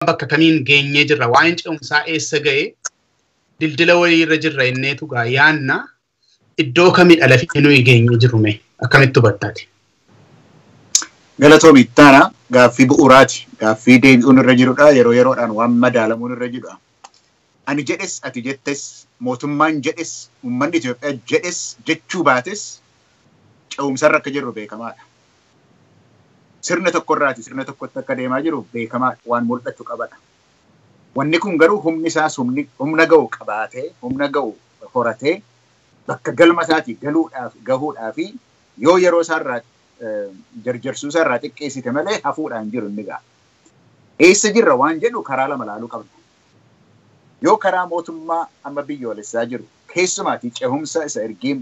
Bakka kamiin geenyee jirra? Waa'een ce'umsaa eessa ga'e? Dildila wayiirra jirra inneetu gaa yaanna. Iddoo kamidha lafi nuyi geenyee jirru mee? Akkamitti hubattaati? Galatoomi Ittaanaa, gaaffii bu'uuraati. Gaaffii deebi'uun irra jirudha. Yeroo yeroodhaan waan madaalamuun irra jirudha. Ani jedhes, ati jettes, mootummaan jedhes, uummanni Itoophiyaa jedhes jechuu baates, ce'umsarra akka jirru beekamaadha. Sirna tokkorraati sirna tokkotti akka deemaa jiru beekamaadha. Waan mul'atu qabadha. Wanni kun garuu humni isaas humna ga'u qabaatee, humna ga'u horatee, bakka galma isaatii galuudhaaf gahuudhaaf yoo yeroo isaarraa jarjarsuu isaarraa xiqqeessite malee hafuudhaan jiru inni ga'a. Eessa jirra waan jedhu karaa lama laaluu qabna. Yoo karaa mootummaa amma biyyoolessaa jiru, keessumaatii cehumsa isa ergii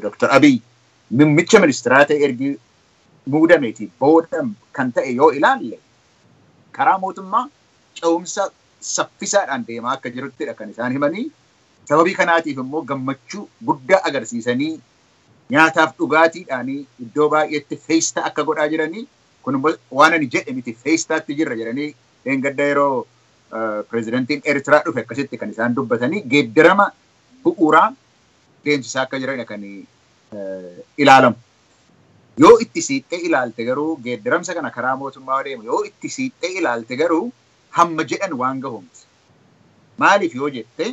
Dr. Abiy muummicha ministeeraa ta'e ergii muudameetii booda kan ta'e yoo ilaalle, karaa mootummaa cehumsa saffisaadhaan deemaa akka jiruttidha kan isaan himanii. Sababii kanaatiif immoo gammachuu guddaa agarsiisanii, nyaataaf dhugaatiidhaanii iddoo baay'eetti feestaa akka godhaa jiranii, kun waan ani jedhe miti, feestaatti jirra jedhanii dheengadda yeroo pirezidantiin Eertiraa dhufe akkasitti kan isaan dubbatanii, geeddarama bu'uuraa deemsisaa akka jiranidha kan ilaalamu. Yoo itti siiqqee ilaalte garuu, geeddaramsa kana karaa mootummaa deemu yoo itti siiqqee ilaalte garuu, hamma jedhan waan gahumti. Maaliif yoo jette,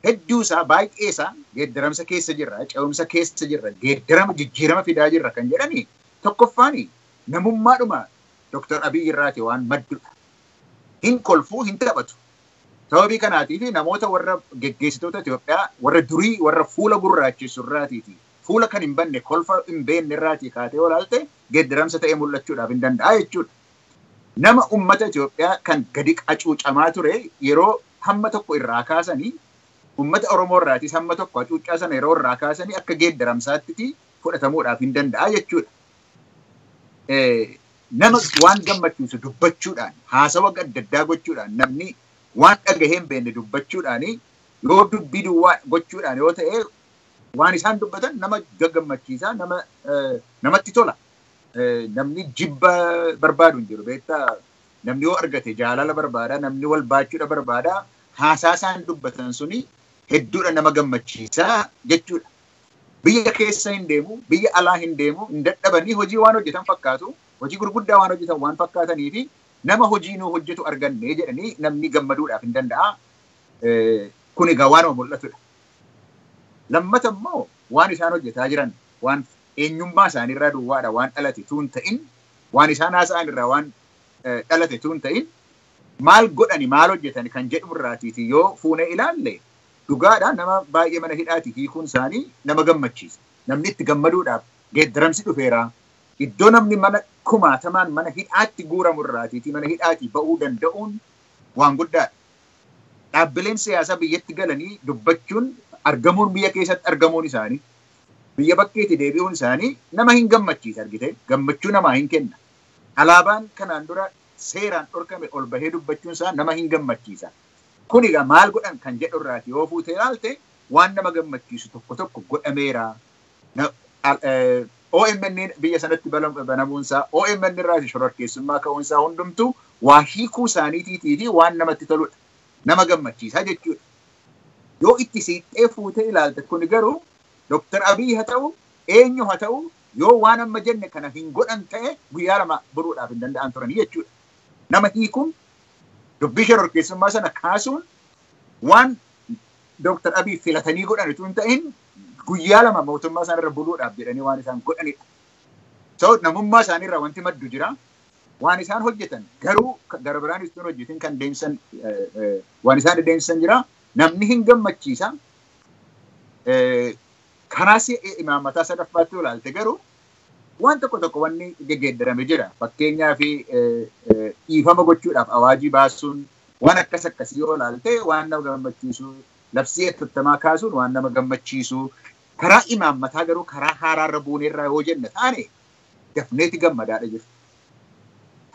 hedduu isaa, baay'ee isaa geeddaramsa keessa jirra, ce'umsa keessa jirra, geeddarama jijjiirama fidaa jirra kan jedhani, tokkoffaani namummaadhuma Dr. Abiy irraati waan maddudha. Hin kolfuu, hin taphatu. Sababii kanaatiif namoota warra geggeessitoota Itoophiyaa warra durii, warra fuula gurraachessu irraatiiti, fuula kan hin banne, kolfa hin beekne irraatii kaatee olaalte, geeddaramsa ta'ee mul'achuudhaaf hin danda'a jechuudha. Nama uummata Itoophiyaa kan gadi qacuucamaa ture yeroo hamma tokko irraa kaasanii, uummata Oromoo irraatis hamma tokko hacuuccaa sana yeroo irraa kaasanii, akka geeddaramsaatti fudhatamuudhaaf hin danda'a jechuudha. Nama waan gammachiisu dubbachuudhaan, haasawa adda addaa gochuudhaan, namni waan dhagahee hin beekne dubbachuudhaan, yoo dubbii duwwaa gochuudhaan yoo ta'e, waan isaan dubbatan nama gaggammachiisa, nama namatti tola. Namni jibba barbaadu hin jiru, beektaa? Namni yoo argate jaalala barbaada, namni wal baachuudha barbaada. Haasaa isaan dubbatan suni hedduudha nama gammachiisa jechuudha. Biyya keessa hin deemu, biyya alaa hin deemu, hin dadhabanii hojii waan hojjetan fakkaatu, hojii gurguddaa waan hojjetan waan fakkaatanii fi nama hojii nuu hojjetu arganne jedhanii namni gammaduudhaaf hin danda'a. Kun egaa waanuma mul'atudha. Lammata immoo waan isaan hojjetaa jiran, waan eenyummaa isaaniirraa duwwaadha waan dhalate tuun ta'in, waan isaan haasa'an irraa waan dhalate tuun ta'in, maal godhani, maal hojjetani kan jedhu irraatiiti yoo fuunee ilaalle, dhugaadha, nama baay'ee mana hidhaati hiikuun isaanii nama gammachiisa. Namni itti gammaduudhaaf geeddaramsi dhufeera. Iddoo namni mana kumaatamaan mana hidhaatti guuramu irraatiiti mana hidhaatii ba'uu danda'uun waan guddaadha. Dhaabbileen siyaasaa biyyatti galanii dubbachuun, argamuun, biyya keessatti argamuun isaanii, biyya bakkeetti deebi'uun isaanii nama hin gammachiisa, argite, gammachuu namaa hin kenna. Alaabaan kanaan dura seeraan dhorkame ol bahee dubbachuun isaa nama hin gammachiisa. Kun egaa maal godhan kan jedhu irraati yoo fuutee ilaalte, waan nama gammachiisu tokko tokko godhameera. OMN biyya sanatti banamuunsaa, OMN irraati shororkeessummaa ka'uunsaa, hundumtuu waa hiikuu isaaniitii fi waan namatti toludha. Nama gammachiisaa jechuudha. Yoo itti siiqqee fuutee ilaalte, kun garuu Dr. Abiy haa ta'u, eenyu haa ta'u, yoo waan amma jenne kana hin godhan ta'e, guyyaa 2 buruudhaaf hin danda'an turanii jechuudha. Nama hiikuun, dubbii shororkeessummaa sana kaasuun waan Dr. Abiy filatanii godhan utuu hin ta'in, guyyaa 2 mootummaa isaanirra buluudhaaf jedhanii waan isaan godhanidha. So namummaa isaaniirraa wanti maddu jira. Waan isaan hojjetan garuu gara biraan isaan hojjetan kan deemsan, waan isaan deemsisan jira. Namni hin gammachiisa. Karaa imaammataa sadaffaatti ilaalte garuu, waan tokko tokko wanni geggeeddarame jira. Fakkeenyaaf dhiifama gochuudhaaf awaajii baasuun, waan akkas akkasii yoo ilaalte waan nama gammachiisu, labsii hatattamaa kaasuun waan nama gammachiisu. Karaa imaammataa garuu karaa haaraarra buuneerraa yoo jenne taane, dafneeti gammadaadha jirra.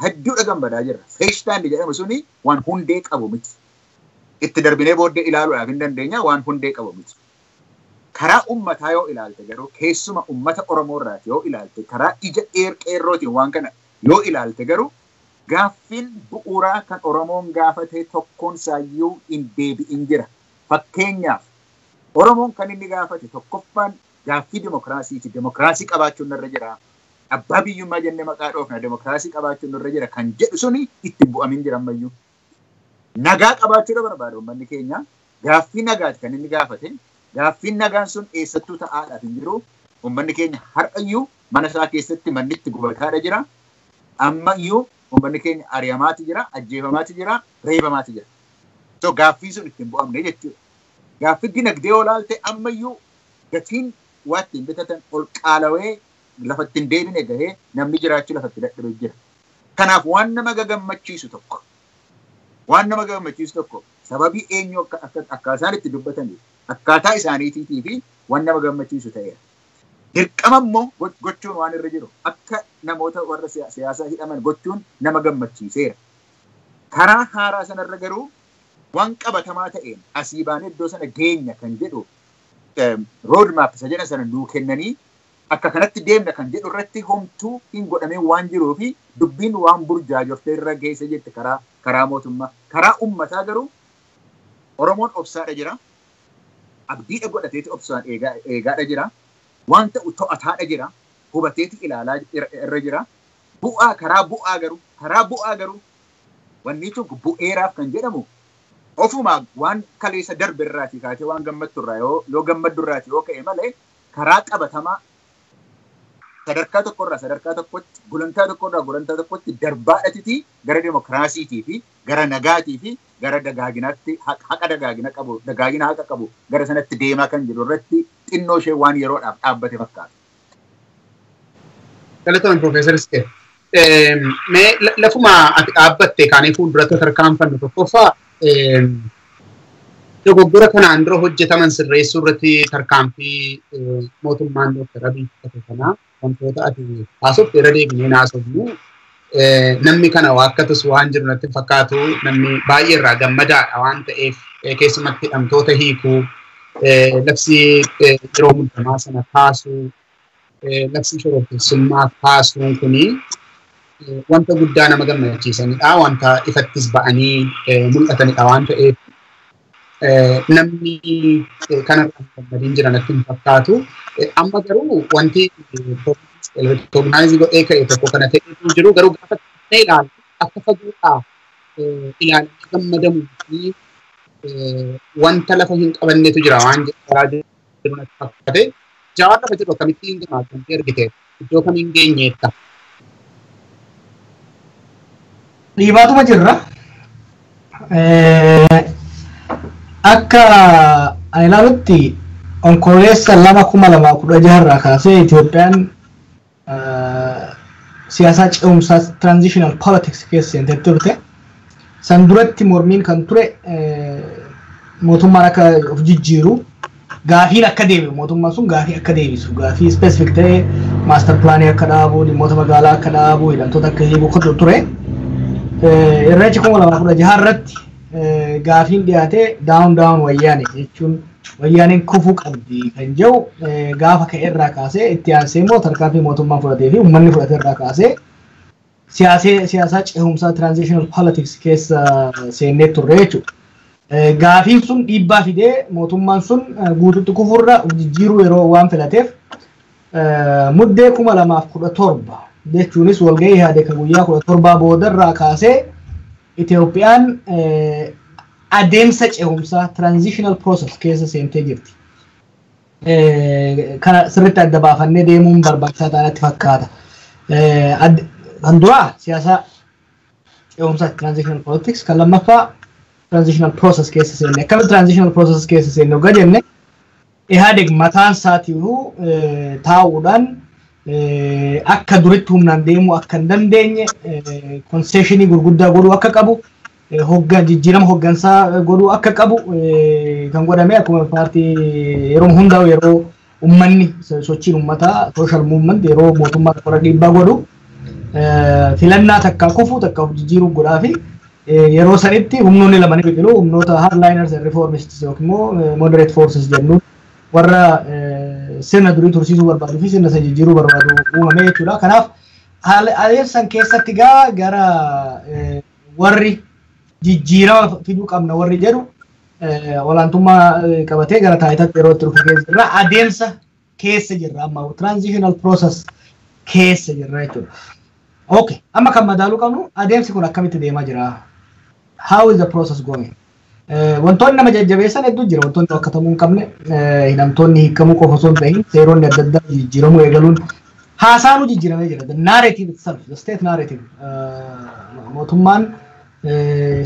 Hedduudha gammadaa jirra. Feeshtaan jedhamu suni waan hundee qabu miti. Itti darbinee booddee ilaaluudhaaf hin dandeenya, waan hundee qabu miti. Karaa uummataa yoo ilaalte garuu, keessuma uummata Oromoo irraati yoo ilaalte, karaa ija qeerrootiin waan kana yoo ilaalte garuu, Gaaffiin bu'uuraa kan Oromoon gaafate tokkoon isaayyuu hin deebi'in jira. Fakkeenyaaf Oromoon kan inni gaafate tokkoffaan gaaffii dimokiraasiiti. Dimokiraasii qabaachuun irra jira. Abbaa biyyummaa jennee maqaa dhoofna, dimokiraasii qabaachuun irra jira kan jedhu suni itti bu'amin jira ammayyuu. Nagaa qabaachuudha barbaada uummanni keenya. Gaaffii nagaati kan inni gaafate. Gaaffiin nagaan sun eessattuu ta'aadhaaf hin jiru. Uummanni keenya har'ayyuu mana isaa keessatti manni itti gubataadha jira. Ammayyuu uummanni keenya ari'amaati jira, ajjeefamaati jira, reebamaati jira. So gaaffiin sun ittiin bu'amne jechuudha. Gaaffii dinagdee yoo ilaalte ammayyuu gatiin waa ittiin bitatan ol qaalawee lafa ittiin deebine gahee namni jiraachuu lafatti dadhabee jira. Kanaaf waan nama gagammachiisu tokko, waan nama gammachiisu tokko, sababii eenyu akka isaan itti dubbataniif, akkaataa isaaniitii fi waan nama gammachiisu ta'eera. Dirqama immoo gochuun waan irra jiru akka namoota warra siyaasaa hidhaman gochuun nama gammachiiseera. Karaa haaraa sanarra garuu waan qabatamaa ta'een asii baanee iddoo sana geenya kan jedhu, road map isa jedhan sana nuu kennanii akka kanatti deemna kan jedhu irratti homtuu hin godhamee waan jiruu fi dubbiin waan burjaajoftee irra geesse jette karaa mootummaa. Karaa uummataa garuu Oromoon obsaadha jira. Abdiidha godhateeti obsaan eegaadha jira. Waan ta'u to'ataadha jira. Hubateeti ilaalaa irra jira. Bu'aa karaa bu'aa garuu wanni tokko bu'eeraaf kan jedhamu ofuma waan kaleessa darbe irraatii kaatee waan gammaddu irraa yoo gammaddu irraatii yoo ka'e malee, karaa qabatamaa sadarkaa tokkorraa sadarkaa tokkotti, gulantaa tokkorraa gulantaa tokkotti darbaadhatiti gara dimokiraasiitii fi gara nagaatii fi gara dagaaginaatti, haqa dagaagina qabu, dagaagina haqa qabu gara sanatti deemaa kan jiru irratti xinnoo ishee waan yeroodhaaf dhaabbate fakkaata. Galatoon, Profeesar Iskee. Mee lafuma ati dhaabbatte kaanee fuulduratti tarkaanfannu. Tokkoffaa, dogoggora kanaan dura hojjetaman sirreessuu irratti tarkaanfii mootummaan Dooktar Abiy fudhate kana wantoota ati haasofte irra deebinee haasofnu. Namni kana waakkatus waan jiru natti fakkaatu. Namni baay'ee irraa gammadaadha waan ta'eef, keessumatti hidhamtoota hiikuu, labsii yeroo muddamaa sana kaasuu, labsii shororkeessummaa kaasuun kuni wanta guddaa nama gammachiisanidha. Wanta ifattis ba'anii mul'atanidha waan ta'eef, namni kanarraa gammadiin jira natti hin fakkaatu. Amma garuu wanti recognize godhee ka'e tokko kana ta'etu jiru garuu gaafa ilaalu akka fagoodhaa ilaalamee gammadamuu fi wanta lafa hin qabannetu jira waan jiru natti fakkaate. Jawaar, lafa jiru akkamittiin gamaagamtee argite? Iddoo kamiin geenyeetta? Dhiibaatuma jirra. Akka ani ilaalutti, Onkololeessa 2, 2016 irraa kaasee Itoophiyaan siyaasaa ce'umsaa, transitional politics, keessa seentee turte. San duratti mormiin kan ture mootummaan akka of jijjiiru, gaafiin akka deebi'u, mootummaan sun gaafii akka deebisu, gaafii specific ta'e, master planii akka dhaabu, dhimmoota magaalaa akka dhaabu, hidhamtoota akka hiiku ture. Irreechi 2016 irratti gaafiin dhiyaate "down down Wayyaane" jechuun Wayyaaneen kufuu qabdi kan jedhu gaafa ka'e irraa kaasee, itti aansee immoo tarkaanfii mootummaan fudhatee fi uummanni fudhate irraa kaasee siyaasaa ce'umsaa, transitional politics, keessa seennee turre jechuudha. Gaafiin sun dhiibbaa fidee mootummaan sun guututti kufurra jijjiiruu yeroo waan filateef, Muddee 2017 jechuunis walgahii yaade kan guyyaa 17 boodarraa kaasee Itoophiyaan adeemsa ce'umsaa, transitional process, keessa seentee jirti. Kana sirriitti adda baafannee deemuun barbaachisaa ta'anitti fakkaata. Kan duraa siyaasa ce'umsaa, transitional politics, kan lammaffaa transitional process keessa seenne. Akkamitti transitional process keessa seenne hoggaa jenne, Ihaadeg mataan isaatiiyyuu taa'uudhaan akka duritti humnaan deemuu akka hin dandeenye, concessionii gurguddaa godhuu akka qabu, jijjiirama hoggansaa godhuu akka qabu kan godhame akkuma paartii yeroo hundaa'u, yeroo ummanni, sochiin uummataa, social movement, yeroo mootummaa tokkorra dhiibbaa godhu filannaa takka kufuu takka of jijjiiruu godhaa fi yeroo sanitti humnoonni lama ni biqilu: humnoota hardliners and reformists yookiin immoo moderate forces jennuun warra sirna durii tursiisuu barbaaduu fi sirna isa jijjiiruu barbaadu uumame jechuudha. Kanaaf Adeemsan keessatti gaa gara warri jijjiirama fiduu qabna warri jedhu olaantummaa qabatee gara taayitaatti yeroo itti dhufu keessa jirra. Adeemsa keessa jirra, amma transitional process keessa jirra jechuudha. Okay, amma kan madaaluu qabnu adeemsi kun akkamitti deemaa jira? How is the process going? Wantoonni nama jajjabeessan hedduu jira. Wantoonni rakkatamuu hin qabne, hidhamtoonni hiikamuu qofa osoo hin ta'in, seeronni adda addaa jijjiiramuu eegaluun, haasaanuu jijjiiramee jira. The narrative itself, the state narrative. Mootummaan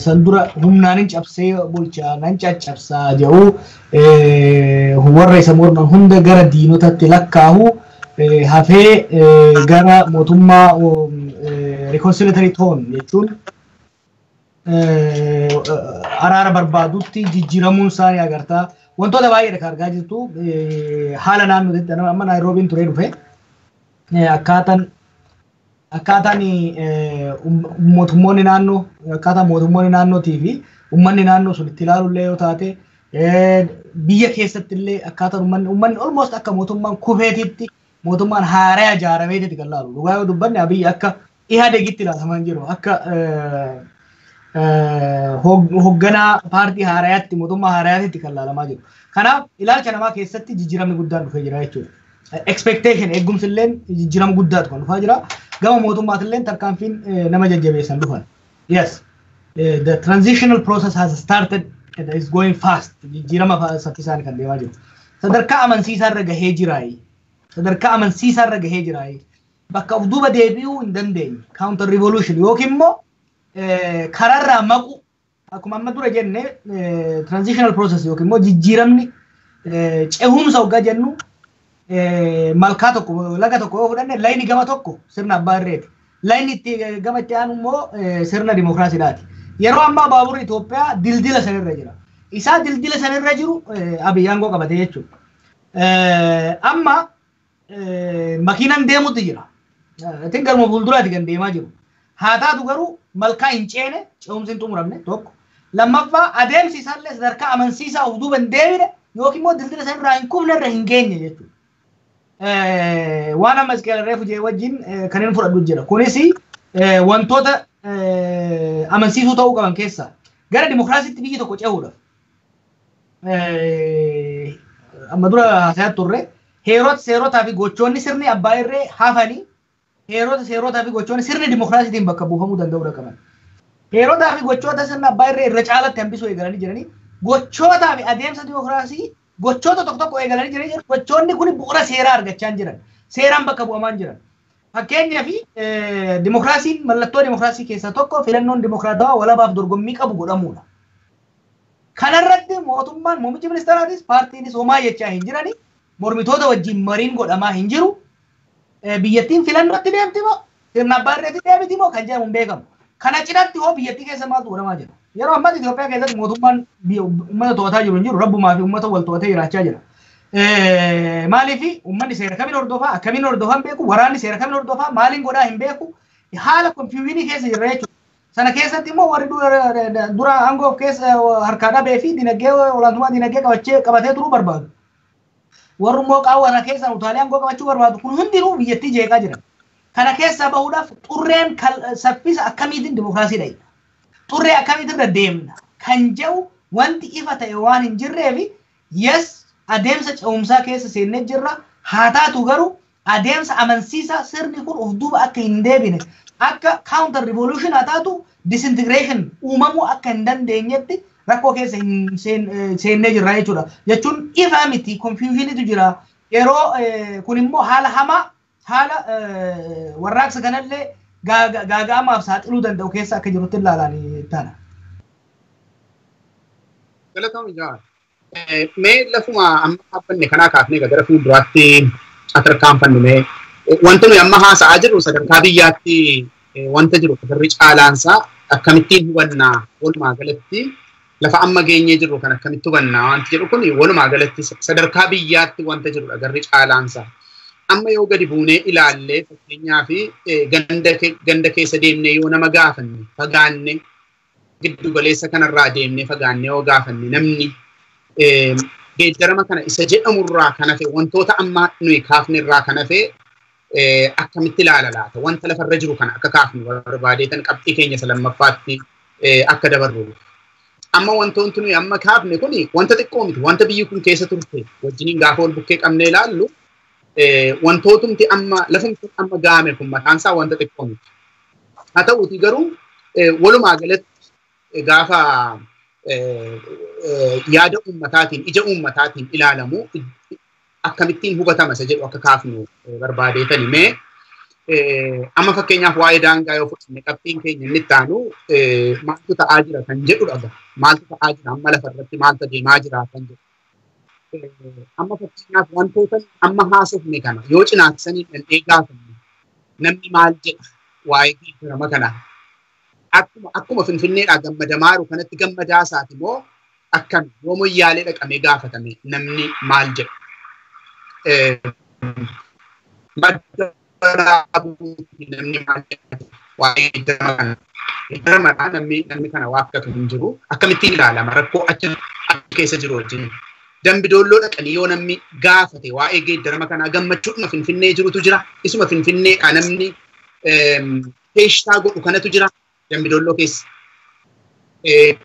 san dura humnaan hin cabsee bulchaa nan caccabsaa jedhu, warra isa morman hunda gara diinotatti lakkaahu hafee, gara mootummaa reconciliatory tone jechuun araara barbaadutti jijjiiramuun isaanii agartaa. Wantoota baay'eedha kan argaa jirtu. Haala naannootti amma Naayiroobiin turee dhufe, akkaataan mootummoonni naannoo, akkaataa mootummoonni naannootii fi uummanni naannoo sun itti ilaalullee yoo taate, biyya keessatti illee akkaataan uummanni almost akka mootummaan kufeetitti, mootummaan haaraa ijaarameetitti kan laalu. Dhugaa yoo dubbanne, Abiyyi akka Ihaadegitti ilaalamaa hin jiru. Akka hoogganaa paartii haarayaatti, mootummaa haarayaatti kan ilaalamaa jiru. Kanaaf ilaalcha namaa keessatti jijjiiramni guddaan dhufee jira jechuudha. Expectation, eegumsi illee jijjiirama guddaatu kan dhufaa jira. Gama mootummaatillee tarkaanfiin nama jajjabeessan dhufan. Yes, the transitional process has started and is going fast. Jijjiirama saffisaan kan deemaa jiru. Sadarkaa amansiisaa irra gahee jiraayi. Sadarkaa amansiisaa irra gahee jiraayi. Bakka of duuba deebi'uu hin dandeenye. Counter revolution yookiin immoo karaarraa maqu, akkuma amma dura jenne, transitional process yookiin immoo jijjiiramni cehumsa hoggaa jennu, malkaa tokko, laga tokko yoo fudhanne, layni gama tokko sirna abbaa irreeti. Layni itti gama itti aanu immoo sirna dimookiraasiidhaati. Yeroo ammaa baaburri Itoophiyaa dildila sanirra jira. Isaa dildila sanirra jiru Abiyyi aangoo qabatee jechuudha. Amma makiinaan deemutti jira. Itin garuma fuulduraati kan deemaa jiru. Haa taatu garuu malkaa hin ceene, ce'umsi hin xumuramne tokko. Lammaffaa, adeemsi isaallee sadarkaa amansiisaa of duuba hin deebine yookiin immoo dildila sanirraa hin kufne irra hin geenye jechuudha. Waan amma Isqeel reefu jee wajjin kan inni fudhadhu jira. Kunis wantoota amansiisuu ta'uu qaban keessaa gara dimokiraasiitti biyyi tokko ce'uudhaaf. Amma dura haasayaa turre, heerota, seerotaa fi gochoonni sirni abbaa irree hafanii, heerota, seerotaa fi gochoonni sirni dimokiraasiitiin bakka buufamuu danda'uu qaban. Heerotaa fi gochoota sirna abbaa irree irra caalatti hambisuu eegalanii jiranii, gochootaa fi adeemsa dimokiraasii gochoota tokko tokko eegalanii jiranii, gochoonni kun bu'uura seeraa argachaa jiran, seeraan bakka bu'amaa jiran. Fakkeenyaaf, dimokiraasiin, mallattoo dimokiraasii keessaa tokko filannoon dimokiraatawaa walabaaf dorgommii qabu godhamuudha. Kanarratti mootummaan, muummichi ministeeraatis paartiinis homaa jechaa hin jirani, mormitoota wajjin mariin godhamaa hin jiru. Biyyattiin filannootti deemti moo sirna abbaa irreetti deemti moo kan jedhamu hin beekamu. Kana cinatti hoo biyyattii keessa maaltu godhamaa jira? Yeroo ammaatti Itoophiyaa keessatti mootummaan uummata to'ataa jiru hin jiru. Rabbumaa fi uummata wal to'atee jiraachaa jira. Maaliif uummanni seera kamiin hordofaa, akkamiin hordofaa hin beeku, waraanni seera kamiin hordofaa, maaliin godhaa hin beeku, haala confusion keessa jirra jechuudha. Sana keessatti immoo warri dura aangoo of keessa harkaa dhabee fi dinagdee, olaantummaa dinagdee qabatee turuu barbaadu. Warri immoo qaawwa kana keessa utaalee aangoo qabachuu barbaadu kun hundinuu biyyattii jeeqaa jiran. Kana keessaa bahuudhaaf xurreen saffisa akkamiitiin dimokiraasii dhayina? Xurree akkamiitiin irra deemna? Kan jedhu wanti ifa ta'e waan hin jirreef, yes, adeemsa ce'umsaa keessa seennee jirra. Haa taatu garuu adeemsa amansiisaa sirni kun of duuba akka hin deebine, akka counter revolution haa taatu disintegration uumamuu akka hin dandeenyetti rakkoo keessa hin seennee jirra jechuudha. Jechuun ifa miti, confusionitu jira. Yeroo kun immoo haala hamaa, haala warraaqsa kanallee gaaga'amaaf saaxiluu danda'u keessa akka jirutti ilaalaan taana. Galatoomii, Jawaar. Mee lafuma amma dhaabbanne kanaa kaafnee gara fuulduraatti tarkaanfannu. Mee wanta nuyi amma haasa'aa jirru sadarkaa biyyaatti wanta jiru garri caalaansaa akkamittiin hubannaa, walumaa galatti lafa amma geenyee jirru kan akkamitti hubannaa wanti jedhu kun walumaa galatti sadarkaa biyyaatti wanta jirudha garri caalaansaa. Amma yoo gadi buunee ilaallee, fakkeenyaa fi ganda keessa deemnee yoo nama gaafanne, fagaanne giddu galeessa kanarraa deemnee fagaanne yoo gaafanne, namni geeddarama kana isa jedhamurraa kan hafe, wantoota amma nuyi kaafnerraa kan hafe, Akkamitti ilaala laata? Wanta lafarra jiru kana akka kaafnu barbaadeetan qabxii keenya isa lammaffaatti akka dabarru. Amma wantoonni nuyi amma kaafne kuni wanta xiqqoo miti. Wanta biyyi kun keessa turte wajjiniin gaafa wal bukkee qabnee ilaallu wantootumti amma lafumti amma gaame kun mataan isaa wanta xiqqoo miti. Haa ta'uuti garuu walumaa galatti gaafa yaada uummataatiin ija uummataatiin ilaalamu akkamittiin hubatama isa jedhu akka kaafnu barbaadeetani mee amma fakkeenyaaf waa'ee daangaa yoo fudhanne qabxiin keenya inni itti aanu maaltu ta'aa jira kan jedhu dhaga. Maaltu ta'aa jira amma lafarratti maaltu deemaa jira kan jedhu. Amma fakkeenyaaf wantoota amma haasofne kana yoo cinaaksanii dhandhee gaafanne namni maal jedha waa'ee geeddarama kanaa. Akkuma Finfinneedhaa gammadamaaru kanatti gammadaa isaati moo akkami yoo moyyaalee dhaqamee gaafatame namni maal jedha. Madda waraabuuti namni maal jedha waa'ee geeddarama kana. Geeddaramadhaa namni kana waakkatu hin jiru. Akkamittiin ilaalama rakkoo achi keessa jiru wajjin. Dambi Doolloo dhaqanii yoo namni gaafate waa'ee geeddarama kanaa gammachuudhuma Finfinnee jirutu jira. Isuma Finfinneedhaa namni feeshtaa godhu kanatu jira. Dambi Doolloo keessa.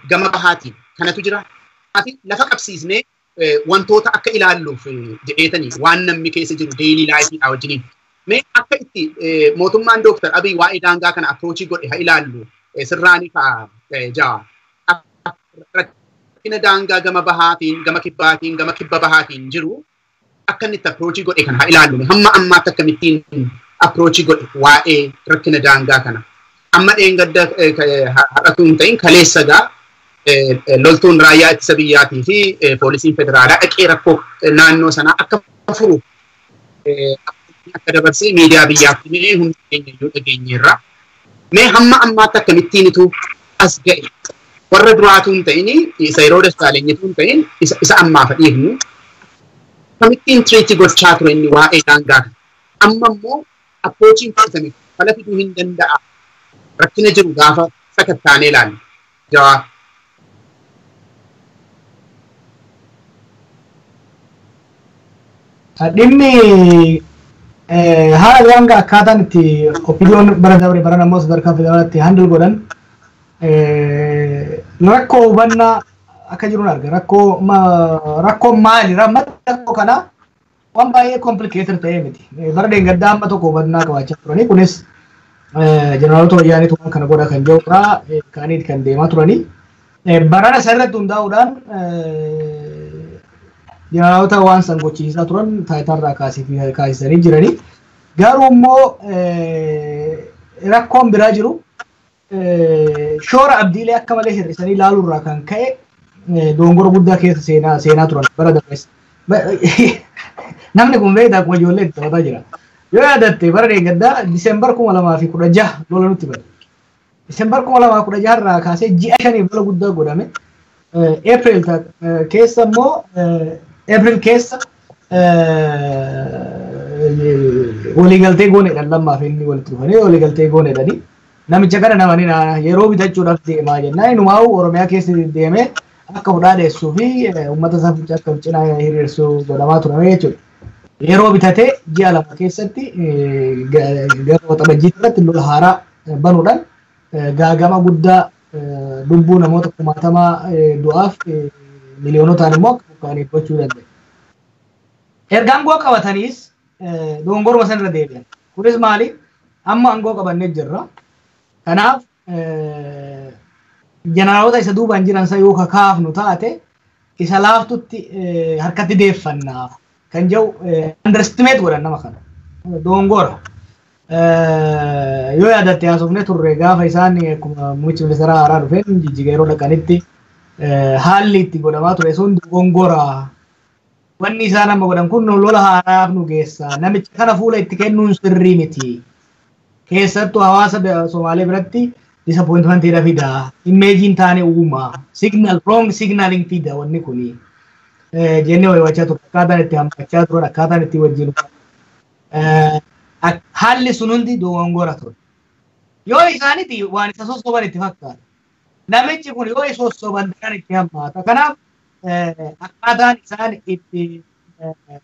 Gama bahaatiin kanatu jira. Lafa qabsiisnee wantoota akka ilaalluuf jedheetanii waan namni keessa jiru daily lifeiidhaa wajjiniin. Mee akka itti mootummaan Dooktar Abiy waa'ee daangaa kana approach godhe haa ilaallu sirraanii ka'a ja'a. Rakkina daangaa gama bahaatiin, gama kibbaatiin, gama kibba bahaatiin jiru akka inni itti approach godhe kana haa ilaallu. Hamma ammaatti akkamittiin approach godhe waa'ee rakkina daangaa kana. Amma dheengadda har'atu hin ta'in kaleessa gaa loltuun raayyaa ittisa biyyaatii fi poolisiin federaalaa dhaqee rakkoo naannoo sanaa akka furu akka dabarsee miidiyaa biyyaatti mee hundi keenya iyyuu dhageenyeerra. Mee hamma ammaatti akkamittiinitu as ga'e warra duraatu hin ta'in isa yeroo Dassaalenyitu hin ta'in isa ammaaf dhiifnu akkamittiin treat gochaa ture inni waa'ee daangaa kana. Amma immoo approachiin fudhatame fala fiduu hin danda'a. Rakkina jiru gaafa sakattaanee ilaalle. Jawaa. Dhimmi haala daangaa akkaataan itti OPDOn bara dabre bara ammoo sadarkaa federaalaatti handle godhan rakkoo hubannaa akka jiruun arga. Rakkoo maali? Maddi rakkoo kanaa waan baay'ee complicated ta'ee miti. Bara dheengaddaa amma tokko hubannaa qabaachaa turanii kunis jeneraalota wayyaaniitu waan kana godha kan jedhurraa kaaniiti kan deemaa turanii. Barana isa irratti hundaa'uudhaan jeneraalota waan san gochiisaa turan taayitaarraa kaasisanii jiranii. Garuu immoo rakkoon biraa jiru shoora Abdiilee akka malee hir'isanii ilaaluurraa kan ka'e dogongora guddaa keessa seenaa turan bara darbeessa. Namni kun beektaa akkuma ijoollee itti taphataa jira. Yoo yaadatte bara deeggaddaa Diseembar 2016 lola nutti bane. Diseembar 2016 irraa kaasee ji'a 5 lola guddaa godhame. April keessa immoo April keessa waliigaltee gooneedhaan lammaaf inni walitti dhufanii waliigaltee gooneedhaani. Namicha kana namani yeroo bitachuudhaaf deemaa jennaan inumaa'u Oromiyaa keessa deemee akka hudhaa dheessuu fi uummata isaa akka cinaa hiriirsuu godhamaa turame jechuudha. Yeroo bitatee ji'a 2 keessatti gara Waxabajjii irratti lola haaraa banuudhaan gaagama guddaa lubbuu namoota kumaatamaa du'aaf miliyoonotaan immoo akka buqqa'aniif gochuu danda'e. Erga aangoo qabataniis dogongoruma san irra deebi'an. Kunis maali? Amma aangoo qabannee jirra. Kanaaf jeneraalota isa duubaan jiran san yoo kakaafnu taate isa laaftutti harkatti deeffanna kan jedhu underestimate godhan nama kana. Dogongora. Yoo yaadatte haasofne turre gaafa isaan akkuma muummichi ministeeraa haaraa dhufeen Jijjiga yeroo dhaqanitti haalli itti godhamaa ture sun dogongora. Wanni isaan amma godhan kun lola haaraaf nu geessa. Namicha kana fuula itti kennuun sirrii miti. Keessattuu hawaasa Somaalee biratti disappointmentiidha fida. Imageiin taane uuma. Signal wrong signaling fida wanni kuni. Jennee waywachaa turre. Akkaataan itti hammachaa turan, akkaataan itti wajjin haalli sun hundi dogongora ture. Yoo isaanitti waan isa sossoban itti fakkaata. Namichi kun yoo sossoban daran itti hammaata. Kanaaf akkaataan isaan itti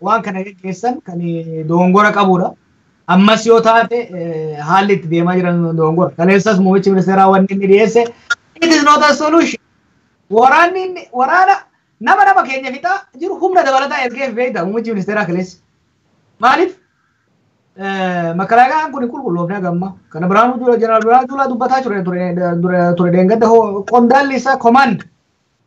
waan kana geggeessan kan dogongora qabudha. Ammas yoo taate haalli itti deemaa jiran dogongora. Kaleessas muummichi ministeeraa wanni inni dhiyeesse, it is not a solution. Waraanni waraana nama keenya fixaa jiru humna dabalataa ergeef beekta muummichi ministeeraa kaleessa. Maaliif? Makalaakaan kun qulqulloofne hagamma. Kana Biraanuu Juulaa, Jeneraal Biraanuu Juulaa dubbataa ture dheengadda, qondaalli isaa command.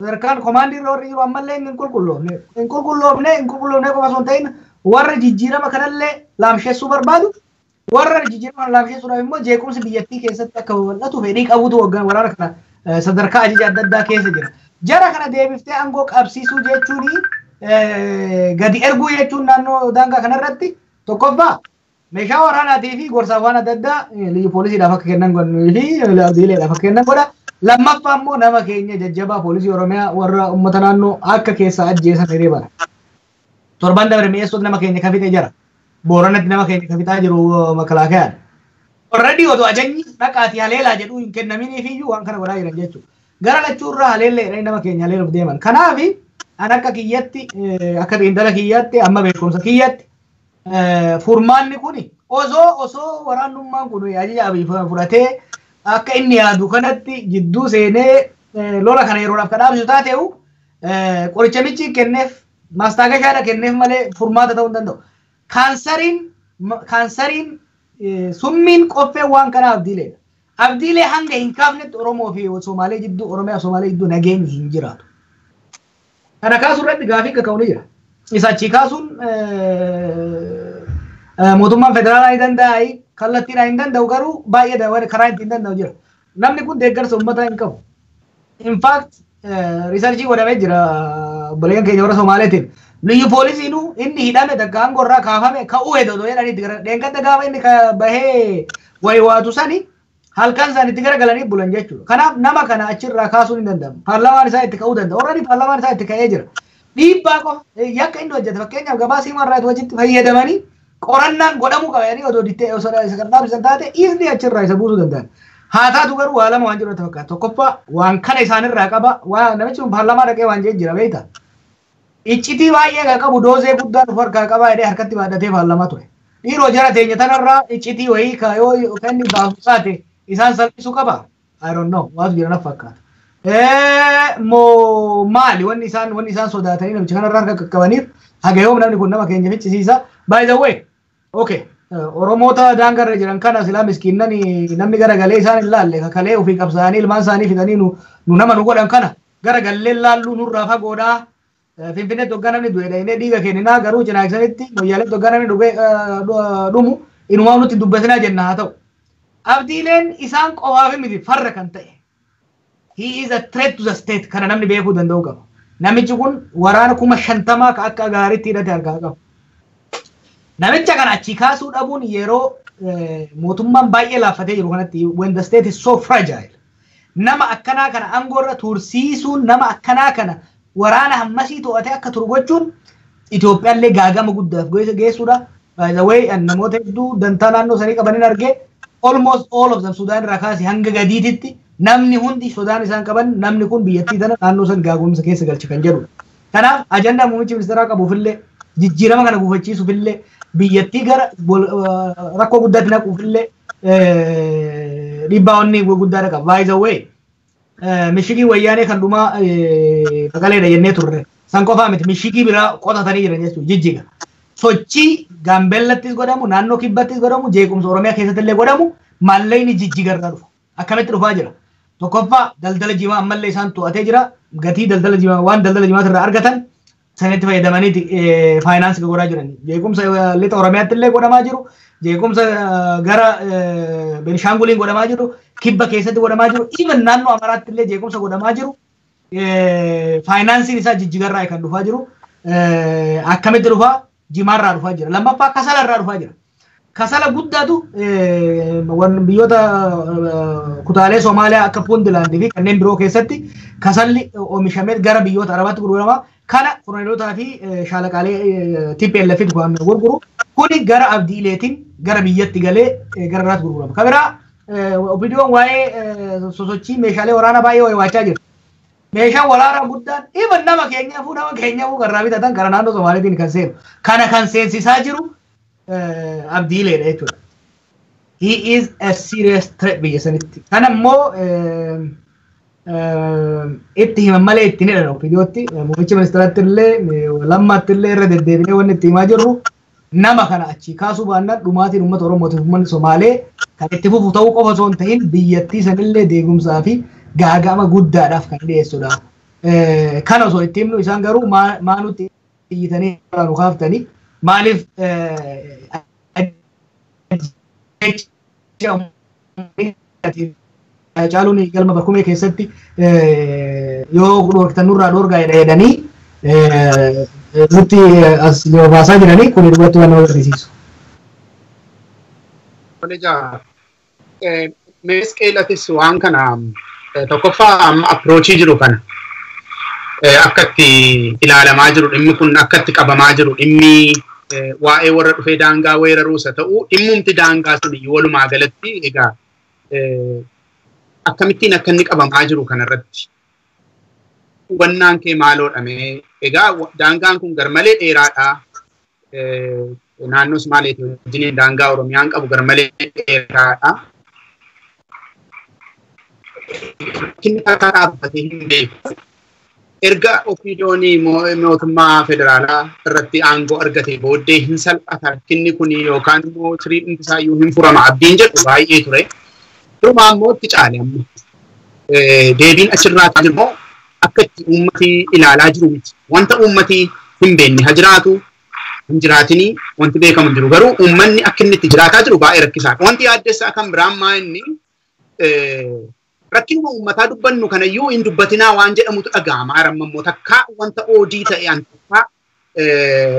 Sadarkaan commandii irra warri jiru ammallee hin qulqulloofne. Hin qulqulloofne, hin qulqulloofne qofa osoo hin ta'in, warra jijjiirama kanallee laamshessuu barbaadu, warra jijjiirama kana laamshessuudhaaf immoo jeequmsi biyyattii keessatti akka babal'atu fedhii qabutu waggaan waraana kana sadarkaa ajaja adda addaa keessa jira. Jara kana deebiftee aangoo qabsiisuu jechuun, gadi erguu jechuun, naannoo daangaa kanarratti tokkoffaa meeshaa waraanaatii fi gorsaaf waan adda addaa liyyu poolisiidhaaf akka kennan fi abdiileedhaaf akka kennan godha. Lammaffaa immoo nama keenya jajjabaa poolisii Oromiyaa warra uummata naannoo akka keessaa ajjeesan hiree bara. Torban dabre mi'eessota nama keenya kan fixe jara. Booranatti nama keenya kan fixaa jiru makalaakayaan. Already otoo ajajni dhaqaatii haleelaa jedhuu hin kennaminiif iyyuu waan kana godhaa jiran jechuudha. Gara lachuurraa haleellee jedhanii nama keenya haleeluuf deeman. Kanaaf an akka kiyyatti, akka xiinxala kiyyaatti, amma beekumsa kiyyatti, furmaanni kun osoo waraannummaan kun ajaja Abiy fudhatee akka inni yaadu kanatti jidduu seenee lola kana yeroodhaaf kan dhaabsisu taate'u, qoricha michi kenneef, maastaagashaadha kenneef malee furmaata ta'uu hin danda'u. Kaansariin summiin qoffee waan kanaa Abdiileedha. Abdiilee hanga hin kaafnetti Oromoo fi Somaalee jidduu, Oromiyaa fi Somaalee jidduu nageenyi hin jiraatu. Kana kaasuu irratti gaafii kaka'u ni jira. Isa achii kaasuun mootummaan federaalaa ni danda'a, kallattiidhaan hin danda'u, garuu baay'ee karaa ittiin danda'u jira. Namni kun deeggarsa uummataa hin qabu. In fact, researchii godhamee jira obboleeyyan keenya warra Somaaleetiin. Liyyu poolisiinuu inni hidhame takka aangoo irraa kaafame ka'uu hedoo jedhanii itti gara dheengadda gaafa inni bahee wayiwaatu sani halkan isaan itti garagalanii bulan jechuudha. Kanaaf nama kana achirraa kaasuun hin danda'amu. Paarlaamaan isaa itti ka'uu danda'a. Already paarlaamaan isaa itti ka'ee jira. Dhiibbaa qofa yakka inni hojjete, fakkeenyaaf gabaasa Human Rights Watchitti fayyadamanii qorannaan godhamuu qaba jedhanii odoo dittee osoo isa kan dhaabsisan taate, easily achirraa isa buusuu danda'an. Haa taatu garuu waa lama waan jiru fakkaata. Tokkoffaa, waan kana isaanirraa qaba. Waa namichi kun paarlaamaa dhaqee waan jee jira beektaa. Iccitii baay'ee kan qabu, doosee guddaa dhufu harkaa qabaa jedhee harkatti baadhatee paarlaamaa ture. Dhiiroo jara teenya tanarraa iccitii wayii ka yoo kan inni baasu taate isaan salphisuu qaba. I don't know. Waatu jira na fakkaata. Moo maali wanni isaan sodaatanii namicha kanarraa harka qaqqabaniif? Haga yoom namni kun nama keenya ficcisiisa? By the way, okay. Oromoota daangarra jiran kana silaa miskiinnan namni garagalee isaan hin laalle, kakalee ofii qabsaa'anii ilmaan isaanii fidanii nu nama nu godhan kana garagallee laalluu nurraa fagoodhaa. Finfinneetti hoggaa namni du'e dhaqnee dhiiga kenninaa, garuu Cinaaksanitti, Moyyaaleetti hoggaa namni dhumu inumaa nutti dubbatinaa jenna haa ta'u. Abdiileen isaan qofaaf miti farra kan ta'e. He is a threat to the state, kana namni beekuu danda'u qaba. Namichi kun waraana 50,000 ka akka gaariitti hidhate harkaa qaba. Namicha kana achii kaasuu dhabuun yeroo mootummaan baay'ee laaffatee jiru kanatti, when the state is so fragile, nama akkanaa kana aangoorra tursiisuun, nama akkanaa kana waraana hammasii to'atee akka turu gochuun Itoophiyaallee gaagama guddaaf geessuudha. By the way, namoota hedduu dantaa naannoo sanii qabanin argee, almost all of them, Sudaan irraa kaasee hanga gadiititti namni hundi sodaan isaan qaban namni kun biyyattii tana naannoo san gaagumsa keessa galche kan jedhudha. Kanaaf ajandaa muummichi ministeeraa qabuufillee, jijjiirama kana gufachiisuufillee, biyyattii gara rakkoo guddaatti naquufillee dhiibbaa onni guddaadha qaba. By the way, mishigii wayyaanee kan dhumaa Maqaleedha jennee turre. San qofaa miti, mishigii biraa qotatanii jiran jechuudha jijjiga. Sochii Gaambeellattis godhamu, naannoo Kibbattis godhamu, jeequmsa Oromiyaa keessatti illee godhamu maallaqni jijjigarraa dhufa. Akkamitti dhufaa jira? Tokkoffaa, daldala jimaa ammallee isaan to'atee jira. Gatii daldala jimaa, waan daldala jimaa irraa argatan sanitti fayyadamaniiti faayinaansii godhaa jiran. Jeequmsa lixa Oromiyaatti illee godhamaa jiru. Jeequmsa gara Benishaanguliin godhamaa jiru. Kibba keessatti godhamaa jiru. Even naannoo Amaraatti illee jeequmsa godhamaa jiru. Faayinaansiin isaa jijjigarraa kan dhufaa jiru. Akkamitti dhufaa? Jimaarraa dhufaa jira. Lammaffaa, kasalarraa dhufaa jira. Kasala guddaatu biyyoota kutaalee Somaaliyaa akka Puuntilaandii fi kanneen biroo keessatti kasalli oomishamee gara biyyoota Arabaatti gurgurama. Kana koroneelotaa fi shaalaqaalee TPLF kan gurguru. Kuni gara Abdiileetiin gara biyyatti galee gara biraatti gurgurama. Kan biraa, OPDOn waa'ee sosochii meeshaalee waraanaa baay'ee waywwaachaa jira. Meeshaan waraanaa guddaan even nama keenyaafuu garraa bitatan gara naannoo Somaaliitiin kan seenu. Kana kan seensisaa jiru Abdii Ileedha jechuudha. He is a serious threat biyya sanitti. Kana immoo itti himan malee itti ni dhadha OPDOtti. Muummicha ministeeraatti illee, Lammaatti illee irra deddeebinee wanni itti himaa jirru, nama kana achii kaasuu baannaan dhumaatiin uummata Oromootiif uummanni Somaalee kan itti fufu ta'uu qofa osoo hin ta'in, biyyattii sanillee deegumsaa fi gaaga'ama guddaadhaaf kan dhiyeessudha. Kana osoo itti himnu, isaan garuu maa nutti iyyitanii nu kaaftanii, maaliif jecha Caaluun galma Barkumee keessatti yoo dhoorkitan nurraa dhoorgaa jedhanii nutti as baasaa jiranii, kun dhugatti waan nama gaddisiisu. Meesqeelatis waan kana tokkoffaa amma approachii jiru kana, akka itti ilaalamaa jiru dhimmi kun, akka itti qabamaa jiru dhimmi waa'ee warra dhufee daangaa weeraruus haa ta'u, dhimmumti daangaa sun iyyuu walumaa galatti egaa akkamittiin akka inni qabamaa jiru kanarratti hubannaan kee maaloodhame? Egaa daangaan kun garmalee dheeraadha. Naannoo Somaaleetii wajjin daangaa Oromiyaan qabu garmalee dheeraadha. Rakkinni takka dhaabbatee hin beeku. Erga OPDOn mootummaa federaalaa irratti aangoo argate booddee hin salphata rakkinni kun yookaan immoo siriin isaayyuu hin furama abdiin jedhu baay'ee ture. Durumaa immoo itti caale amma. Deebiin achirraa jiru immoo akka itti uummati ilaalaa jiru miti. Wanta uummati hin beekne ha jiraatu hin jiraatinii wanti beekamu hin jiru. Garuu uummanni akka inni itti jiraataa jiru baay'ee rakkisaadha. Wanti yaaddessaa kan biraan maa inni rakkinuma uummataa dubbannu kanayyuu hin dubbatinaa waan jedhamutu dhaga'ama. Amma immoo takkaa wanta oodii ta'e an takkaa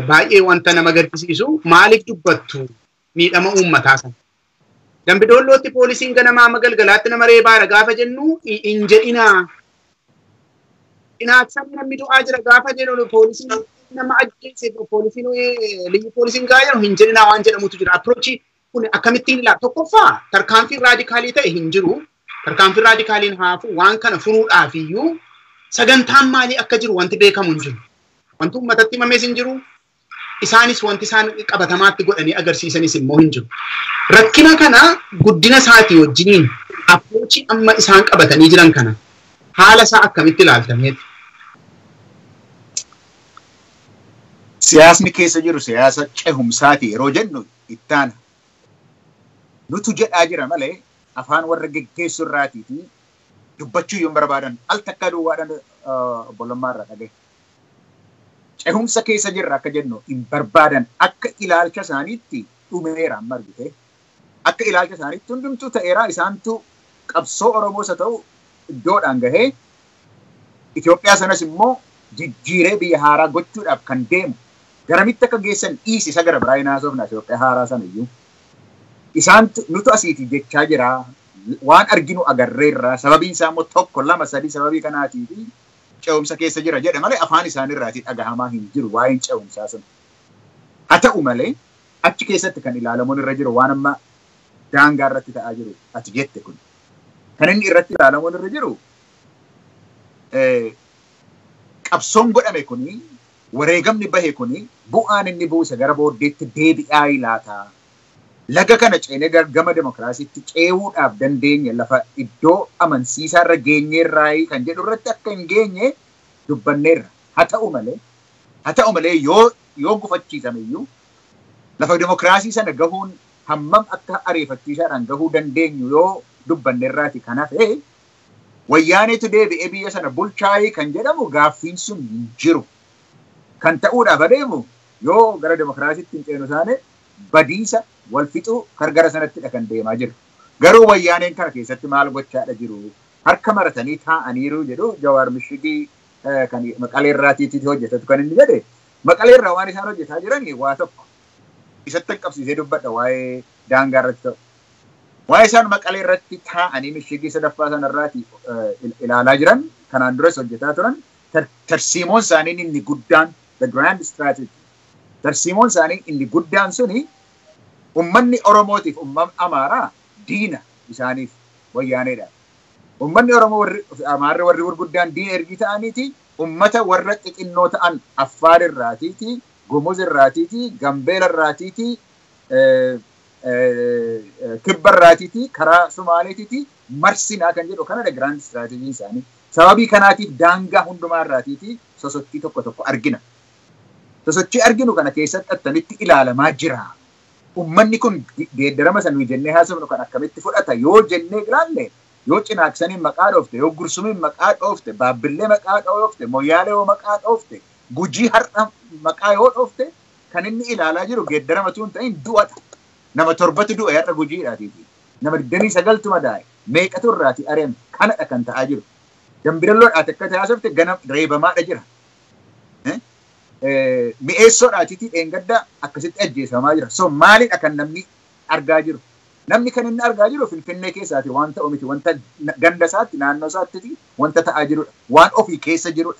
baay'ee wanta nama gaddisiisu, maaliif dubbattu miidhama uummataa sana? Dambidoollootti poolisiin ganamaa amma galgalaatti nama reebaara gaafa jennu hin jedhinaa. Inaaksan namni du'aa jira gaafa jedhu, poolisiin nama ajjeese, poolisiin liyyu poolisiin gaafa jedhu hin jedhinaa waan jedhamutu jira. Approachii kun akkamittiin ilaala? Tokkoffaa, tarkaanfiin raadikaalii ta'e hin jiru. Tarkaanfiin raadikaaliin haafu, waan kana furuudhaaf iyyuu sagantaan maalii akka jiru wanti beekamu hin jiru. Wanti uummatatti himames hin jiru. Isaanis wanti isaan qabatamaatti godhanii agarsiisanis immoo hin jiru. Rakkina kana guddina isaatii wajjiniin approachii amma isaan qabatanii jiran kana haala isaa akkamitti ilaaltameeti? Siyaasni keessa jiru siyaasa cehumsaati yeroo jennu ittaana. Nutu jedhaa jira malee afaan warra geggeessu irraatii fi dubbachuu yoo barbaadan al takka duwwaadhaan obbo Lammaa irraa dhagaye. Cehumsa keessa jirra akka jennu hin barbaadan. Akka ilaalcha isaaniitti dhumeera amma, argite. Akka ilaalcha isaaniitti hundumtuu ta'eera, isaantu qabsoo Oromoos haa ta'u iddoodhaan gahee Itoophiyaa sanas immoo jijjiiree biyya haaraa gochuudhaaf kan deemu, garamitti akka geessan dhiisi, isa gara biraa hin haasofna, Itoophiyaa haaraa sana iyyuu. Isaantu nutu asiiti jechaa jira, waan arginu agarreerra, sababiin isaa immoo tokko, lama, sadii, sababii kanaatii fi ce'umsa keessa jira jedhe malee afaan isaaniirraatii dhagahamaa hin jiru waa'een ce'umsaa sun. Haa ta'u malee achi keessatti kan ilaalamuun irra jiru waan amma daangaa irratti ta'aa jiru ati jette kun. Kan inni irratti ilaalamuun irra jiru, qabsoon godhame kuni, wareegamni bahe kuni, bu'aan inni buuse gara booddeetti deebi'aa ilaata? Laga kana ceenee gama demokiraasiitti ce'uudhaaf dandeenye, lafa iddoo amansiisaa irra geenyeerraa kan jedhu irratti akka hin geenye dubbanneerra. Haa ta'u malee yoo gufachiisame iyyuu lafa demokiraasii sana gahuun hammam akka ariifachiisaadhaan gahuu dandeenyu yoo dubbanneerraati kan hafe, Wayyaaneetu deebi'ee biyya sana bulchaayii kan jedhamu gaaffiin sun hin jiru. Kan ta'uudhaaf adeemu yoo gara demokiraasiitti hin ceenu taane badiisa wal fixuu gara sanattidha kan deemaa jiru. Garuu Wayyaaneen kana keessatti maal gochaadha jiru? Harka maratanii taa'aniiru jedhu. Jawaar Mishigii kan Maqaleerraatiitti hojjetatu kan inni jedhe. Maqaleerraa waan isaan hojjetaa jiran waa tokko isatti qabsiisee dubbadha waa'ee daangaa irratti ta'u. Waa'ee isaan Maqalee irratti taa'anii mishigii sadaffaa sanarraati ilaalaa jiran, kanaan duras hojjetaa turan, tarsiimoon isaanii inni guddaan, the grand strategy, tarsiimoon isaanii inni guddaan suni ummanni Oromootiif ummanni Amaaraa diina isaaniif Wayyaaneedha. Ummanni Oromoo warri Amaarri warri gurguddaan diina ergii ta'aniiti ummata warra xixinnoo ta'an Affaar irraatiiti, Gumuz irraatiiti, Gambeela irraatiiti. Kibbarraatiiti karaa Somaaleetiiti marsinaa kan jedhu kanadha grand strategy isaanii. Sababii kanaatiif daangaa hundumaarraatiiti sosochii tokko tokko argina. Sosochii arginu kana keessatti attamitti ilaalamaa jira. Uummanni kun geeddarama sana jennee haasofnu kan akkamitti fudhata yoo jennee ilaalle, yoo Cinaaksaniin maqaa dhoofte, yoo Gursumiin maqaa dhoofte, Baabbillee maqaa dhoofte, Moyyaalee yoo maqaa dhoofte, Gujii har'a maqaa yoo dhoofte, kan inni ilaalaa jiru geeddarama tun ta'in du'adha. Nama 7tu du'e har'a Gujiidhaatiiti. Nama 29tu madaa'e. Meeqatu irraati areeme. Kanadha kan ta'aa jiru. Dambiralloodhaati akka taasifte gana reebamaadha jira. Mi'eessoodhaatiitii dheengadda akkasitti ajjeefamaa jira. So maalidha kan namni argaa jiru? Namni kan inni argaa jiru Finfinnee keessaati waan ta'u miti, wanta ganda isaatti naannoo isaatti wanta ta'aa jirudha. Waan ofii keessa jirudha.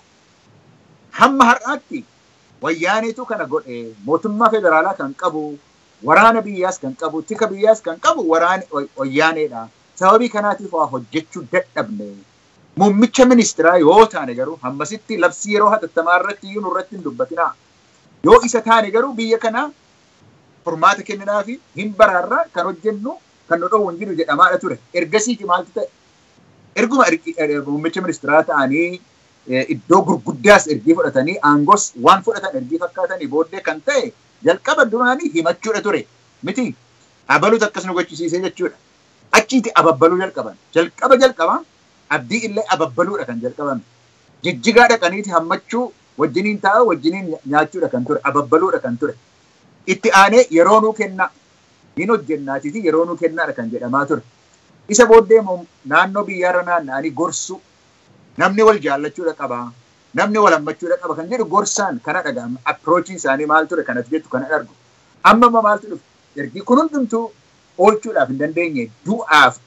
Hamma har'aatti wayyaaneetu kana godhe, mootummaa federaalaa kan qabu, waraana biyyaas kan qabu, tika biyyaas kan qabu waraana wayyaaneedha. Sababii kanaatiif waa hojjechuu dadhabne. Muummicha ministeeraa yoo taane garuu hammasitti labsii yeroo hatattamaa irratti iyyuu nurratti hin dubbatinaa. Yoo isa taane garuu biyya kana furmaata kenninaa fi hin baraarraa kan hojjennu kan nu dhoowwu hin jiru jedhamaadha ture. Ergasiiti maaltu ta'e? Erguma muummicha ministeeraa ta'anii iddoo gurguddaas ergii fudhatanii aangoos waan fudhatan ergii fakkaatanii booddee kan ta'e jalqaba duraanii himachuudha ture. Miti abaluutu akkas nu gochisiisee jechuudha. Achiiti ababbaluu jalqaban. Jalqaba Abdii illee ababbaluudha kan jalqaban. Jijjigaa dhaqaniiti hammachuu wajjiniin taa'u wajjiniin nyaachuudha kan ture. Ababbaluudha kan ture. Itti aanee yeroo nuu kennaa hin hojjennaatiiti yeroo nuu kennaadha kan jedhamaa ture. Isa booddee naannoo biyyaarra naanna'anii gorsuu, namni wal jaallachuudha qaba, namni wal hammachuudha qaba kan jedhu gorsaan kana dhaga'ama. Approachiin isaanii maal ture kanatti jettu kana argu. Amma amma maaltu dhufe? Ergi kun hundumtuu oolchuudhaaf hin dandeenye du'aaf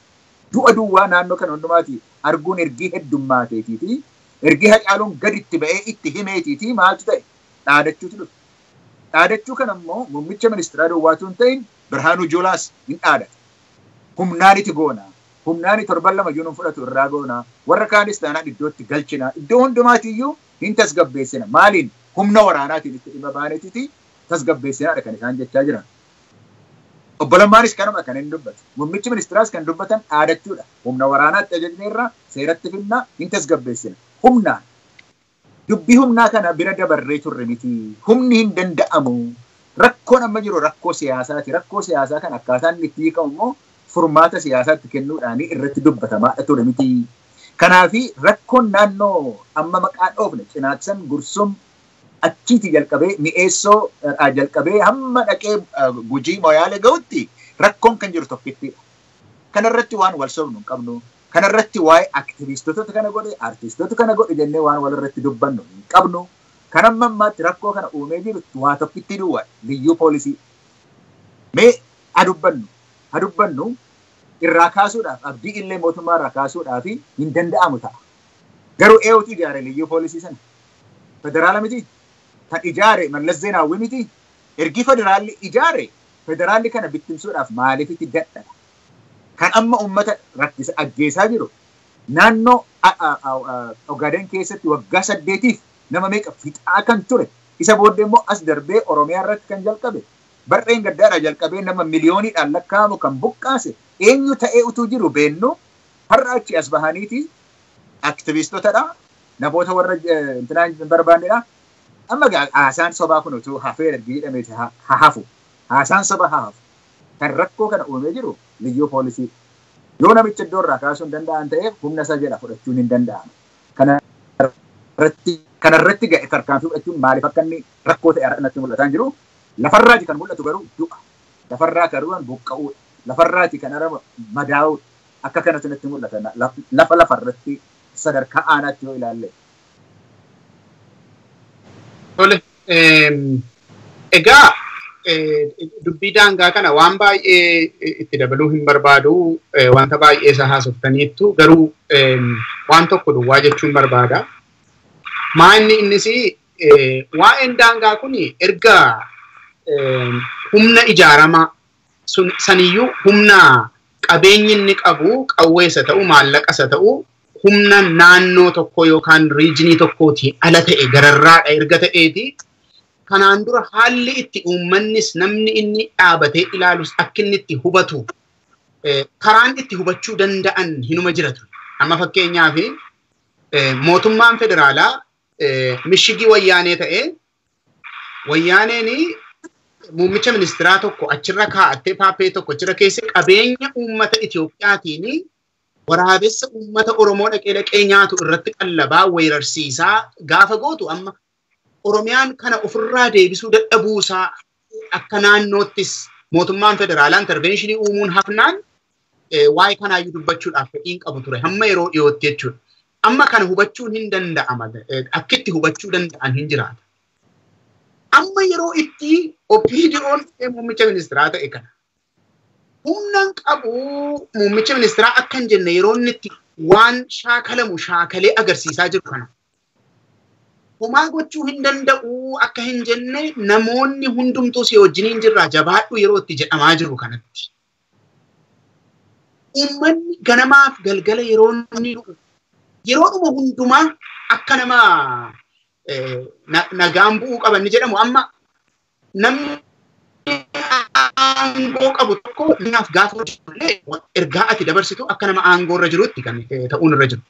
du'a duwwaa naannoo kana hundumaati arguun ergii heddummaateetiiti. Ergii Hacaaluun gaditti ba'ee itti himeetiiti maaltu ta'e? Dhaadachuutu dhufe. Dhaadachuu kana immoo muummicha ministeeraa duwwaatu hin ta'in Birhaanuu Juulaas hin dhaadate. Humnaaniti goona. Humnaani 7 2 iyyuu fudhatu irraa goona. Warra kaanis taanaan iddootti galchina. Iddoo hundumaatiyyuu hin tasgabbeessina. Maaliin? Humna waraanaatiin itti dhimma baaneetiti tasgabbeessinaadha kan isaan jechaa jiran. Obbo Lammaanis kanuma kan inni dubbatu. Muummichi ministeeraas kan dubbatan dhaadachuudha. Humna waraanaatti ajajneerra seeratti finnaa hin tasgabbeessina. Humnaan. Dubbii humnaa kana bira dabarree turre miti. Humni hin danda'amu. Rakkoon amma jiru rakkoo siyaasaati. Rakkoo siyaasaa kan akkaataan inni itti hiikamu immoo furmaata siyaasaatti kennuudhaan irratti dubbatamaadha ture miti. Kanaafi rakkoon naannoo amma maqaa dhoofne Cinaaksan, Gursum achiiti jalqabee Mi'eessoo jalqabee hamma dhaqee Gujii Moyaalee ga'utti rakkoon kan jiru tokkittidha. Kanarratti waan wal sobnu hin qabnu. Kanarratti waa'ee aktivistoota kana godhe, artistoota kana godhe jennee waan walirratti dubbannu hin qabnu. Kan amma ammaatti rakkoo kana uumee jiru waa tokkitti duwwaa liyyuu poolisii. Mee adubbannu irraa kaasuudhaaf Abdii illee mootummaa irraa kaasuudhaaf hin danda'amu ta'a. Garuu eenyutu ijaare liyyuu poolisii sana? Federaala miti. Kan ijaare Mallas Zeenaawwi miti. Ergi federaalli ijaare federaalli kana bittimsuudhaaf maaliif itti dadhaba? Kan amma uummata rakkisa ajjeesaa jiru naannoo Ogaden keessatti waggaa 8 nama meeqa fixaa kan ture. Isa booddee immoo as darbee Oromiyaa irratti kan jalqabe barreen gaddaadhaa jalqabee nama miliyooniidhaan lakkaa'amu kan buqqaase eenyu ta'ee utuu jiru beennu har'a achi as bahaniiti aktivistootadha. Namoota warra intinaan hin barbaannedha. Amma haasaan sobaa kun utuu hafee ergi jedhameeti haa hafu. Haasaan sobaa haa hafu. Kan rakkoo kana uumee jiru liyyuu poolisii. Yoo namicha iddoo irraa kaasuu hin danda'an ta'eef humna isaa jedha fudhachuun hin danda'amu. Kanarratti ga'e tarkaanfii fudhachuun maaliif akka inni rakkoo ta'e har'a natti mul'ataa jiru. Lafarraati kan mul'atu garuu du'a. Lafarraa kan ruwan buqqa'uudha. Lafarraati kan aramu madaa'uudha. Akka kanatti natti mul'ata. Lafa lafarratti sadarkaa aanaatti yoo ilaalle. Tole, egaa dubbii daangaa kana waan baay'ee itti dabaluu hin barbaadu, wanta baay'ee isa haasoftaniittu garuu waan tokko duwwaa jechuun barbaada. Maa inni innis waa'een daangaa kun erga humna ijaaramaa saniyyuu humna qabeenyi inni qabu qawweessa ta'u maallaqasa ta'u humna naannoo tokko yookaan riijinii tokkootii ala ta'e gararraadha erga ta'eeti Kanaan dura haalli itti uummannis namni inni dhaabatee ilaalus akka inni itti hubatu karaan itti hubachuu danda'an hinuma jiratu. Amma fakkeenyaaf mootummaan federaalaa mishigii wayyaanee ta'ee wayyaaneen muummicha ministeeraa tokko achirra kaa'attee paappee tokko achirra keessa qabeenya uummata Itiyoophiyaatiin waraabessa uummata Oromoo dhaqee dhaqee nyaatu irratti qallabaa weerarsiisaa gaafa gootu amma Oromiyaan kana ofirraa deebisuu dadhabuusaa akka naannoottis mootummaan federaalaa intervenshinii uumuun hafnaan waa'ee kanaayyuu dubbachuudhaaf fedhiin qabu ture hamma yeroo dhiyootti jechuudha. Amma kana hubachuun hin danda'ama akkitti hubachuu danda'an hin jiraata. Amma yeroo itti OPDO'n muummicha ministeeraa ta'e kana humnaan qabu muummicha ministeeraa akka hin jenne yeroo inni itti waan shaakalamu shaakalee agarsiisaa jiru kana. Homaa gochuu hin danda'u akka hin jenne namoonni hundumtuu si wajjiniin jirraa jabaadhu yeroo itti jedhamaa jiru kanatti. Uummanni ganamaaf galgala yeroo inni du'u yeroodhuma hundumaa akka nama nagaan bu'uu qaban ni jedhamu amma namni aangoo qabu tokko naaf gaafa hojjetullee ergaa ati dabarsitu akka nama aangoo irra jirutti kan ta'uun irra jiru.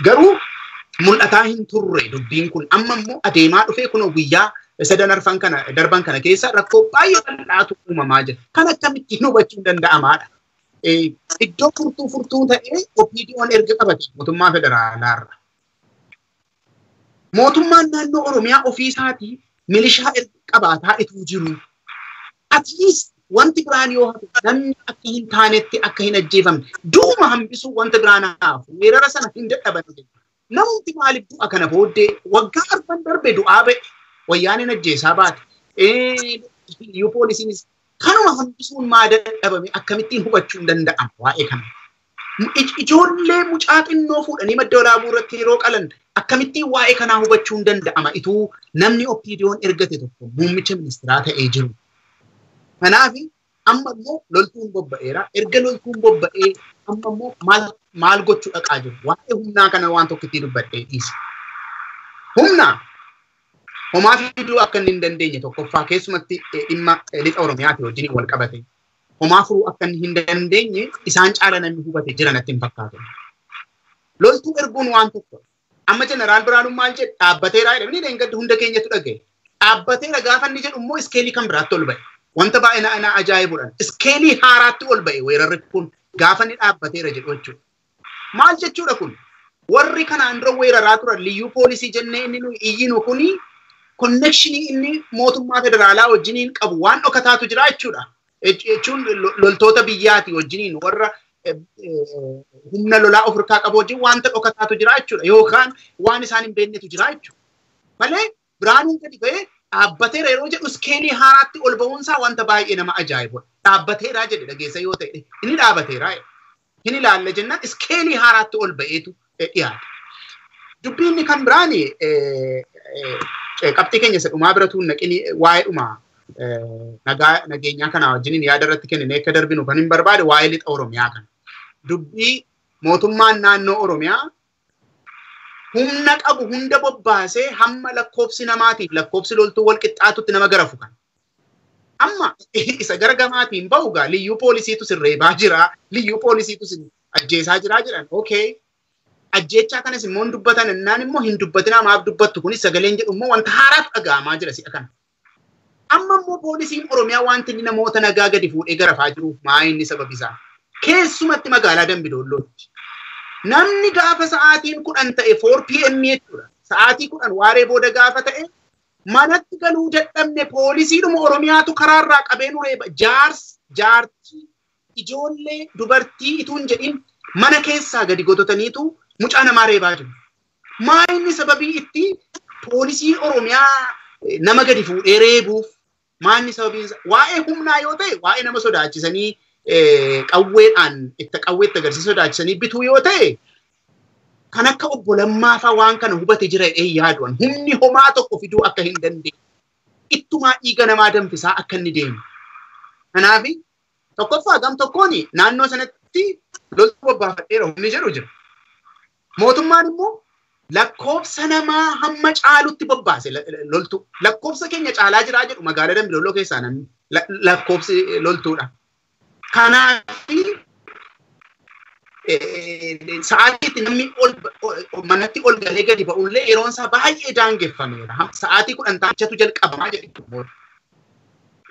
Garuu mul'ataa hin turre dubbiin kun amma immoo adeemaa dhufee kunoo guyyaa sadan arfan kana darban kana keessa rakkoo baay'ee bal'aatu uumamaa jira. Kan akkamittiin hubachuun danda'amaadha. Iddoo furtuu furtuu ta'ee OPDO'n erga qabate mootummaa federaalaarra. Mootummaan naannoo Oromiyaa ofii isaatii milishaa erga qabaataa ituu jiru. At least wanti biraan yoo hafe namni akka hin taanetti akka hin ajjeefamne du'uma hambisuu wanta biraan hafu weerara sana hin dadhaban. Namni maaliif du'a kana booddee waggaa arfan darbe du'aa ba'e wayyaaneen ajjeesaa baate. Iyyuu poolisiinis kanuma hambisuun maa dadhabame akkamittiin hubachuun danda'ama waa'ee kana. Ijoollee mucaa xinnoo fuudhanii madda walaabuu irratti yeroo qalan akkamittiin waa'ee kanaa hubachuun danda'ama ituu namni OPDO'n ergate tokko muummicha ministeeraa ta'ee jiru. Kanaaf amma immoo loltuun bobba'eera. Erga loltuun bobba'ee amma immoo maal gochuu dhaqaa jiru? Waa'ee humnaa kana waan tokko itti dubbadhee dhiisa. Humna homaa fiduu akka inni hin dandeenye tokkoffaa keessumatti dhimma lixa Oromiyaatii wajjin wal qabate. Homaa furuu akka inni hin dandeenye isaan caala namni hubate jira natti hin fakkaatu. Loltuu erguun waan tokko. Amma jeneraal Biraanuun maal jedhe dhaabbateera jedhe inni dheengaddi hunda keenyatu dhagaye. Dhaabbateera gaafa inni jedhu immoo iskeelii kan biraatti ol ba'e. Wanta baay'ee na ajaa'ibuudhaan iskeelii haaraatti ol ba'e weerarri kun gaafa inni dhaabbateera jedhu jechuudha. Maal jechuudha kun? Warri kanaan dura weeraraa turan liyyuu poolisii jennee inni nuyi iyyinu kuni konnekshinii inni mootummaa federaalaa wajjiniin qabu waan dhokataatu jira jechuudha. Jechuun loltoota biyyaati wajjiniin warra humna lolaa of harkaa qabu wajjin wanta dhokataatu jira jechuudha. Yookaan waan isaan hin beeknetu jira jechuudha. Malee Biraanuun gadi ba'ee dhaabbateera yeroo jedhu iskeelii haaraatti ol ba'uunsaa wanta baay'ee nama ajaa'ibudha. Dhaabbateera jedhe dhageessa yoo ta'e inni dhaabateera. Hin ilaalla jennaan iskeelii haaraatti ol ba'eetu dhiyaata. Dubbiin kan biraani qabxii keenya isa dhumaa bira tuun naqini waa'ee dhumaa nageenyaa kana wajjiniin yaada irratti kenninee akka darbinu kan hin barbaade waa'ee lixa Oromiyaa kana. Dubbii mootummaan naannoo Oromiyaa humna qabu hunda bobbaasee hamma lakkoofsi namaatiif lakkoofsi loltuu wal qixxaatutti nama garafu kan. Amma isa gara gamaatiin bahu gaa liyyuu poolisiitu sirreebaa jira, liyyuu poolisiitu ajjeesaa jira jedhan. Okay. Ajjeechaa kanas immoo hin dubbatan innaan immoo hin dubbatinaa maaf dubbattu kunis sagaleen jedhu immoo wanta haaraatu dhaga'amaa jira si'a kana. Amma immoo poolisiin Oromiyaa wanti inni namoota nagaa gadi fuudhee garafaa jiruuf maa inni sababi isaa? Keessumatti magaalaa Dambidollootti. Namni gaafa sa'aatiin 10 ta'e 4 PM jechuudha. Sa'aatii 10 waaree booda gaafa ta'e manatti galuu dadhabne poolisiidhuma Oromiyaatu karaarraa qabee nu reeba. Jaartii, ijoollee, dubartii itoo hin jedhin mana keessaa gadi gototaniitu mucaa namaa reebaa jiru. Maa inni sababii itti poolisii Oromiyaa nama gadi fuudhee reebuuf maa inni sababiin waa'ee humnaa yoo ta'e waa'ee nama sodaachisanii qawweedhaan itti qawweetti agarsiisa sodaachisanii bituu yoo ta'e kan akka obbo Lammaa fa'aa waan kana hubate jira jedhee yaaduun humni homaa tokko fiduu akka hin dandeenye ittumaa dhiiga namaa danfisaa akka inni deemu. Kanaaf tokkoffaa gam tokkoon naannoo sanatti loltuu bobbaafadheera humni jedhu jira. Mootummaan immoo Lakkoofsa namaa hamma caalutti bobbaase loltuu. Lakkoofsa keenya caalaa jiraa jedhu magaalaa Dambidolloo keessaa namni lakkoofsi loltuudha. Kanaaf sa'aatii namni manatti ol galee gadi ba'ullee yeroon isaa baay'ee daangeffameera. Sa'aatii 10 taachatu jalqabamaa jedhu.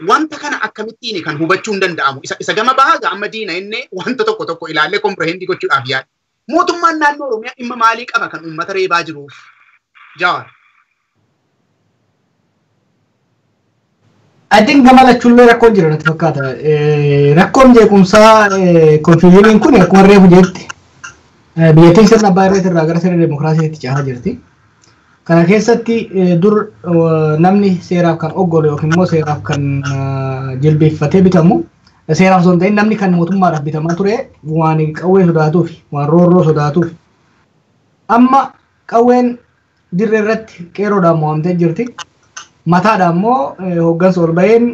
Wanta kana akkamittiin kan hubachuun danda'amu? Isa gama bahaa amma diina inni wanta tokko tokko ilaallee kompirehendii gochuudhaaf yaada. Mootummaan naannoo Oromiyaa dhimma maalii qaba kan uummata reebaa jiruuf? Jawaar. I think gama lachuullee rakkoon jira natti fakkaata. Rakkoon jeequmsaa konfiyuuziniin kun akkuma reefu jetti. Biyyattiin sirna abbaa irreetii irraa gara sirna dimookiraasiitti cehaa jirti. Kana keessatti dur namni seeraaf kan oggolu yookiin immoo seeraaf kan jilbeeffatee bitamu, seeraaf osoo hin ta'in namni kan mootummaadhaaf bitamaa ture waan qawwee sodaatuuf, waan roorroo sodaatuuf. Amma qawween dirree irratti qeerroodhaan mo'amtee jirti. Mataadhaan immoo hooggansa ol baheen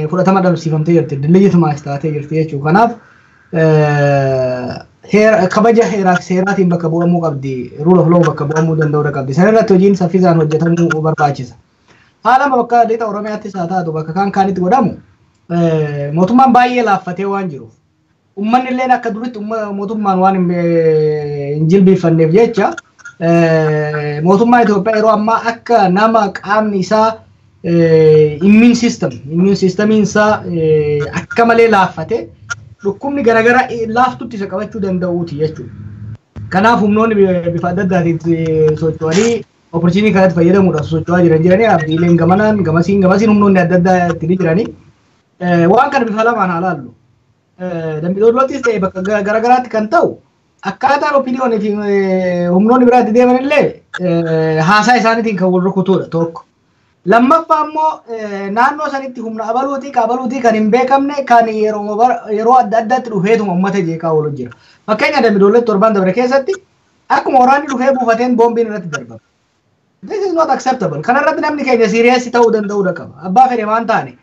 fudhatama dhabamsiifamtee jirti. Legitimize taatee jirti jechuudha. Kanaaf kabaja heeraaf seeraatiin bakka bu'amuu qabdi. Rule of law bakka bu'amuu danda'uu qabdi. Sana irratti hojiin saffisaan hojjetamuu barbaachisa. Haala bakka lixa Oromiyaattis haa taatu bakka kaan kaanitti godhamu mootummaan baay'ee laaffatee waan jiruuf, uummanni illee akka duritti mootummaan waan hin jilbeeffanneef jecha, mootummaan Itoophiyaa yeroo ammaa akka nama qaamni isaa immune systemiin isaa akka malee laaffate, dhukkubni garaagaraa laaftutti isa qabachuu danda'uuti jechuudha. Kanaaf humnoonni bifa adda addaatiin socho'anii opportunity kanatti fayyadamuudhaaf socho'aa jiran jiranii, abdiileen gamanaan gamasiin gamasiin humnoonni adda addaa itti ni jiranii. Waan kana bifa lamaan haa laallu. Dambidollottis ta'e bakka garaagaraatti kan ta'u, akkaataan opiniyoonii fi humnoonni biraatti deeman illee haasaa isaaniitiin kan wal rukutudha tokko. Lammaffaa immoo naannoo sanitti humna abaluutii qabaluutii kan hin beekamne kan yeroo adda addaatti dhufeetuma uummata jeeqaa oolu jira. Fakkeenya Dambidollootti torban dabre keessatti akkuma waraanni dhufee buufateen boombiin irratti darbama. This is not acceptable. Kanarratti namni keenya serious ta'uu danda'uu qaba. Abbaa fedhe waan taane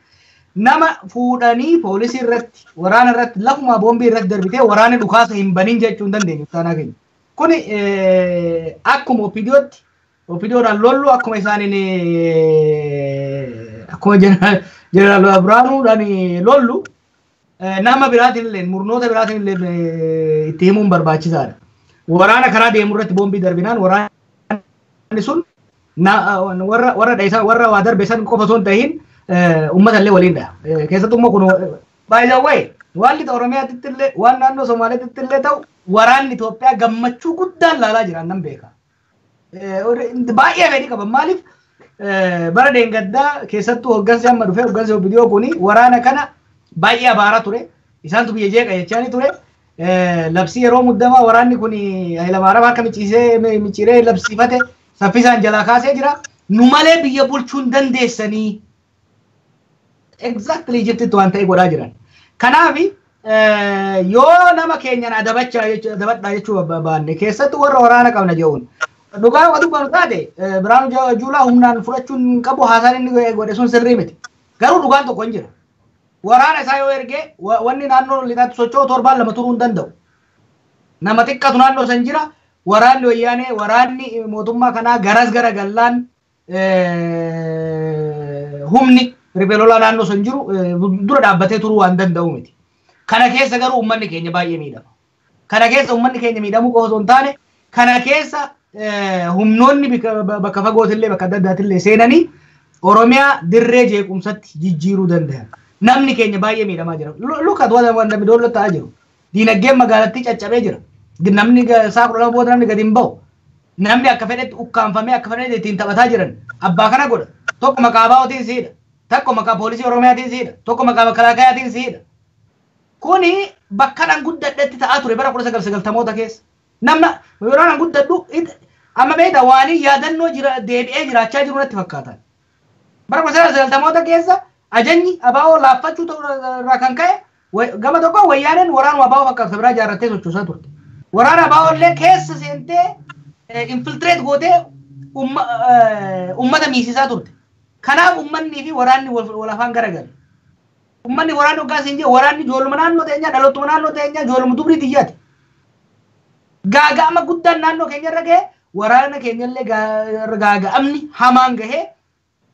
nama fuudhanii poolisii irratti, waraana irratti, lafuma boombii irratti darbitee waraanni dhukaasa hin banin jechuu hin dandeenyu taanaa keenya. Kuni akkuma OPDOtti OPDOdhaan lollu, akkuma isaaniin akkuma jeneraal Biraanuudhaan lollu, nama biraatiin illee murnoota biraatiin illee itti himuun barbaachisaadha. Waraana karaa deemu irratti boombii darbinaan waraanni sun warra warra dheessaa warra waa darbe san qofa osoo hin tahin uummata illee waliin dhaha. Keessattuu immoo kun, by the way, waan lixa Oromiyaatti illee waan naannoo Somaaliyaatti illee ta'u waraanni Itoophiyaa gammachuu guddaan laalaa jiran nan beeka. Baay'ee fedhii qaban. Maaliif? Bara deengaddaa keessattuu hooggansi amma dhufee, hooggansi OPDO kuni waraana kana baay'ee abaaraa ture. Isaantu biyya jeeqa jechaanii ture. Labsii yeroo muddamaa waraanni kun Hayilamaariyaam harka micciisee micciiree labsiifate saffisaan jalaa kaasee jira. Nu malee biyya bulchuu hin dandeessanii. Exactly Egyptitti waan ta'e godhaa jiran. Kanaaf yoo nama keenyan adabachaa adabadhaa jechuu baanne, keessattuu warra waraana qabna jedhuun, dhugaa waan dubbannu taate, Biraanuu Juulaa humnaan fudhachuun hin qabu, haasaan inni godhe sun sirrii miti. Garuu dhugaan tokko hin jira. Waraana isaa yoo ergee wanni naannoo lixaatti socho'u torbaan 2 turuu hin danda'u. Nama xiqqatu naannoo san jira. Waraanni wayyaanee, waraanni mootummaa kanaa garas gara gallaan humni riphee lolaa naannoo san jiru dura dhaabbatee turuu waan danda'u miti. Kana keessa garuu uummanni keenya baay'ee miidhama. Kana keessa uummanni keenya miidhamuu qofa osoo hin taane, kana keessa humnoonni bakka fagootillee bakka adda addaatillee seenanii Oromiyaa dirree jeequmsatti jijjiiruu danda'an. Namni keenya baay'ee miidhamaa jira. Look at waan Dambidolloo ta'aa jiru. Diinagdeen magaalattii caccabee jira. Namni isaa 12 booda namni gadi hin bahu. Namni akka fedhetti ukkaanfamee akka fedhetti ittiin taphataa jiran. Abbaa kana godha. Tokko maqaa ABOtiin siidha. Tokko maqaa poolisii Oromiyaatiin siidha. Tokko maqaa makalaakayaatiin siidha. Kuni bakka dhaan guddadhetti ta'aa ture bara 1990moota keessa. Namna yeroo dhaan guddadhu amma beektaa waanii yaadannoo jira deebi'ee jiraachaa jiru natti fakkaatan. Bara 1990moota keessa ajajni ABO laaffachuu irraa kan ka'e gama tokko wayyaaneen waraanuma ABO fakkaatu biraa ijaarrattee sochoosaa turte. Waraana ABO illee keessa seentee infiltrate gootee uummata miisisaa turte. Kanaaf uummanni fi waraanni wal afaan garagale. Uummanni waraanni hoggaa siin jee waraanni ijoolluma naannoo teenyaa, dhalootuma naannoo teenyaa, ijoolluma dubrii xiyyaati. Gaaga'ama guddaan naannoo keenya irra ga'e. Waraana keenyallee gaaga'amni hamaan gahee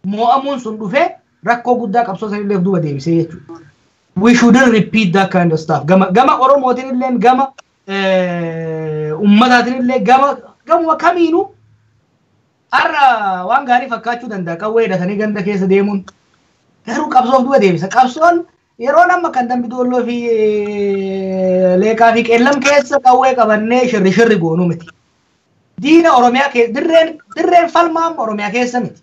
mo'amuun sun dhufee rakkoo guddaa qabsoo sanillee duuba deebisee jechuudha. We shouldn't repeat that kind of stuff. Gama Oromootiin illee, gama ummataatiin illee, gama kamiinuu har'a waan gaarii fakkaachuu danda'a qawwee hidhatanii ganda keessa deemuun. Garuu qabsoof duuba deebisa. Qabsoon yeroo amma kan Dambi Doolloo fi Leeqaa fi Qeellam keessa qawwee qabannee shirri shirri goonuu miti. Diina Oromiyaa keessa dirreen falmaa amma Oromiyaa keessa miti.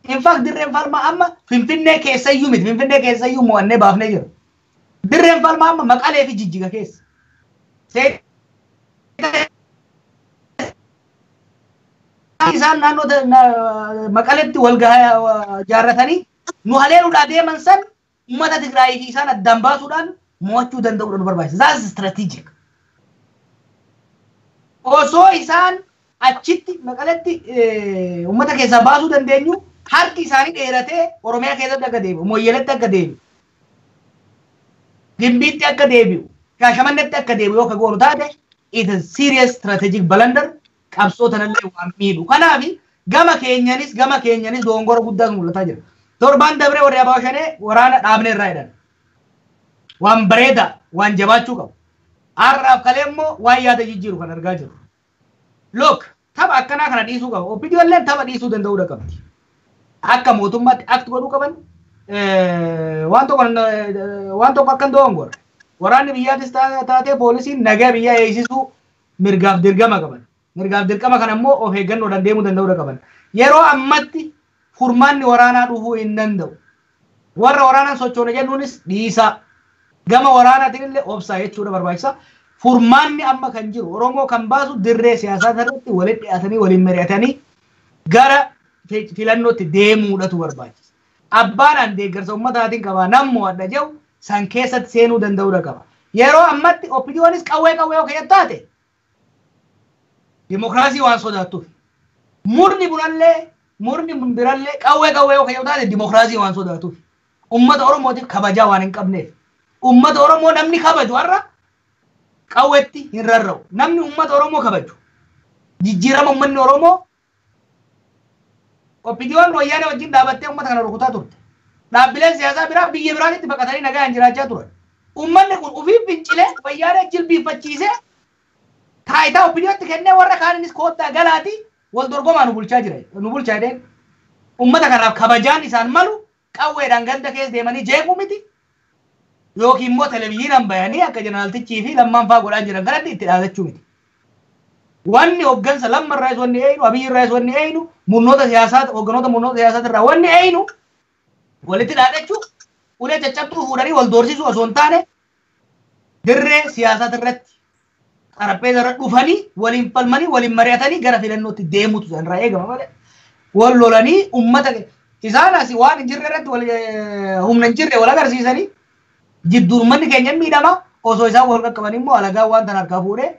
In fact, dirreen falmaa amma Finfinnee keessayyuu miti. Finfinnee keessayyuu mo'annee baafnee jira. Dirreen falmaa amma Maqalee fi Jijjiga keessa. Isaan naannoo Maqaleetti wal jaarratanii nu haleeluudhaa deeman san uummata Tigraayii fi isaan addaan baasuudhaan mo'achuu danda'uudha nu barbaachisa. That's strategic. Osoo isaan achitti Maqaleetti uummata keessaa baasuu dandeenyu harki isaanii dheeratee Oromiyaa keessatti akka deebi'u, Mooyyeleetti akka deebi'u, Gimbiitti akka deebi'u, Shaashamannetti akka deebi'u yoo ka goonu taate, it is serious strategic blunder, qabsoo tanallee waan miidhu. Kanaaf gama keenyanis dogongora guddaatu mul'ataa jira. Torbaan dabree warri Abaa Shanee waraana dhaabnee irraa jedhan. Waan bareedaa, waan jabaachuu qabu. Har'aaf kalee immoo waan yaada jijjiiru kan argaa jirru. Look, tapha akkanaa kana dhiisuu qaba. OPDOlleen tapha dhiisuu danda'uudha qabdi. Akka mootummaatti act godhuu qaban waan tokko akka hin dogongorre. Waraanni biyyaatis taatee poolisiin nagaa biyyaa eegsisuu mirgaaf dirqama qaban. Mirgaaf dirqama kana immoo of eeggannoodhaan deemuu danda'uudha qaban. Yeroo ammatti furmaanni waraanaa dhufuu hin danda'u. Warra waraanaan sochoone jennuunis dhiisaa. Gama waraanaatiin illee obsaa jechuudha barbaachisa. Furmaanni amma kan jiru, Oromoo kan baasu, dirree siyaasaa irratti walitti dhiyaatanii waliin mari'atanii gara filannootti deemuudhatu barbaachisa. Abbaadhaan deeggarsa uummataatiin qabaa nan mo'adha jedhu san keessatti seenuu danda'uudha qaba. Yeroo ammatti OPDOnis qawwee qawwee yoo keessa taate dimokiraasii waan sodaattuuf. Murni bunallee, murni birallee qawwee qawwee yoo keessa taate dimokiraasii waan sodaattuuf. Uummata Oromootiif kabajaa waan hin qabneef. Uummata Oromoo namni kabaju har'a qawweetti hin rarra'u. Namni uummata Oromoo kabaju jijjiirama uummanni Oromoo. OPDOn wayyaanee wajjin dhaabattee uummata kana rukutaa turte. Dhaabbileen siyaasaa biraa biyya biraatitti baqatanii nagaan jiraachaa turan. Uummanni kun ofii fincilee wayyaanee jilbiinfachiisee taayitaa OPDOtti kennee warra kaaninis koottaa galaati wal dorgomaa nu bulchaa jira. Nu bulchaa jedheen. Uummata kanaaf kabajaan isaan malu qawweedhaan ganda keessa deemanii jeequu miti. Yookiin immoo televizyiinaan bayanii akka jeneraaltichii fi Lammaan fa'aa godhaa jiran kanatti itti dhaadachuu miti. Wanni hooggansa Lamma irraas wanni eeynu, Abiyyi irraas wanni eeynu, murnoota siyaasaa, hoogganoota murnoota siyaasaa irraa wanni eeynu walitti dhaadachuu, ulee caccabtuu fuudhanii wal doorsisuu osoo hin taane, dirree siyaasaa irratti xarapheeza irra dhufanii waliin falmanii waliin mari'atanii gara filannootti deemutu irraa eegama malee wal lolanii uummata isaan asii waan hin jirre irratti wal humna hin jirre wal agarsiisanii jidduun uummanni keenya miidhama. Osoo isaan wal qaqqaban immoo alagaan waan tan harkaa fuudhee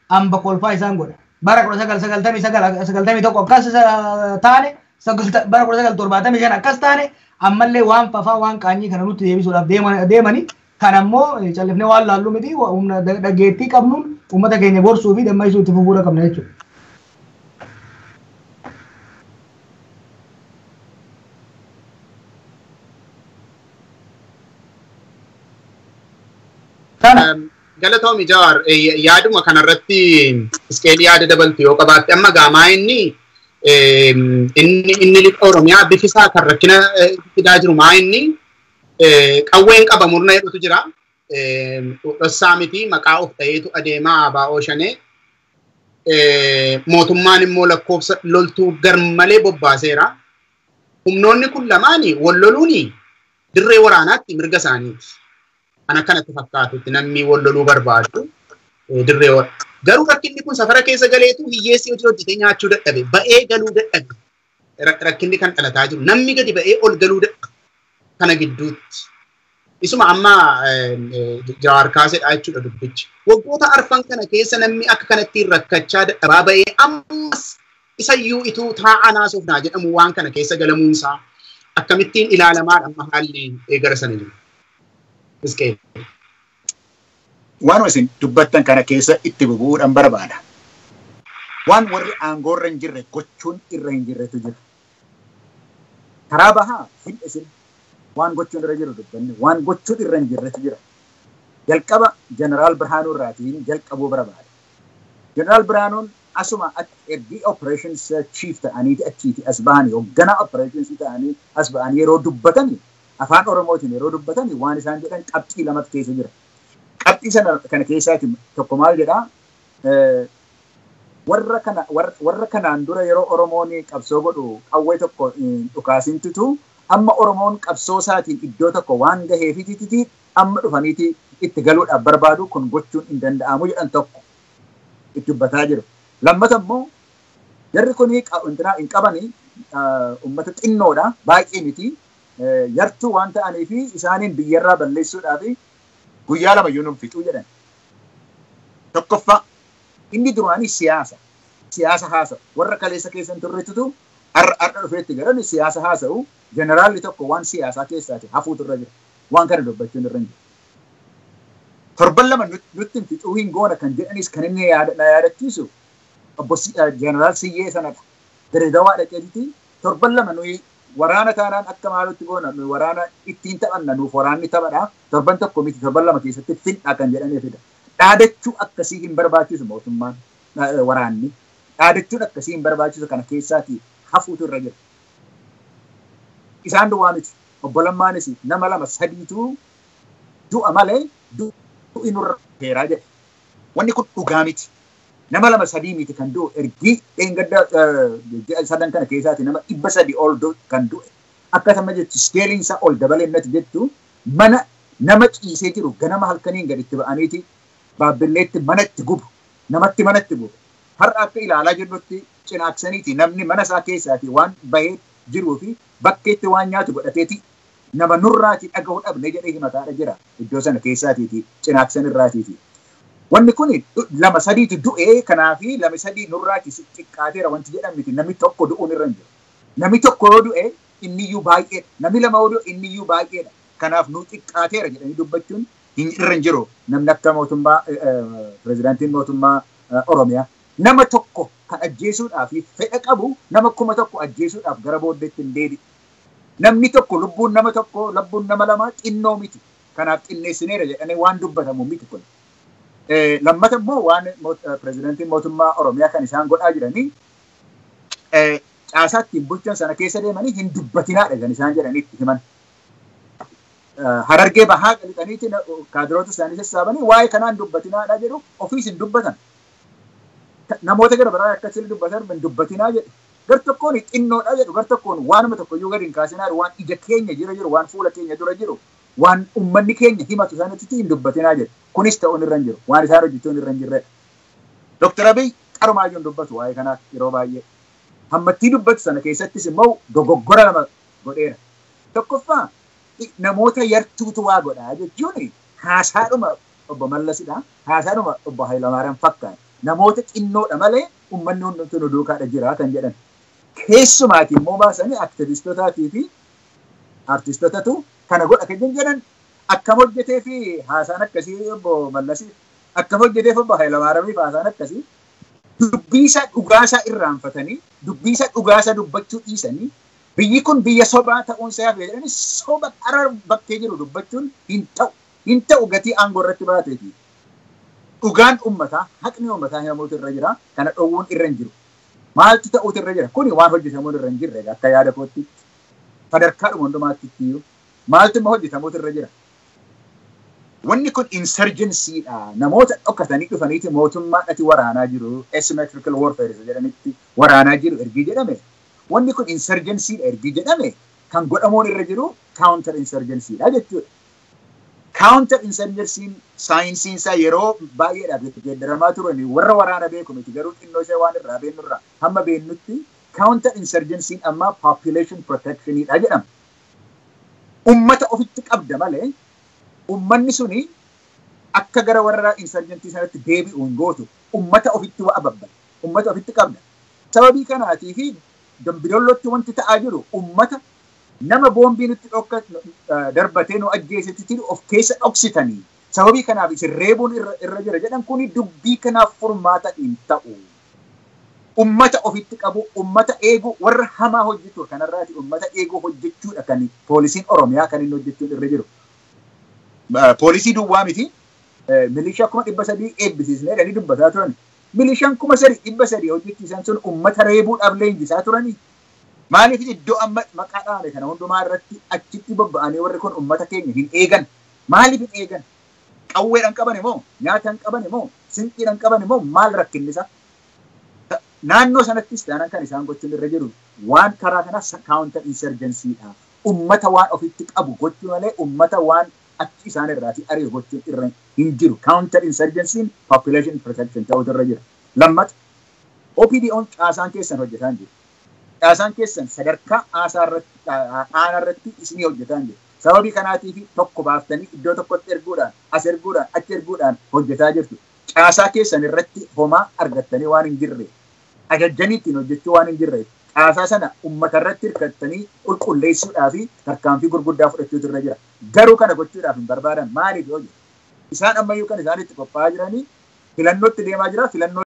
hamba kolfaa isaan godha. Bara 1999, 91 akkas taane, bara 1975 akkas taane, ammallee waan fafaa waan qaanyii kana nutti deebisuudhaaf deemanii kan ammoo callifnee waan laallu miti. Humna dhageettii qabnuun uummata keenya gorsuu fi dammaisuu itti fufuudha qabna jechuudha. Galatoomi Jawaar, yaaduma kanarratti Isqeel yaada dabaltu yoo qabaatte. Amma gaamaa inni lixa Oromiyaa bifisaa kan rakkina fidaa jiru maa inni qawween qaba murna jedhutu jira. Dhossaa miti, maqaa of ta'eetu adeemaa ABO Shanee. Mootummaan immoo lakkoofsa loltuu garmalee bobbaaseera. Humnoonni kun lamaani wal loluuni dirree waraanaatti mirga isaaniiti. Kan akkanatti fakkaatutti namni wal loluu barbaadu dirree waraanaa. Garuu rakkinni kun safara keessa galeetu hiyyeessi hojii hojjetee nyaachuu dadhabe, ba'ee galuu dadhabe. Rakkinni kan dhalataa jiru namni gadi ba'ee ol galuu dadhabe kana gidduutti. Isuma amma Jawaar kaasedha jechuudha dubbichi. Waggoota arfan kana keessa namni akka kanatti rakkachaa dadhabaa ba'ee ammas isayyuu ituu taa'aa naasuuf naa jedhamu waan kana keessa galamuunsaa akkamittiin ilaalamaadha amma haalli gara sana jiru? Isqeel. Waan isin dubbattan kana keessa itti bubu'uudhaan barbaada. Waan warri aangoorra hin jirre gochuun irra hin jirretu jira. Karaa bahaa hin isin waan gochuun irra jiru dubbanne waan gochuun irra hin jirretu jira. Jalqaba Jeneraal Birhaanuu irraatiin jalqabuu barbaada. Jeneraal Birhaanuun asuma ergi operations chief ta'aniiti achiiti as bahanii hoogganaa operations ta'anii as bahanii yeroo dubbatani afaan Oromootiin yeroo dubbatani waan isaan jedhan qabxii lamatu keessa jira. Qabxii sana kana keessaati tokko maal jedhaa warra kanaan dura yeroo Oromoon qabsoo godhu qawwee tokko dhukaasintitu amma Oromoon qabsoo isaatiin iddoo tokko waan gaheefititi amma dhufaniiti itti galuudhaaf barbaadu kun gochuun hin danda'amu jedhan tokko itti dubbataa jiru. Lammata immoo jarri kun hin qabanii uummata xinnoodha baay'ee miti yartuu waan ta'anii fi isaaniin biyyarraa balleessuudhaaf guyyaa lama iyyuu nuuf fixuu jedhan. Tokkoffaa inni duraanii siyaasa haasa'u warra kaleessa keessan turretutu har'a dhufeetti galan siyaasa haasa'u jeneraalli tokko waan siyaasaa keessaati hafuutu irra jira waan kana dubbachuun irra hin jiru. Torban lama nutti hin fixuu hin goona kan jedhanis kan inni na yaadachiisu obbo jeneraal Siyyee sanadha. Diredawaa dhaqeetiti torban lama nuyi waraana taanaan akka maalutti goona nuyi waraana ittiin taphanna nuuf waraanni taphadha torban tokko miti torban lama keessatti finna kan jedhaniifidha. Dhaadachuu akkasii hin barbaachisu mootummaan waraanni. Dhaadachuun akkasii hin barbaachisu kana keessaatii hafuutu irra jira. Isaan duwwaa miti. Obbo Lammaanis nama lama sadiitu du'a malee du'i nurra heeraa jedhe. Wanni kun dhugaa miti. Nama lama sadii miti kan du'u ergi dheengadda ji'a sadan kana keessaati nama 300 ol kan du'e. Akkasuma jettu iskeeliin isaa ol dabalee natti jettu mana nama ciisee jiru ganama halkaniin gaditti ba'aniiti Baabilleetti manatti gubu namatti manatti gubu. Har'a akka ilaalaa jirrutti cinaaksaniiti namni mana isaa keessaati waan bahee jiruu fi bakkeetti waan nyaatu godhateeti nama nurraati dhaga'uu dhabne jedhee himataadha jira iddoo sana keessaatiiti cinaaksan irraatiiti. Wanni kun lama sadiitu du'ee kanaafi lama sadii nurraati xiqqaateera wanti jedhamti namni tokko du'uun irra hin jiru. Namni tokko yoo du'e inniyyuu baay'eedha. Namni lama yoo du'e inniyyuu baay'eedha. Kanaaf nu xiqqaateera jedhanii dubbachuun irra hin jiru. Namni akka mootummaa pirezidaantiin mootummaa Oromiyaa nama tokko kan ajjeesuudhaaf fedha qabu nama 1000 ajjeesuudhaaf gara booddeetti hin deebi'u. Namni tokko lubbuun nama tokko lubbuun nama lama xinnoo miti. Kanaaf xinneessineera jedhanii waan dubbatamu miti kun. Lammata immoo waan pirezidaantiin mootummaa Oromiyaa kan isaan godhaa jiranii caasaa ittiin bulchan sana keessa deemanii hin dubbatinaadha kan isaan jedhanii itti himan. Harargee bahaa qalixaniiti kaadiroota isaanii sassaabanii waa'ee kanaan dubbatinaadha jedhu ofiis hin dubbatan. Namoota gara biraa akkasii dubbatan hin dubbatinaa jedhu. Gar tokkoon xinnoodha jedhu gar tokkoon waanuma tokkoyyuu gadi hin kaasinaa waan ija keenya jira jiru waan fuula keenya dura jiru waan uummanni keenya himatu sanatti hin dubbatinaa jedhu. Kunis ta'uun irra hin jiru waan isaan hojjechuun irra hin jirredha. Dooktar Abiy qarumaayyuu hin dubbatu waa'ee kanaa yeroo baay'ee. Hammattii dubbatu sana keessattis immoo dogoggora lama godheera. Tokkoffaa namoota yartuutu waa godhaa jechuun haasaadhuma obbo Mallasidha. Haasaadhuma obbo Hayilamaariyaam fakkaata. Namoota xinnoodha malee uummanni hundumtuu nu duukaadha jira kan jedhan. Keessumaati immoo baasanii aktivistootaatii fi artistootatu kana godha kan jedhan akkam hojjetee fi haasaan akkasii obbo Mallasiif akkam hojjeteef obbo Hayilamaariyaamiif haasaan akkasii dubbii isaa dhugaasaa irraanfatanii dubbii isaa dhugaasaa dubbachuu dhiisanii biyyi kun biyya sobaa ta'uun isaa hafe jedhanii soba qara bakkee jiru dubbachuun hin ta'u. Hin ta'u gatii aangoo irratti baateeti. Dhugaan uummataa haqni uummataa himamuutu irra jira. Kana dhowwuun irra hin jiru. Maaltu ta'uutu irra jira? Kuni waan hojjetamuun irra hin jirre akka yaada kootti. Sadarkaadhuma hundumaatti iyyuu maaltu immoo hojjetamuutu irra jira? Wanni kun insurgencyidha. Namoota dhokatanii dhufaniiti mootummaadhati waraanaa jiru. Asymmetrical warfare isa jedhanitti waraanaa jiru ergi jedhame. Wanni kun insurgencyidha ergi jedhame kan godhamuun irra jiru counter insurgencyidha jechuudha. Counter insurgency'n saayinsiin isaa yeroo baay'eedhaaf geeddaramaa turan warra waraana beeku miti garuu xinnoo ishee waan irraa beennurraa hamma beennutti counter insurgency'n amma population protectionidha jedhama. Ummata ofitti qabda malee ummanni suni akka gara warra insurgentii sanatti deebi'u hin gootu ummata ofitti wa'a babbala ummata ofitti qabda. Sababii kanaatii fi Dambidollootti wanti ta'aa jiru ummata nama boombii nutti dhokka darbatee nu ajjeesetti of keessa dhoksitanii sababii kanaaf isin reebuun irra jira jedhan kuni dubbii kanaaf furmaata hin ta'u. Ummata ofitti qabu, ummata eeguu, warra hamaa hojjetu kanarraati ummata eeguu hojjechuudha kan poolisiin Oromiyaa kan inni hojjechuun irra jiru. Poolisii duwwaa miti milishaa 300,000 eebbisiisnee jedhanii dubbataa turan. Milishaan 3,300 hojjechiisan sun ummata reebuudhaaf leenjisaa turanii. Maaliif iddoo amma maqaa dhaame kana hundumaa irratti achitti bobba'anii warri kun ummata keenya hin eegan? Maaliif hin eegan? Qawweedhaan qaban immoo, nyaataan qaban immoo, sinqiidhaan qaban immoo maal rakkinni isaa? Naannoo sanattis taanaan kan isaan gochuun irra jiru waan karaa kana counter insurgency-dha. Ummata waan ofitti qabu gochuu malee ummata waan achi isaan irraati ari'u gochuun irra hin jiru. Counter insurgency population protection ta'utu irra jira. Lammata OPDO'n caasaan keessan hojjetaa hin jiru. Caasaan keessan sadarkaa aanaa irratti isinii hojjetaa hin jiru. Sababii kanaatiif tokko baaftanii iddoo tokkotti erguudhaan, as erguudhaan, achi erguudhaan hojjetaa jirtu. Caasaa keessan irratti homaa argattanii waan hin jirre, ajajjanii ittiin hojjechuu waan hin jirre, caasaa sana uummata irratti hirkattanii qulqulleessuudhaa fi tarkaanfii gurguddaa fudhachuutu irra jira. Garuu kana gochuudhaaf hin barbaadan. Maaliif yoo jedhu? Isaan ammayyuu kan isaan itti qophaa'aa jiranii filannootti deemaa jira. Filannoo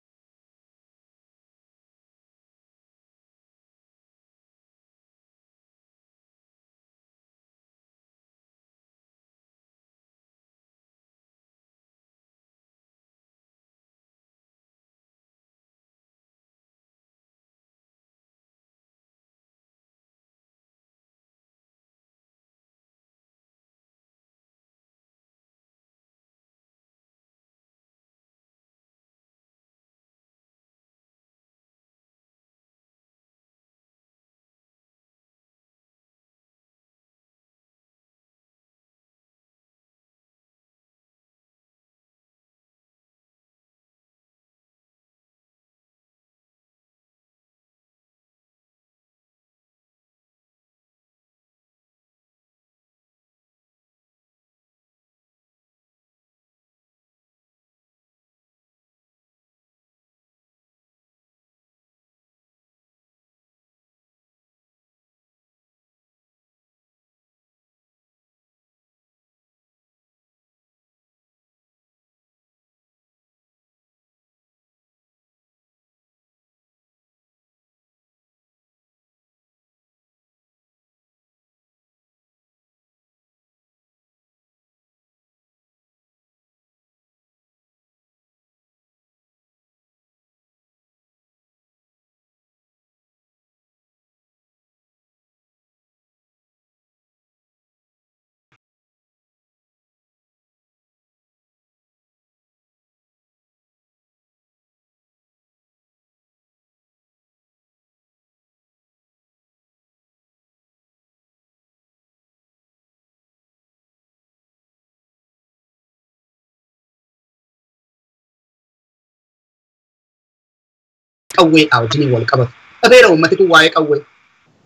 qawweedhaa wajjin wal qabatu. Dhabeera uummati kun waa'ee qawwee.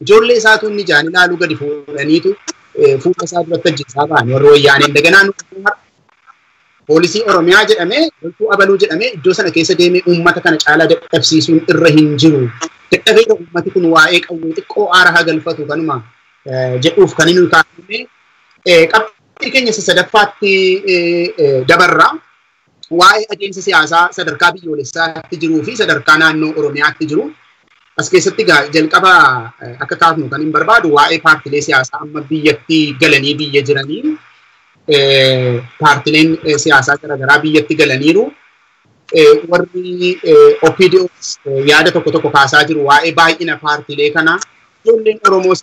Ijoollee isaatu inni jaan ilaaluu gadi fuudhaniitu fuula isaa duratti ajjeesaa ba'an warri wayyaaneen daganaa poolisii Oromiyaa jedhamee loltuu abaluu jedhamee iddoo sana keessa deemee uummata kana caalaa dadhabsiisuun irra hin jiru. Dadhabeera uummati kun waa'ee qawwee xiqqoo aara haa galfatu kanuma jedhuuf kan inni kaafame. Qabxii keenya isa sadaffaatti dabarra. Waa'ee adeemsa siyaasaa sadarkaa biyyoolessaatti jiruu fi sadarkaa naannoo Oromiyaatti jiru. As keessatti jalqaba akka kaafnu kan hin barbaadu waa'ee paartilee siyaasaa amma biyyatti galanii biyya jiranii paartileen siyaasaa garaagaraa biyyatti galaniiru. Warri OPDO yaada tokko tokko kaasaa jiru waa'ee baay'ina paartilee kanaa. Ijoolleen Oromoo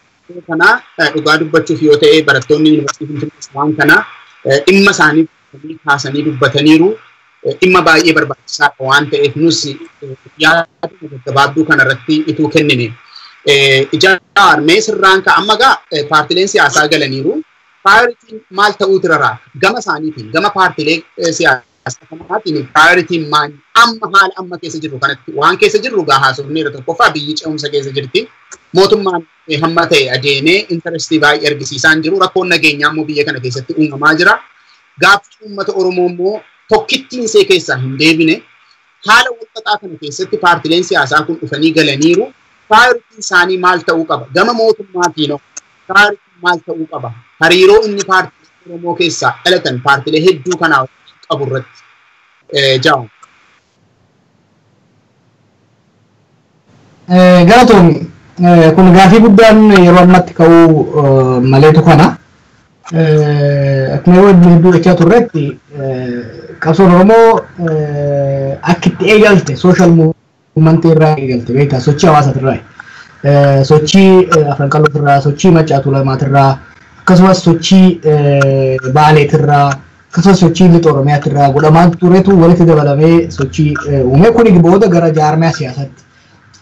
kanaa dhugaa dubbachuuf yoo ta'e barattoonni yuunivarsiitii Finfinnee waan kana dhimma isaanii kaasanii dubbataniiru. Dhimma baay'ee barbaachisaadha waan ta'eef nus yaada gaggabaabduu kanarratti ituu kennine. Ijaar mee sirraan ka'a amma gaa paartileen siyaasaa galaniiru. Prioritiin maal ta'uutu irra gama isaaniitiin gama paartilee siyaasaa kanaatiin prioritiin maal amma haala amma keessa jirru kanatti waan keessa jirru gaa haasofneera tokkoffaa biyyi ce'umsa keessa jirti. Mootummaan hamma ta'e adeemee intarestii baay'ee argisiisaan jiru rakkoon nageenyaa immoo biyya kana keessatti uumamaa jira. Gaaffii uummata Oromoo immoo tokkittiin isee keessaa hin deebine haala walxaxaa kana keessatti paartileen siyaasaa kun dhufanii galaniiru. Prioritiin isaanii maal ta'uu qaba? Gama mootummaatiin prioritiin maal ta'uu qaba? Hariiroo inni paartilee Oromoo keessaa dhalatan paartilee hedduu kanaa qabu irratti ja'a. Galatoomi, kun gaafii guddaan yeroo ammatti ka'uu maleetu kana. Akkuma yeroo hedduu jechaa turretti, qabsoon Oromoo akka itti eegalte social movementii irraa eegalte, beektaa, sochii hawaasatirraa. Sochii Afran Qallootirraa, sochii Maccaa Tuulamaatirraa, akkasumas sochii Baaleetirraa, akkasumas sochii Lixa Oromiyaatirraa godhamaa turetu walitti dabalamee sochii uume. Kuni booda gara jaarmiyaa siyaasaatti,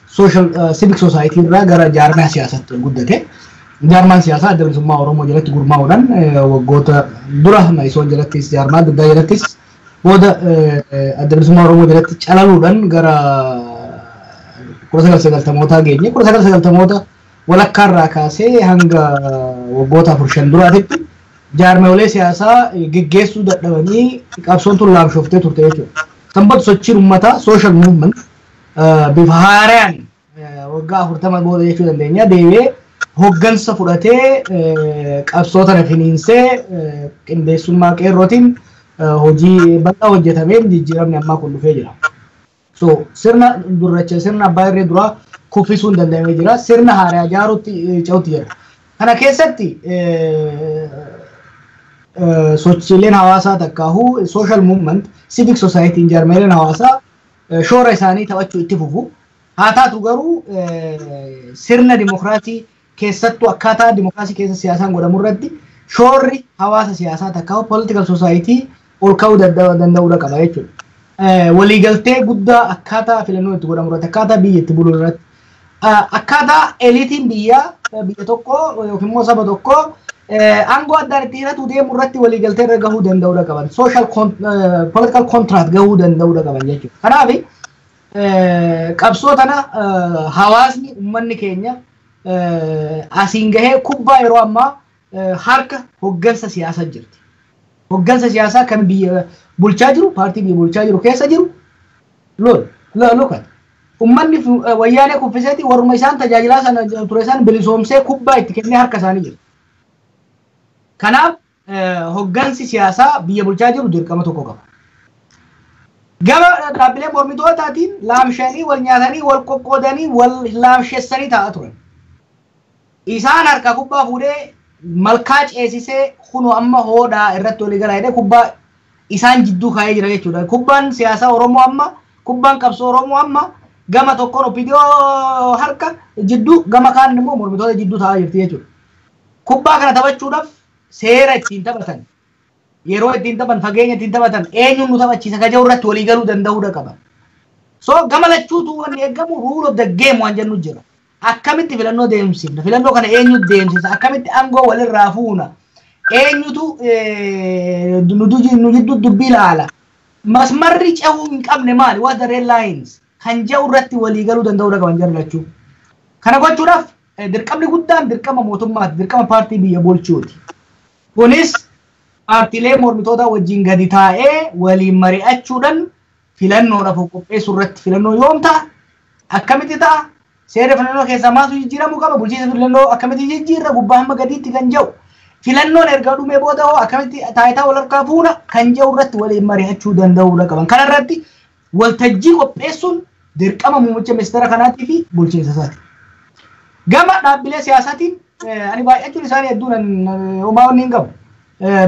social civic society irraa gara jaarmiyaa siyaasaatti guddate. Jaarmaan siyaasaa Adda Bilisummaa Oromoo jalatti gurmaa'uudhaan waggoota dura Ma'isoon jalattis, jaarmaa adda addaa jalattis, booda Adda Bilisummaa Oromoo jalatti calaluudhaan gara 1990mootaa geenye. 1990moota walakkaarraa kaasee hanga waggoota 4-5 duraatitti jaarmeelee siyaasaa geggeessuu dadhabanii qabsoon tun laamshooftee turte jechuudha. Sanbatu sochiin uummataa, social movement, bifa haaraan waggaa 40 booda jechuu dandeenya deebi'ee hoggansa fudhatee qabsoo tana finiinsee qindeessummaa qeerrootiin hojii bal'aa hojjetameen jijjiiramni ammaa kun dhufee jira. So sirna durracha, sirna abbaa irree duraa kuffisuun danda'amee jira. Sirna haaraa ijaaruutti ce'utti jira. Kana keessatti sochiileen hawaasaa takkaahuu social movement, civic society, jaarmeeleen hawaasaa shoora isaanii taphachuu itti fufu. Haa taatu garuu sirna dimokiraasii keessattuu akkaataa dimokiraasii keessa siyaasaan godhamu irratti shoorri hawaasa siyaasaa takkaahuu political society ol ka'uu danda'uudha qaba jechuudha. Waliigaltee guddaa akkaataa filannoo itti godhamu irratti, akkaataa biyya itti bulu irratti, akkaataa eliitiin biyyaa, biyya tokko yookiin immoo saba tokko, aangoo addaan itti hiratu deemu irratti waliigaltee irra gahuu danda'uudha qaban. Social political contract gahuu danda'uudha qaban jechuudha. Kanaaf qabsoo tana hawaasni, uummanni keenya asiin gahee kubbaa yeroo ammaa harka hoggansa siyaasaa jirti. Hoggansa siyaasaa kan biyya bulchaa jiru, paartii biyya bulchaa jiru keessa jiru lool lokat. Uummanni Wayyaanee kuffiseeti warruma isaan tajaajilaa sana ture isaan bilisoomsee kubbaa itti kennee harka isaanii jira. Kanaaf hoggansi siyaasaa biyya bulchaa jiru dirqama tokko qaba. Gama dhaabbilee mormitootaatiin laamshanii, wal nyaatanii, wal qoqqoodanii, wal laamshessanii taa'aa turan. Isaan harka kubbaa fuudhee malkaa ceesisee kunoo amma hoodhaa irratti walii galaa jedhee kubbaa isaan jidduu kaa'ee jira jechuudha. Kubbaan siyaasaa Oromoo amma, kubbaan qabsoo Oromoo amma gama tokkoon OPDO harka jidduu, gama kaan immoo mormitoota jidduu taa'aa jirti jechuudha. Kubbaa kana taphachuudhaaf seera ittiin taphatan, yeroo ittiin taphan, fageenya ittiin taphatan, eenyuun nu taphachiisa ka jiru irratti walii galuu danda'uudha qaba. So gama lachuutu wanni eegamu rule of the game waan jennu jira. Akkamitti filannoo deemsifna? Filannoo kana eenyutu deemsisa? Akkamitti aangoo walirraa fuuna? Eenyutu nu jidduu dubbii ilaala? Masmarri cehuu hin qabne maali? What the red lines? Kan jedhu irratti walii galuu danda'uudha qaban jarri lachuu. Kana gochuudhaaf dirqamni guddaan dirqama mootummaati, dirqama paartii biyya bulchuuti. Kunis paartiilee mormitootaa wajjin gadi taa'ee waliin mari'achuudhaan filannoodhaaf qopheessuu irratti, filannoo yoom ta'a? Akkamitti ta'a? Seera filannoo keessaa maaltu jijjiiramuu qaba? Bulchiinsa filannoo akkamitti jijjiirra? Gubbaa hamma gadiitti kan jedhu. Filannoon erga dhumee booda hoo akkamitti taayitaa wal harkaa fuuna kan jedhu irratti waliin mari'achuu danda'uudha qaban. Kana irratti waltajjii qopheessuun dirqama muummicha ministeera kanaatii fi bulchiinsa isaati. Gama dhaabbilee siyaasaatiin ani baay'achuun isaanii hedduun homaa wanni hin qabu.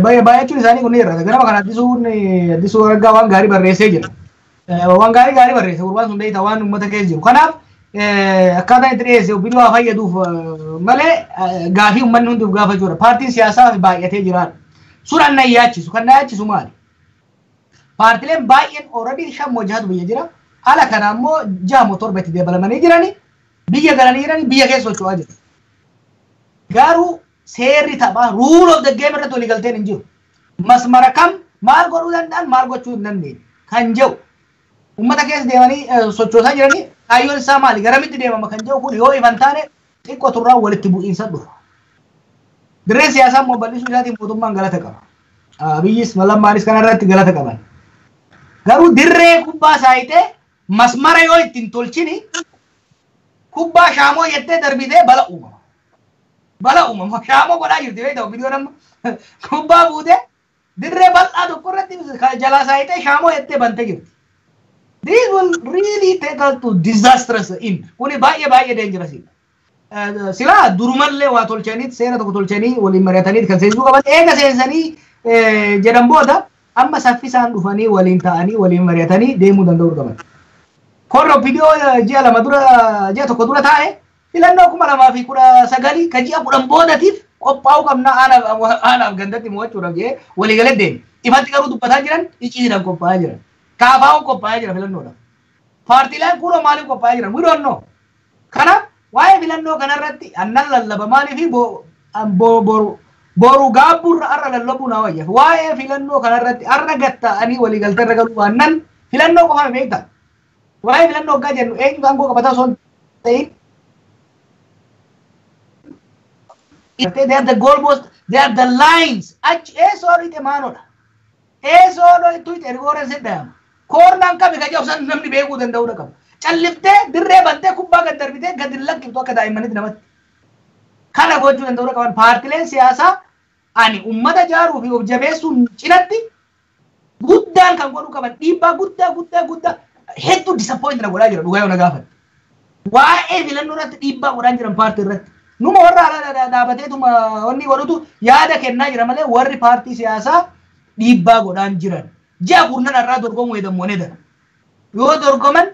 Baay'achuun isaanii kun ni hir'ata. Ganama kana Addisuu Araggaa waan gaarii barreessee jira. Waan gaarii gaarii barreesse, gurbaan sun beektaa waan uummata keessa jiru. Kanaaf akkaataan itti dhiyeesse OPDO haa fayyaduuf malee gaafii uummanni hunduuf gaafachuudha. Paartiin siyaasaa baay'atee jiraadha. Sun an na yaachisu. Kan na yaachisu maali? Paartileen baay'een already shan moo jahatu biyya jira. Ala kana immoo jaha moo torba itti dabalamanii jirani. Biyya galanii jirani, biyya keessa socho'aa jiru. Garuu seerri taphaa, rule of the game, irratti walii galteen hin jiru. Masmara kam maal godhuu danda'an, maal gochuu hin dandeenye kan jedhu, uummata keessa deemanii sochoosaa jiranii, kaayyoon isaa maali, garamitti deemama kan jedhu kun yoo ifan taane xiqqoo turraa walitti bu'iinsa dhufa. Dirreen siyaasaa immoo bal'isuu isaatiin mootummaan galata qaba. Abiyyis Lammaanis kana irratti galata qaban. Garuu dirree kubbaa saayitee masmara yoo ittiin tolchini, kubbaa shaamoo jettee darbitee bala uumama. Bala uumama. Shaamoo godhaa jirti beektaa viidiyoo nama kubbaa buutee dirree bal'aa tokko irratti jalaa saayitee shaamoo jettee bantee jirti. This will really take us to disastrous end. Kuni baay'ee baay'ee dangerous. Silaa durumallee waa tolchanii, seera tokko tolchanii, waliin mari'atanii kan seensisuu qaban. Eega seensanii jedhan booda amma saffisaan dhufanii waliin ta'anii waliin mari'atanii deemuu danda'uu qaban. Korri OPDO ji'a 2 dura, ji'a 1 dura taa'e, filannoo 2019 kan ji'a 10 boodatiif qophaa'uu qabna, aanaaf gandatti mo'achuudhaaf jedhee waliigalee deeme. Ifatti garuu dubbataa jiran, icciidhaan qophaa'aa jiran. Kaafaa'uun qophaa'aa jira filannoodhaaf. Paartiileen kunoo maaliif qophaa'aa jiran? We don't know. Kanaaf waa'ee filannoo kanarratti annan lallaba maaliif boru gaabbuurra har'a lallabuu naa wayya. Waa'ee filannoo kanarratti har'a gatta'anii waliigaltee irra galuu baannan filannoo qofa beekta. Waa'ee filannoo hoggaa jennu eenyu aangoo qabataa osoo hin ta'in, they are the goalpost, they are the lines. Achi eessoo dhiite maanoodha. Eessoo dhiitu ergooreen sidhaama. Koornaan kami ka jedhu san namni beekuu danda'uu qaba. Calliftee dirree bantee kubbaa gad darbitee gad hin lakkiftu akka daa'immanitti namatti. Kana gochuu danda'uu qaban paartileen siyaasaa. Ani uummata jaaruu fi of jabeessuun cinatti guddaan kan godhuu qaban dhiibbaa guddaa guddaa guddaa hedduu disappoint na godhaa jira, dhugaa yoo na gaafate. Waa'ee filannoo irratti dhiibbaa godhaa jiran paartii irratti. Numa warra ala dhaabateetuma wanni godhutu yaada kennaa jira malee warri paartii siyaasaa dhiibbaa godhaan jiran. Ji'a 10 irraa dorgomuu hedammoo ni dara. Yoo dorgoman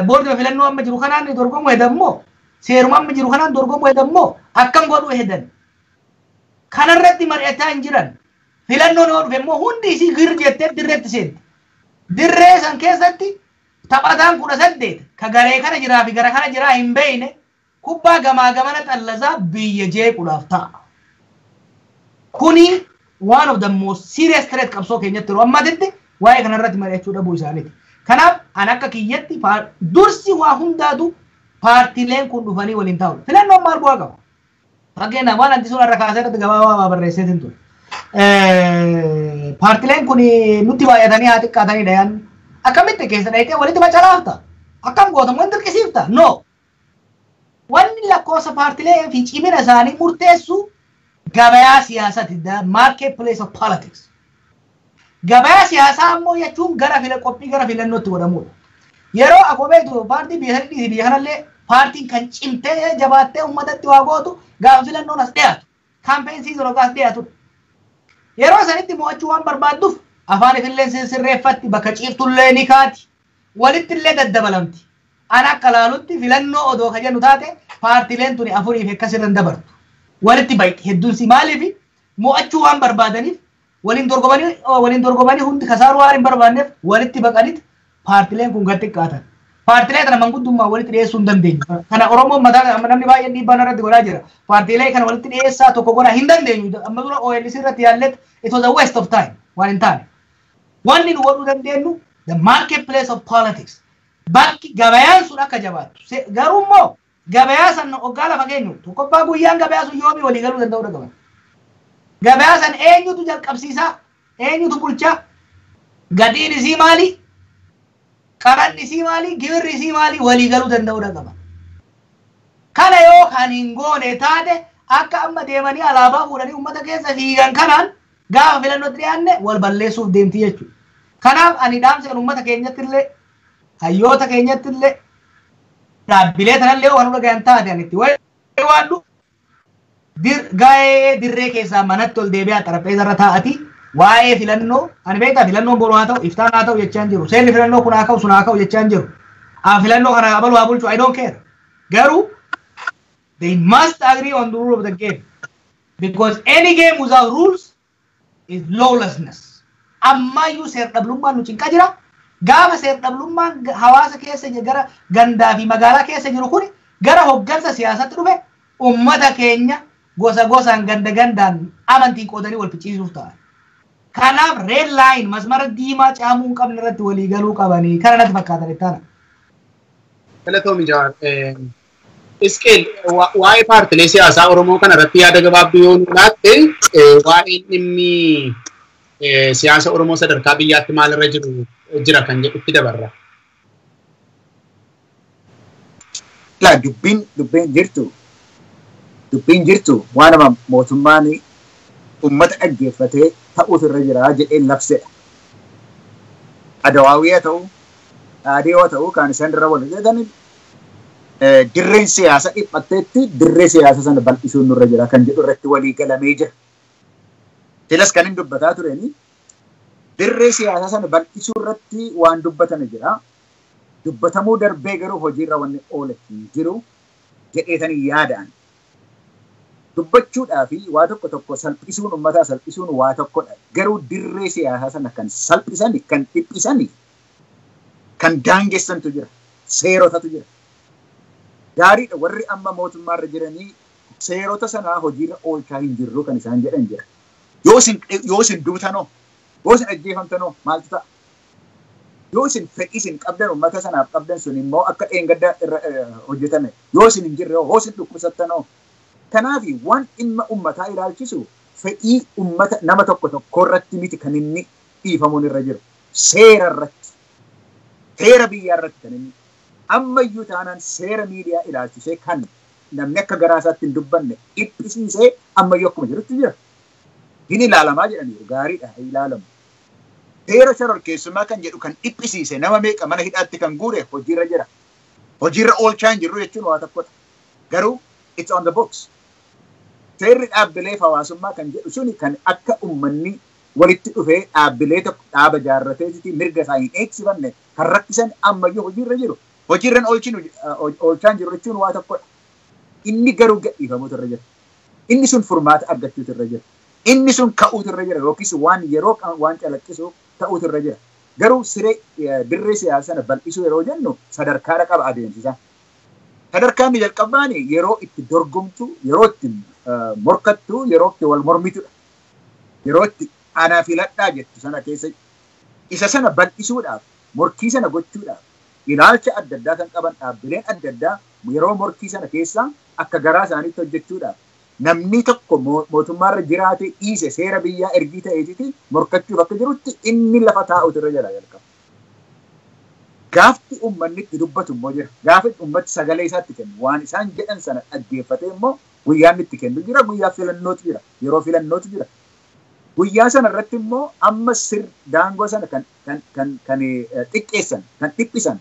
boordii filannoo amma jiru kanaan dorgomuu hedammoo, seeruma amma jiru kanaan dorgomuu hedammoo, akkam godhuu hedan. Kanarratti mari'ataa hin jiran. Filannoon yoo dhufe immoo hundi isii gir jettee dirreetti seenti. Dirree san keessatti taphataan 18 ka garee kana jiraa fi gara kana jiraa hin beekne kubbaa gamaa gamana xallazaa biyya jeequudhaaf ta'a. Kuni one of the most serious threat qabsoo keenyatti yeroo ammaatitti waa'ee kanarratti mari'achuu dhabuu isaaniiti. Kanaaf an akka kiyyatti dursi waa hundaatu paartiileen kun dhufanii waliin taa'u. Filannoon maal bu'aa qaba? Fakkeenyaaf waan anti suura irra kaasee irratti gabaabaa barreesseetiin ture. Paartiileen kun nutti baay'atanii haa xiqqaatanidha yaadni. Akkamitti keessa dhayitee walitti macalaafta? Akkam gootamu wanti dirqisiifta? No. Wanni lakkoofsa paartiilee fi cimina isaanii murteessu gabayaa siyaasaati. The market place of politics. Gabayaa siyaasaa ammoo jechuun gara fila qophii gara filannootti godhamudha. Yeroo akkuma beektu paartii biyya sanii biyya kanallee paartiin kan cimtee jabaattee uummatatti waa gootu gaafa filannoon as dhiyaatu. Campaign season as dhiyaatudha. Yeroo sanitti mo'achuu waan barbaadduuf afaan ifillee sirreeffatti, bakka ciiftullee ni kaati, walitti illee daddabalamti. An akka laalutti filannoo odoo ka jennu taate paartiileen tuni afurii fi akkas irra dabartu. Walitti baay'ee hedduun si maaliif mo'achuu waan barbaadaniif waliin dorgomanii hundi kasaaruu waan hin barbaanneef walitti baqaniit paartiileen kun gad xiqqaatan. Paartiilee kana manguddummaa walitti dhiyeessuu hin dandeenyu. Kana Oromoon mataa namni baay'een dhiibbaa irratti godhaa jira. Paartiilee kana walitti dhiyeessaa tokko godhaa hin dandeenyu. Amma dura OLC irratti yaallet, it was a waste of time waan hin taane. Wanni nu godhuu dandeenyu the market place of politics. Bakki gabayaan sun akka jabaattu. Garuu immoo gabayaa san hoggaa lafa keenyu tokkoffaa guyyaan gabayaa sun yoomii walii galuu danda'uu qaban. Gabayaa san eenyutu jalqabsiisaa? Eenyutu bulchaa? Gatiin isii maali? Qaranni isii maali? Gibirri isii maali? Walii galuu danda'uu qaba. Kana yoo kan hin goone taate akka amma deemanii alaabaa fuudhanii uummata keessa fiigan kanaan gaafa filannootti dhiyaanne wal balleessuuf deemti jechuudha. Kanaaf ani dhaamsa uummata keenyatti illee, hayyoota keenyatti illee, dhaabbilee tanallee waan dhagayan taate ani itti waadhu ga'ee dirree keessaa manatti ol deebi'aa, xarapheeza irra taa'ati waa'ee filannoo. Ani beektaa, filannoon boru haa ta'u, iftaan haa ta'u jechaan jiru, seerri filannoo kun haa ka'u, sun haa ka'u jechaan jiru, filannoo kana abalu haa bulchu, I don't care. Garuu they must agree on the rule of the game, because any game without rules is lawlessness. Ammayyuu seer-dhablummaan nu cinqaa jira. Gaafa seer-dhablummaan hawaasa keessa gara gandaa fi magaalaa keessa jiru kun gara hoggansa siyaasatti dhufe ummata keenya gosa gosaan, ganda gandaan, amantiin qoodanii wal ficcisiisuuf ta'an. Kanaaf red line, masmara diimaa caamuu hin qabne irratti walii galuu qabanii kana natti fakkaatan itti aana. Galatoomi, Jawaar. Isqeel, waa'ee paartilee siyaasaa Oromoo kana irratti yaada gabaabduu yoo nu laatte, waa'een dhimmi siyaasa Oromoo sadarkaa biyyaatti maalirra jiru jira kan jedhutti dabarra. Laa, dubbiin jirtu waan nama mootummaan uummata dhaggeeffatee ta'uutu irra jira jedhee labsedha. Adawaawii haa ta'u, Dhaadhii ta'uu kan isaan irra wal jedhani dirreen siyaasa dhiphatteetti dirree siyaasa sana bal'isuun nurra jira kan jedhu irratti walii galamee jira. Silas kan hin dubbataa tureni dirree siyaasa sana bal'isuu irratti waan dubbatame jira. Dubbatamuu darbee garuu hojiirra wanni oole hin jiru jedheetanii yaada'an. Dubbachuudhaa fi waa tokko tokko salphisuun uummataa salphisuun waa tokkodha. Garuu dirree siyaasaa sana kan salphisani, kan dhiphisani, kan daangessantu jira. Seerotatu jira. Gaariidha warri amma mootummaarra jiranii seerota sanaa hojiirra oolchaa hin jirru kan isaan jedhan jira. Yoo isin duutanoo, yoo isin ajjeefamtanoo maaltu ta'a? Yoo isin fedhii isin qabdan uummata sanaaf qabdan sun immoo akka dheengadda irra hojjetame yoo isin hin jirre yoo isin dhukkubsattanoo. Kanaaf waan dhimma uummataa ilaalchisu fedhii uummata nama tokko tokko irratti miti kan inni dhiifamuun irra jiru. Seera irratti, seera biyyaa irratti kan inni ammayyuu taanaan seera miidiyaa ilaalchisee kan namni akka garaa isaatti hin dubbanne dhiphisiisee ammayyuu akkuma jirutti jira. Hin ilaalamaa jedhaniiru gaariidha ilaalamu. Seera shororkeessummaa kan jedhu kan dhiphisiise nama meeqa mana hidhaatti kan guure hojiirra jira. Hojiirra oolchaa hin jirru jechuun waa tokkodha. Garuu it's on the books. Seerri dhaabbilee hawaasummaa kan jedhu suni kan akka uummanni walitti dhufee dhaabbilee tokko dhaaba jaarrateeti mirga isaa hin eegsifanne kan rakkisan ammayyuu hojiirra jiru. Hojiirran oolchaa hin jiru jechuun waa tokkodha. Inni garuu gadhiifamuutu irra jira. Inni sun furmaata argachuutu irra jira. Inni sun ka'uutu irra jira yookiis waan yeroo waan calaqqisu ta'uutu irra jira. Garuu siree dirree siyaasa sana bal'isuu yeroo jennu sadarkaadha qaba adeemsisa. Sadarkaan inni jalqabaan yeroo itti dorgomtu, yeroo itti morkattu, yeroo itti wal mormitudha. Yeroo itti ana filadhaa jettu sana keessa isa sana bal'isuudhaaf, morkii sana gochuudhaaf ilaalcha adda addaa kan qaban dhaabbileen adda addaa yeroo morkii sana keessa akka garaa isaaniitti hojjechuudhaaf namni tokko mootummaarra jiraate dhiise seera biyyaa ergii ta'eetiti morkachuuf akka jirutti inni lafa taa'utu irra jala jalqaba. Gaafti uummanni itti dubbatu immoo jira. Gaafi uummati sagalee isaatti kennu waan isaan jedhan sana dhaggeeffatee immoo guyyaan itti kennu jira. Guyyaa filannootu jira. Yeroo filannootu jira. Guyyaa sana irratti immoo amma sir daangoo sana kan kan kan kan xiqqeessan kan dhiphisan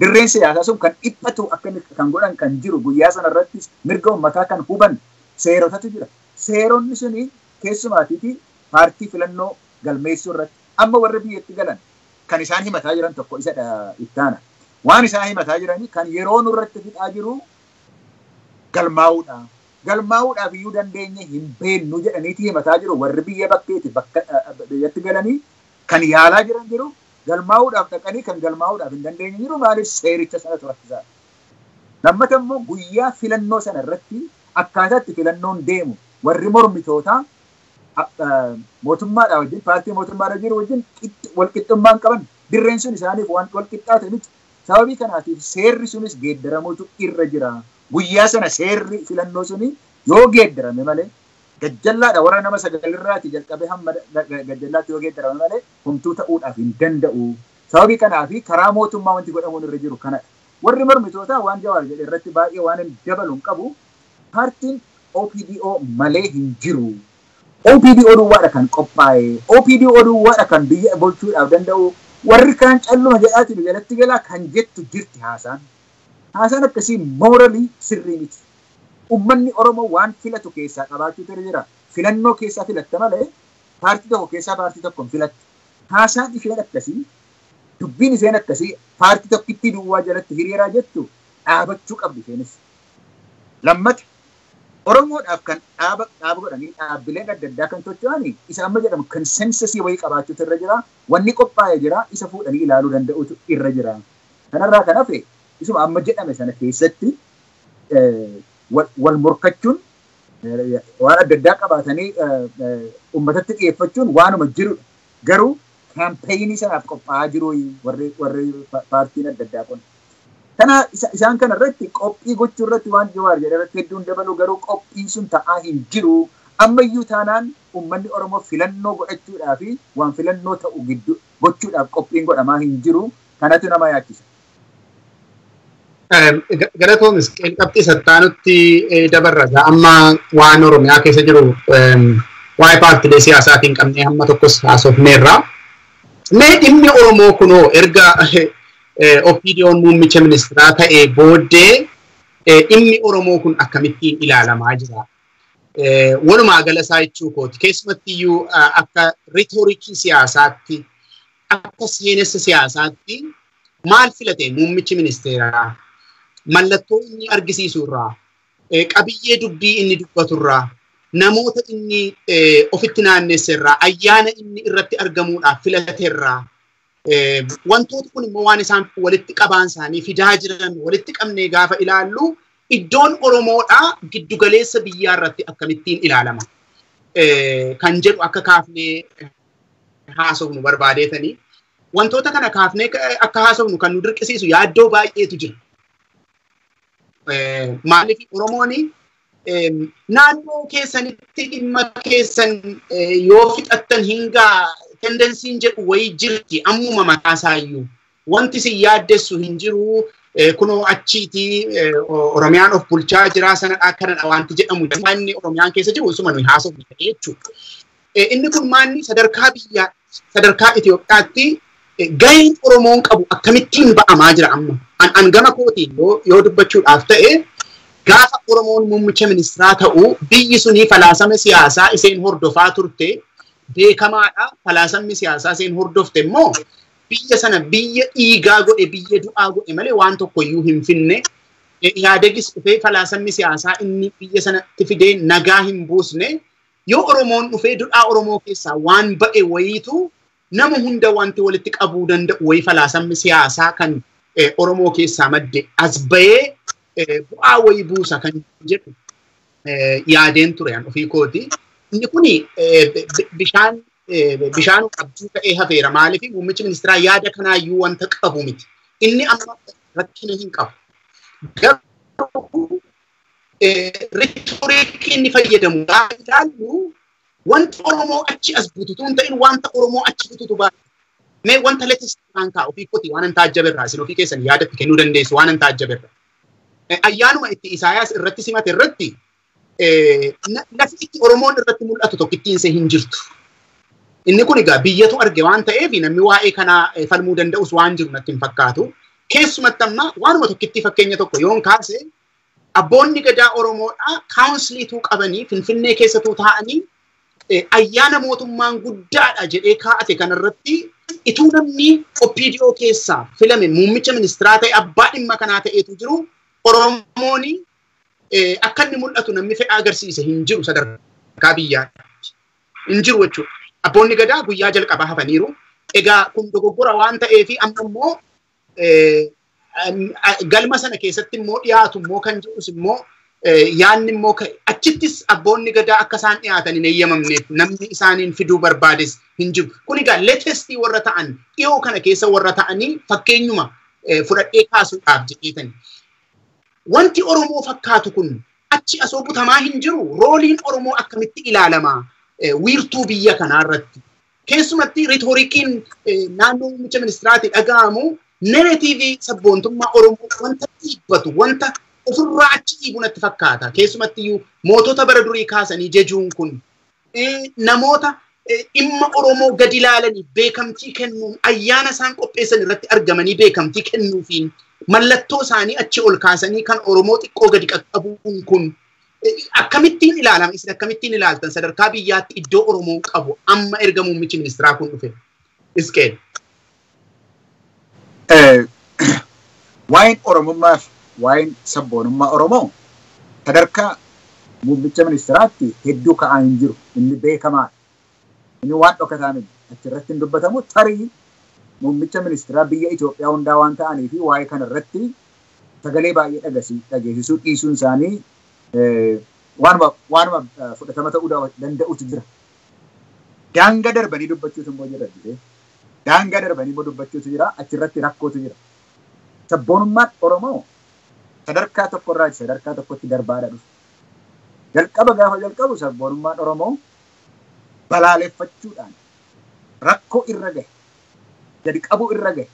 dirreen siyaasaa sun kan dhiphatu akka kan godhan kan jiru guyyaa sana irratti mirga uummataa kan huban seerotatu jira. Seeronni suni keessumaatiiti paartii filannoo galmeessuu irratti amma warri biyyatti galan kan isaan himataa jiran tokko isadha ittaana. Waan isaan himataa jiranii kan yeroo nurratti fixaa jiru galmaa'uudha. Galmaa'uudhaaf iyyuu dandeenye hin beennu jedhaniiti himataa jiru warri biyya bakkeeti bakka biyyatti galanii kan yaalaa jiran jiru. Galmaa'uudhaaf dhaqanii kan galmaa'uudhaaf hin dandeenye jiru maaliif seericha sana rakkisaa. Lammata immoo guyyaa filannoo sana irratti akkaataa itti filannoon deemu warri mormitootaa mootummaadhaa wajjin paartii mootummaadhaa jiru wajjin walqixxummaan qaban dirreen sun isaaniif waan walqixxaate miti. Sababii kanaatiif seerri sunis geeddaramuutu irra jira. Guyyaa sana seerri filannoo suni yoo geeddarame malee gajjallaadha warra nama sagalirraati jalqabee hamma gajjallaatti yoo geeddarame malee homtuu ta'uudhaaf hin danda'u. Sababii kanaafi karaa mootummaa wanti godhamuun irra jiru kanadha. Warri mormitootaa waan Jawaar jedhe irratti baay'ee waan hin dabalu hin qabu. Paartiin OPDO malee hin jiru. OPDO duwwaadha kan qophaa'e. OPDO duwwaadha kan biyya bulchuudhaaf danda'u. Warri kaan calluma jedhaati jalatti galaa kan jettu jirti haasaan. Haasaan akkasii mooralii sirrii miti. Uummanni Oromoo waan filatu keessaa qabaachuutu irra jira. Filannoo keessaa filatta malee paartii tokko keessaa paartii tokko hin filattu. Haasaan isheen akkasii, dubbiin isheen akkasii paartii tokkittii duwwaa jalatti hiriiraa jettu dhaabachuu qabdi isheenis. Lammata Oromoodhaaf kan dhaaba godhanii dhaabbileen adda addaa kan socho'anii isa amma jedhamu konsensasii wayii qabaachuutu irra jira. Wanni qophaa'ee jira isa fuudhanii ilaaluu danda'utu irra jira. Kanarraa kan hafe isuma amma jedhame sana keessatti wal morkachuun waan adda addaa qabaatanii uummatatti dhiyeeffachuun waanuma jirudha. Garuu kaampeenii sanaaf qophaa'aa jiru warri paartiin adda addaa kun. Kana isaan kana irratti qophii gochuu irratti waan Jawaar jedhe irratti hedduun dabalu garuu qophiin sun ta'aa hin jiru. Ammayyuu taanaan uummanni Oromoo filannoo godhachuudhaa fi waan filannoo ta'u gidduu gochuudhaaf qophiin godhamaa hin jiru. Kanatu nama yaachisa. Galatoomis qabxii sattaanutti dabarra. Amma waan Oromiyaa keessa jiru waa'ee paartiilee siyaasaatiin qabnee hamma tokkos haasofneerra. Mee dhimmi Oromoo kunoo erga OPDO'n muummicha ministeeraa ta'ee booddee dhimmi Oromoo kun akkamittiin ilaalamaa jira? Walumaa gala isaa jechuu kooti. Keessumatti iyyuu akka riitoorikii siyaasaatti, akka seenessa siyaasaatti maal filate muummichi ministeeraa? Mallattoo inni argisiisu irraa, qabiyyee dubbii inni dubbatu irraa, namoota inni ofitti naannesse irraa, ayyaana inni irratti argamuudhaaf filate irraa, wantoota kun immoo waan isaan walitti qabaan isaanii fidaa jiran walitti qabnee gaafa ilaallu iddoon Oromoodhaa giddugaleessa biyyaa irratti akkamittiin ilaalama kan jedhu akka kaafnee haasofnu barbaadeetanii wantoota kana kaafnee akka haasofnu kan nu dirqisiisu yaaddoo baay'eetu jira. Maaliif Oromoon naannoo keessanitti dhimma keessan yoo fixattan hingaa tendensiin jedhu wayii jirti ammuma mataa isaayyuu wanti si yaaddessu hin jiru kunoo achiitii Oromiyaan of bulchaa jira sanadha kanadha wanti jedhamu inni Oromiyaan keessa jiru suma nuyi haasofnu jechuudha. Inni kun maanni sadarkaa biyyaa sadarkaa Itoophiyaatti gaheen Oromoon qabu akkamittiin ba'amaa jira amma. An gama kootiin yoo dubbachuudhaaf ta'e gaafa Oromoon muummicha ministeeraa ta'u biyyi sunii falaasama siyaasaa isheen hordofaa turte beekamaadha. Falaasamni siyaasaa isheen hordofte immoo biyya sana biyya dhiigaa godhe biyya du'aa godhe malee waan tokkoyyuu hin finne. Ihaadegis dhufee falaasamni siyaasaa inni biyya sanatti fidee nagaa hin buusne. Yoo Oromoon dhufee duudhaa Oromoo keessaa waan ba'e wayiitu nama hunda wanti walitti qabuu danda'u wayii falaasamni siyaasaa kan Oromoo keessaa madde as ba'ee bu'aa wayii buusa kan jedhu yaadeen ture an ofii kooti. Inni kuni bishaan abjuu ta'ee hafeera. Maaliif muummichi ministeeraa yaada kanaayyuu wanta qabu miti. Inni amma rakkina hin qabu. Garuu riitoorikii inni fayyadamu gaafa ilaallu wanta Oromoo achi as bututu hin ta'in wanta Oromoo achi bututu baay'ee. Mee wanta latest waan kaa'u ofii kooti waan hin taajjaberraa isin ofii keessan yaadatti kennuu dandeessu waan hin taajjaberraa. Ayyaanuma itti Isaayaas irratti simate irratti lafi itti Oromoon irratti mul'atu tokkittiin isee hin jirtu. Inni kun egaa biyyatu arge waan ta'eef namni waa'ee kanaa falmuu danda'us waan jiru natti hin fakkaatu. Keessumatti amma waanuma tokkittii fakkeenya tokko yoon kaase abboonni gadaa Oromoodhaa kaawunsiliituu qabanii Finfinnee keessatuu taa'anii ayyaana mootummaan guddaadha jedhee kaa'ate kanarratti ituu namni OPDO keessaa filame muummicha ministeeraa ta'e abbaa dhimma kanaa ta'eetu jiru Oromoon akka inni mul'atu namni fedha agarsiise hin jiru sadarkaa biyyaatti. Hin jiru jechuudha. Abboonni gadaa guyyaa jalqabaa hafaniiru. Egaa kun dogoggora waan ta'eef amma immoo galma sana keessatti immoo dhiyaatu immoo kan jedhus immoo yaanni immoo achittis abboonni gadaa akka isaan dhiyaatan hin eeyyamamneef namni isaaniin fiduu barbaades hin jiru. Kun egaa latestii warra ta'an dhiyoo kana keessa warra ta'anii fakkeenyuma fudhadhee kaasuudhaaf jedheetani. Wanti Oromoo fakkaatu kun achi asoo butamaa hin jiru. Rooliin Oromoo akkamitti ilaalama wiirtuu biyya kanaa irratti. Keessumatti riitoorikiin naannoo muummicha ministeeraatti dhaga'amu nereetiivii sabboontummaa Oromoo wanta dhiibbatu wanta ofirraa achi dhiibu natti fakkaata. Keessumatti iyyuu mootota bara durii kaasanii jejuun kun namoota dhimma Oromoo gadi ilaalanii beekamtii kennuun ayyaana isaan qopheessan irratti argamanii beekamtii kennuufiin mallattoo isaanii achi ol kaasanii kan Oromoo xiqqoo gadi qaqqabuun kun akkamittiin ilaalama? Isin akkamittiin ilaaltan sadarkaa biyyaatti iddoo Oromoon qabu amma erga muummichi ministeeraa kun dhufe? Isqeel. Waa'een Oromummaa fi waa'een sabboonummaa Oromoo sadarkaa muummicha ministeeraatti hedduu ka'aa hin jiru. Inni beekamaadha. Inni waan dhokataa miti. Achirratti hin dubbatamu tarii muummicha ministeeraa biyya Itoophiyaa hundaa waan ta'anii fi waa'ee kana irratti sagalee baay'ee dhageessisuu dhiisuun isaanii waanuma fudhatama ta'uu danda'utu jira. Daangaa darbanii dubbachuutu immoo jira. Daangaa darbanii immoo dubbachuutu jira. Achirratti rakkootu jira. Sabboonummaan Oromoo sadarkaa tokkorraa sadarkaa tokkotti darbaadha dhufe. Jalqaba gaafa jalqabu sabboonummaan Oromoo balaaleffachuudhaan rakkoo irra gahe, gadi qabuu irra gahe,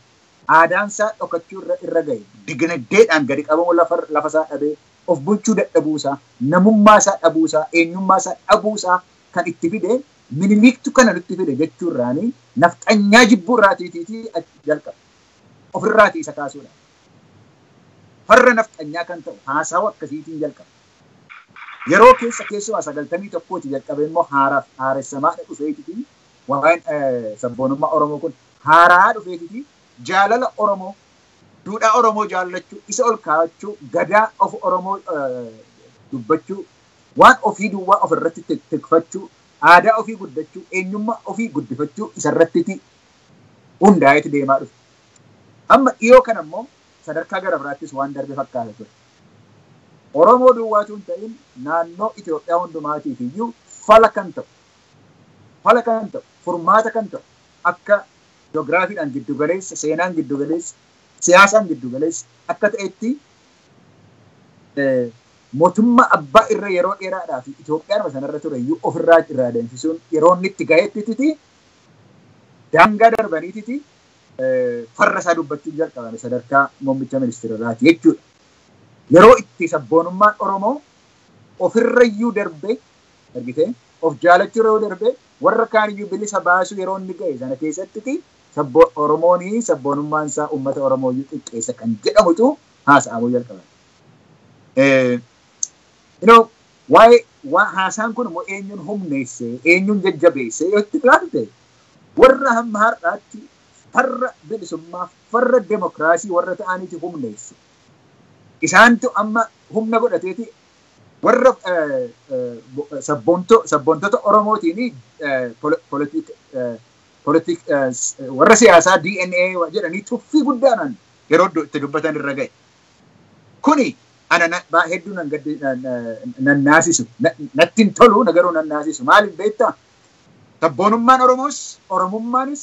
aadaan isaa dhokachuu irra gahe, dinagdeedhaan gadi qabamuu lafa isaa dhabee, of bulchuu dadhabuu isaa, namummaa isaa dhabuu isaa, eenyummaa isaa dhabuu isaa kan itti fide Miniliktu kana nutti fide jechuurraanii nafxanyaa jibbuurraatiitiitii jalqaba. Ofirraatii isa kaasuudha. Farra nafxanyaa kan ta'u haasawa akkasiitiin jalqaba. Yeroo keessa keessumaa 91 jalqabe immoo haaressamaa dhufeetitii waa'een sabboonummaa Oromoo kun haaraa dhufeetitii jaalala Oromoo, duudhaa Oromoo jaallachuu, isa ol kaa'achuu, gadaa of Oromoo dubbachuu, waan ofii duwwaa ofirratti tikfachuu, aadaa ofii guddachuu, eenyummaa ofii guddifachuu isarrattiti hundaa'eeti deemaa dhufe. Amma dhiyoo kana immoo sadarkaa gara biraattis waan darbe fakkaata ture. Oromoo duwwaatu hin ta'in naannoo Itoophiyaa hundumaatiif iyyuu fala kan ta'u, furmaata kan ta'u, akka ji'oogiraafiidhaan giddugaleessa, seenaan giddugaleessa, siyaasaan giddugaleessa akka ta'etti mootummaa abbaa irra yeroo dheeraadhaa fi Itoophiyaan sanarra ture iyyuu ofirraa irraa adeemsisuun yeroo inni itti gaheettiti daangaa darbaniititi farra isaa dubbachuun jalqabame sadarkaa muummicha ministeeraati jechuudha. Yeroo itti sabboonummaan Oromoo ofirrayyuu darbee argitee of jaalachuu yeroo darbee warra kaaniyyuu bilisa baasuu yeroo inni gahe sana keessatti Oromoon sabboonummaan isaa uummata Oromoo iyyuu xiqqeessa kan jedhamutu haasa'amuu jalqabame. Waa'ee haasaan kun immoo eenyuun humneesse eenyuun jajjabeesse yoo itti ilaalte warra hamma har'aatti farra bilisummaa farra demokiraasii warra ta'aniiti humneesse. Isaantu amma humna godhateeti warra sabboontota Oromootiin warra siyaasaa DNA jedhanii tuffii guddaadhaan yeroo itti dubbatan irra ga'e. Kuni ana hedduu nan naasisu. Natti hin tolu garuu nan naasisu. Maaliif beektaa? Sabboonummaan Oromoos, Oromummaanis,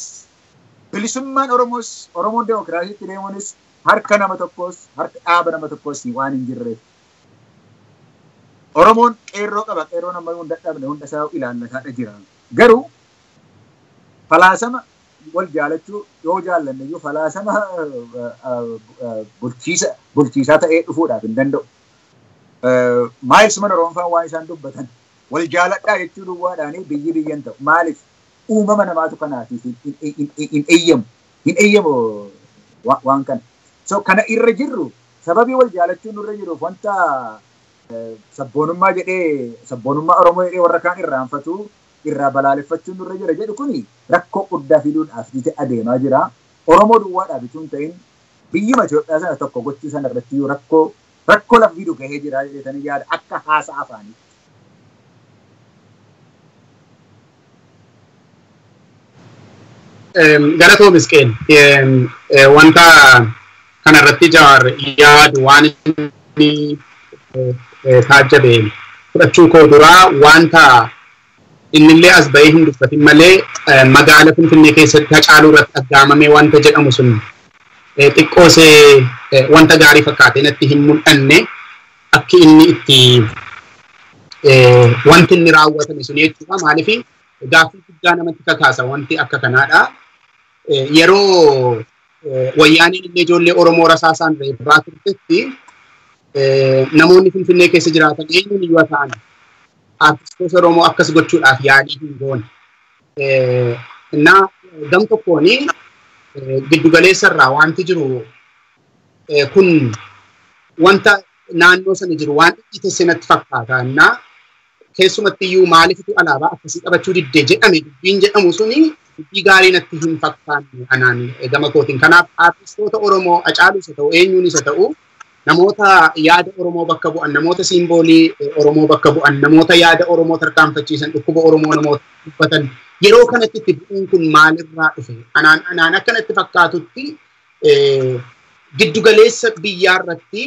bilisummaan Oromoos, Oromoon demokiraasiitti deemuunis harka nama tokkos, harka dhaaba nama tokkos waan hin jirreef. Oromoon qeerroo qaba. Qeerroon ammayyuu hunda dhabne hunda isaa ilaallataadha jira. Garuu falaasama wal jaalachuu yoo jaallanne iyyuu falaasama bulchiisaa ta'ee dhufuudhaaf hin danda'u. Maayils mana Oromoon waan isaan dubbatan wal jaaladhaa jechuu duwwaadhaanii biyyi biyyan ta'u. Maaliif uumama namaatu kanaatiif hin eeyyamu. Hin eeyyamu waan kana. So kana irra jirru sababii wal jaalachuun irra jiruuf wanta sabboonummaa jedhee sabboonummaa Oromoo jedhee warra kaan irraanfatu irraa balaaleffachuun nurra jira jedhu kuni rakkoo guddaa fiduudhaaf jite adeemaa jira. Oromoo duwwaadhaaf itoo hin ta'in biyyuma Itoophiyaa sana tokko gochuu sana irratti iyyuu rakkoo lafa fidu gahee jira jedhanii yaada akka haasa'a afaanii. Galatoo Misqeen wanta kanarratti Jawaar yaadu waan inni taajjabe fudhachuu koo duraa wanta innillee as bahee hin dubbatin malee magaala Finfinnee keessatti Hacaaluu irratti aggaamamee wanta jedhamu sun xiqqoosee wanta gaarii fakkaatee natti hin mul'anne akki inni itti wanti inni raawwatame sun jechuudha. Maaliif gaaffii guddaa namatti kakaasa wanti akka kanaadha. Yeroo wayyaaniin illee ijoollee Oromoo rasaasaan reebaa turtetti namoonni Finfinnee keessa jiraatan eenyuun iyyuu ta'an artistoota Oromoo akkas gochuudhaaf yaalii hin goone. Innaa gam tokkoon giddugaleessa irraa wanti jiru kun wanta naannoo sana jiru waan ijjitesse natti fakkaata. Innaa keessumatti iyyuu maalifitu alaabaa akkasii qabachuu diddee jedhame dubbiin jedhamu suni dubbii gaarii natti hin fakkaanne anaan gama kootiin. Kanaaf artistoota Oromoo Hacaaluus haa ta'u eenyuunis haa ta'u namoota yaada Oromoo bakka bu'an, namoota siimboolii Oromoo bakka bu'an, namoota yaada Oromoo tarkaanfachiisan, dhukkuba Oromoo namoota dubbatan yeroo kanatti itti bu'uun kun maalirraa dhufe? Anaan akkanatti fakkaatutti giddugaleessa biyyaarratti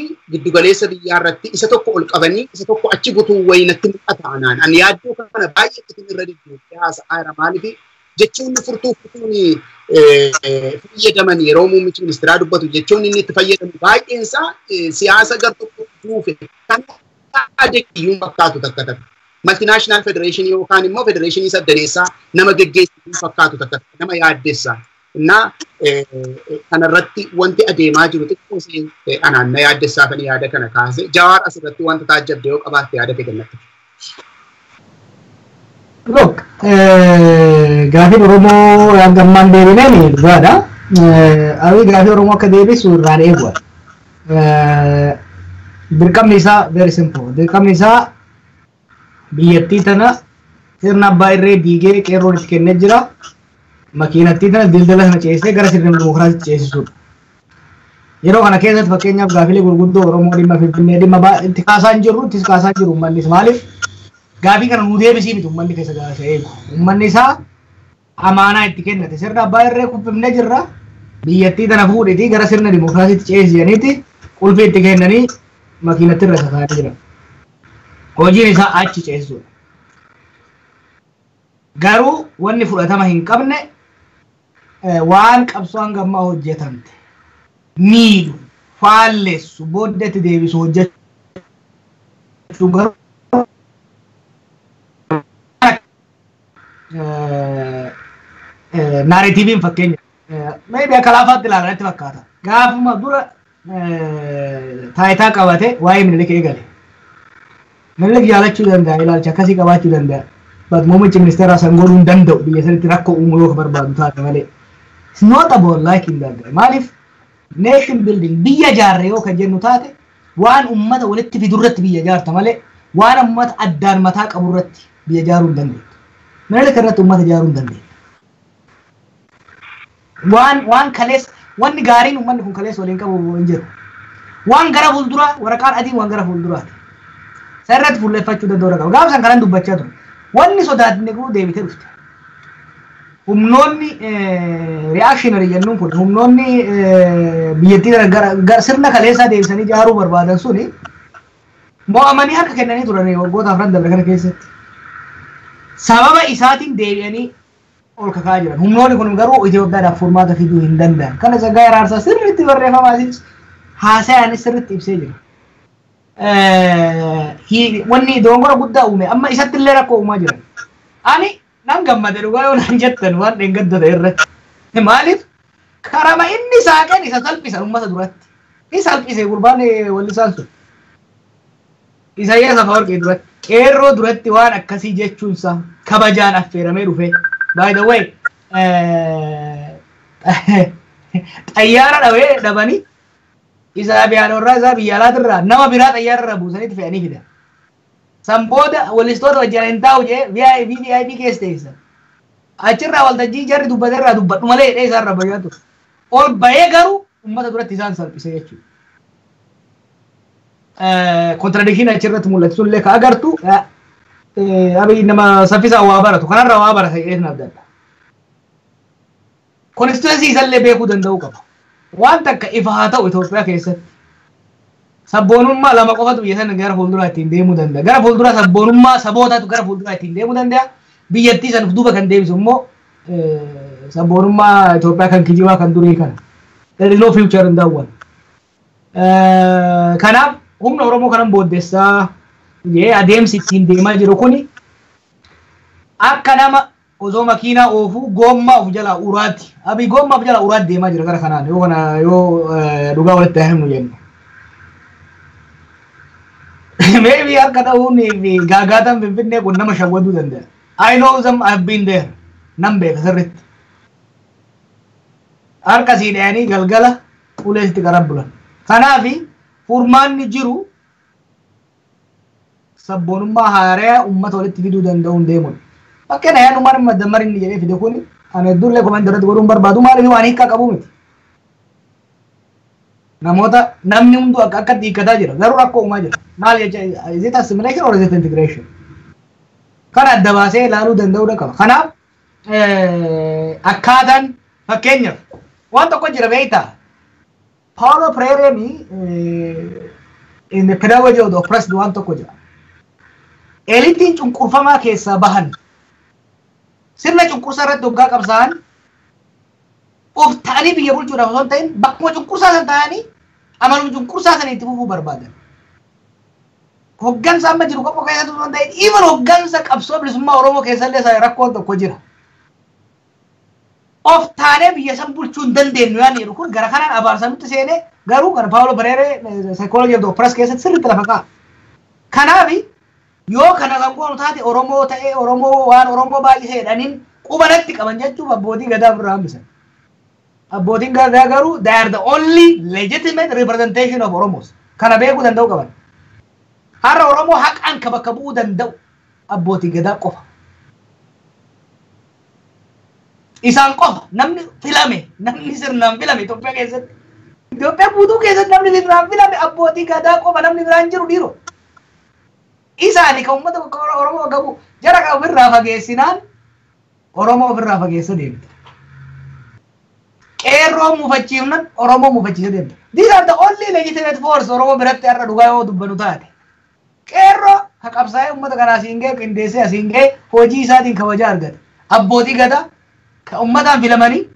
isa tokko ol qabanii isa tokko achi butuu wayii natti mul'ata anaan. Ani yaaddoo kana baay'ee irra deddeebi'ee haasa'aa jira. Maaliif jechoonni furtuu furtuun fayyadaman yeroo muummichi ministeeraa dubbatu jechoonni inni itti fayyadamu baay'een isaa siyaasa gar tokko duufe kan adeeyyuun fakkaatu takka takka. Multinational Federation yookaan immoo Federeeshinii sabdaneessaa nama geggeessu fakkaatu takka takka nama yaaddessa. Innaa kanarratti wanti adeemaa jiru xiqqoo anaan na yaaddessaa kan yaada kana kaase. Jawaar asirratti wanta taajjabde yoo qabaatte yaada kee kennatti. Look, gaafiin Oromoo hanga ammaan deebineen dhugaadha. Abiy gaafii Oromoo akka deebisu irraan eegu. Dirqamni isaa very simple. Dirqamni isaa biyyattii tana sirna abbaa irree diigee qeerroon itti kennee jira. Makiinattii tana daldala sana ceesisee gara sirna dimokiraasiitti ceesisuudha. Yeroo kana keessatti, fakkeenyaaf, gaafilee gurguddoo Oromoo dhimma Finfinnee, dhimma itti kaasaa hin jirru, ittis kaasaa jiru uummannis. Maaliif gaafii kana nuu deebisii miti uummanni keessa gaasa eegu. Uummanni isaa amaanaa itti kennate, sirna abbaa irree kuffifnee jirra. Biyyattii tana fuudhitii gara sirna dimokiraasiitti ceesisaniiti qulfii itti kennanii makiinatti irra sakaanii jiran. Hojiin isaa achi ceesisuudha. Garuu wanni fudhatama hin qabne, waan qabsoo hanga ammaa hojjetamte miidhu, faallessu, booddeetti deebisu hojjechuu garuu narrativeiin fakkeenya maybe akka laafaatti ilaalan fakkaata. Gaafuma dura taayitaa qabate waa'ee Minilik eegale. Minilik jaalachuu danda'a, ilaalcha akkasii qabaachuu danda'a. But muummichi ministeeraa san godhuu hin danda'u, biyya sanitti rakkoo uumuu yoo barbaadu taate malee. It's not about liking that guy. Maaliif, nation building, biyya ijaarre yoo kan jennu taate, waan ummata walitti fidurratti biyya ijaarta malee waan ummata addaan mataa qaburratti biyya ijaaruu hin dandeettu. Minilik irratti ummata ijaaruu hin dandeettu. Waan kaleessa, wanni gaariin uummanni kun kaleessa waliin qabu hin jiru. Waan gara fuulduraa, waraqaan adiin waan gara fuulduraati. Isa irratti fuulleffachuu danda'u qaba. Gaafa san kanan dubbachaa ture. Wanni sodaatne kun deebitee dhufte. Humnoonni reactionary jennuun kun, humnoonni biyyattii gara sirna kaleessaa deebisanii ijaaruu barbaadan suni mo'amanii harka kennanii turan waggoota 4 dabre kana keessatti. Sababa isaatiin deebi'anii ol kakaa jiran. Humnoonni kun garuu Itoophiyaadhaaf furmaata fiduu hin danda'an. Kana Tsaggaayee Araarsaa sirriitti barreeffamaatis haasayaanis sirriitti ibsee jira. Wanni dogongora guddaa uume amma isatti illee rakkoo uumaa jiran. Ani nan gammade dhugaa yoo naan jettan waan dheengadda ta'e irratti. Maaliif, karama inni saaqeen isa salphisan uummata duratti. Ni salphise gurbaan wallisaan sun. Isaayyaas Afawarqii duratti, qeerroo duratti waan akkasii jechuunsa kabajaan affeeramee dhufe. By the way, xayyaara dhabee dhabanii isaa biyyaarraa, isaa biyya alaatirraa nama biraa xayyaara irraa buusanii fe'anii fidan. San booda wallistoota wajjin hin taa'u jee VIP VIP keessa teessa. Achirraa waltajjii jarri dubbate irraa dubbadhu malee jedhee isaan irraa bayyaa ture. Ol bahee garuu uummata duratti isaan salphise jechuudha. Contradiction achirratti mul'atu sunillee ka agartu, Abiy nama saffisaan waa baratu, kanarraa waa barata jedhee adda adda. Constituency isallee beekuu danda'uu qaba. Waan takka ifa haa ta'u, Itoophiyaa keessatti. Sabboonummaa lama qofatu biyya sana gara fuulduraa ittiin deemuu danda'a. Gara fuulduraa sabboonummaa sabootaatu gara fuulduraa ittiin deemuu danda'a. Biyyattii sana duuba kan deebisu immoo sabboonummaa Itoophiyaa kan kijibaa kan durii kana. There is no future in that one. Kanaaf humna Oromoo kanan booddessaa jee adeemsi ittiin deemaa jiru kuni akka nama osoo makiinaa oofuu goommaa of jalaa uraati. Abiy goommaa of jalaa uraati deemaa jira gara kanaan, yoo kana yoo dhugaa walitti himnu jennu. Maybe harka ta'uun fi gaagaataan Finfinnee kun nama shawwaduu danda'a. I know them, I've been there. Nan beeka sirriitti. Harka sii dhayanii galgala ulee sitti qarabbulan. Kanaafi furmaanni jiru sabboonummaa haaraa uummata walitti fiduu danda'uun deemudha. Fakkeenya, yaadummaan maddamar inni jedhee fide kun ani hedduullee comment irratti godhuun barbaadu. Maaliif, waan hiikkaa qabu miti. Namoota namni hunduu akka akkatti hiikkataa jira, garuu rakkoo uumaa jira. Maal jecha, is it assimilation or is it integration? Kana adda baasee ilaaluu danda'uu qaba. Kanaaf akkaataan, fakkeenyaaf, waan tokko jira beektaa. Paulo Freireen in the Pedagogy of the Oppressed waan tokko jira. Eliteiin cunqurfamaa keessaa bahan sirna cunqursaa irratti hoggaa qabsaa'an, of ta'anii biyya bulchuudhaaf osoo hin ta'in, bakkuma cunqursaa san ta'anii amaluma cunqursaa sana itti fufuu barbaadan. Hoggansa amma jiru qofa keessatti osoo hin ta'in, even hoggansa qabsoo bilisummaa Oromoo keessallee rakkoon tokko jira. Of taanee biyya san bulchuu hin dandeenyu yaadni jedhu kun gara kanaan abaarsa nutti seenee, garuu kana Paulo Freire Psychology of the Oppressed keessatti sirriitti lafa kaa'a. Kanaafi Yoo kana kan goonu taate Oromoo ta'ee Oromoo waan Oromoo baay'isee jedhaniin qubanatti qaban jechuuf abbootii gadaa ofirraa hambisan. Abbootiin gadaa garuu they are the only legitimate representation of Oromos. Kana beekuu danda'u qaban. Har'a Oromoo haqaan ka bakka bu'uu danda'u abbootii gadaa qofa. Isaan qofa namni filame, namni sirnaan filame Itoophiyaa keessatti. Itoophiyaa guutuu keessatti namni sirnaan filame abbootii gadaa qofa, namni biraan jiru dhiiroo. Isaani kan uummata Oromoo bakka bu'u. Jara kan ofirraa fageessinaan Oromoo ofirraa fageessa deemte. Qeerroo mufachiifnan Oromoo mufachiisa deemte. These are the only legitimate force Oromoo biratti har'a, dhugaa yoo dubbanu taate. Qeerroo ka qabsaa'ee uummata kanaa asiin ga'e, qindeessee asiin ga'e, hojii isaatiin kabajaa argate. Abbootii gadaa ka uummataan filamanii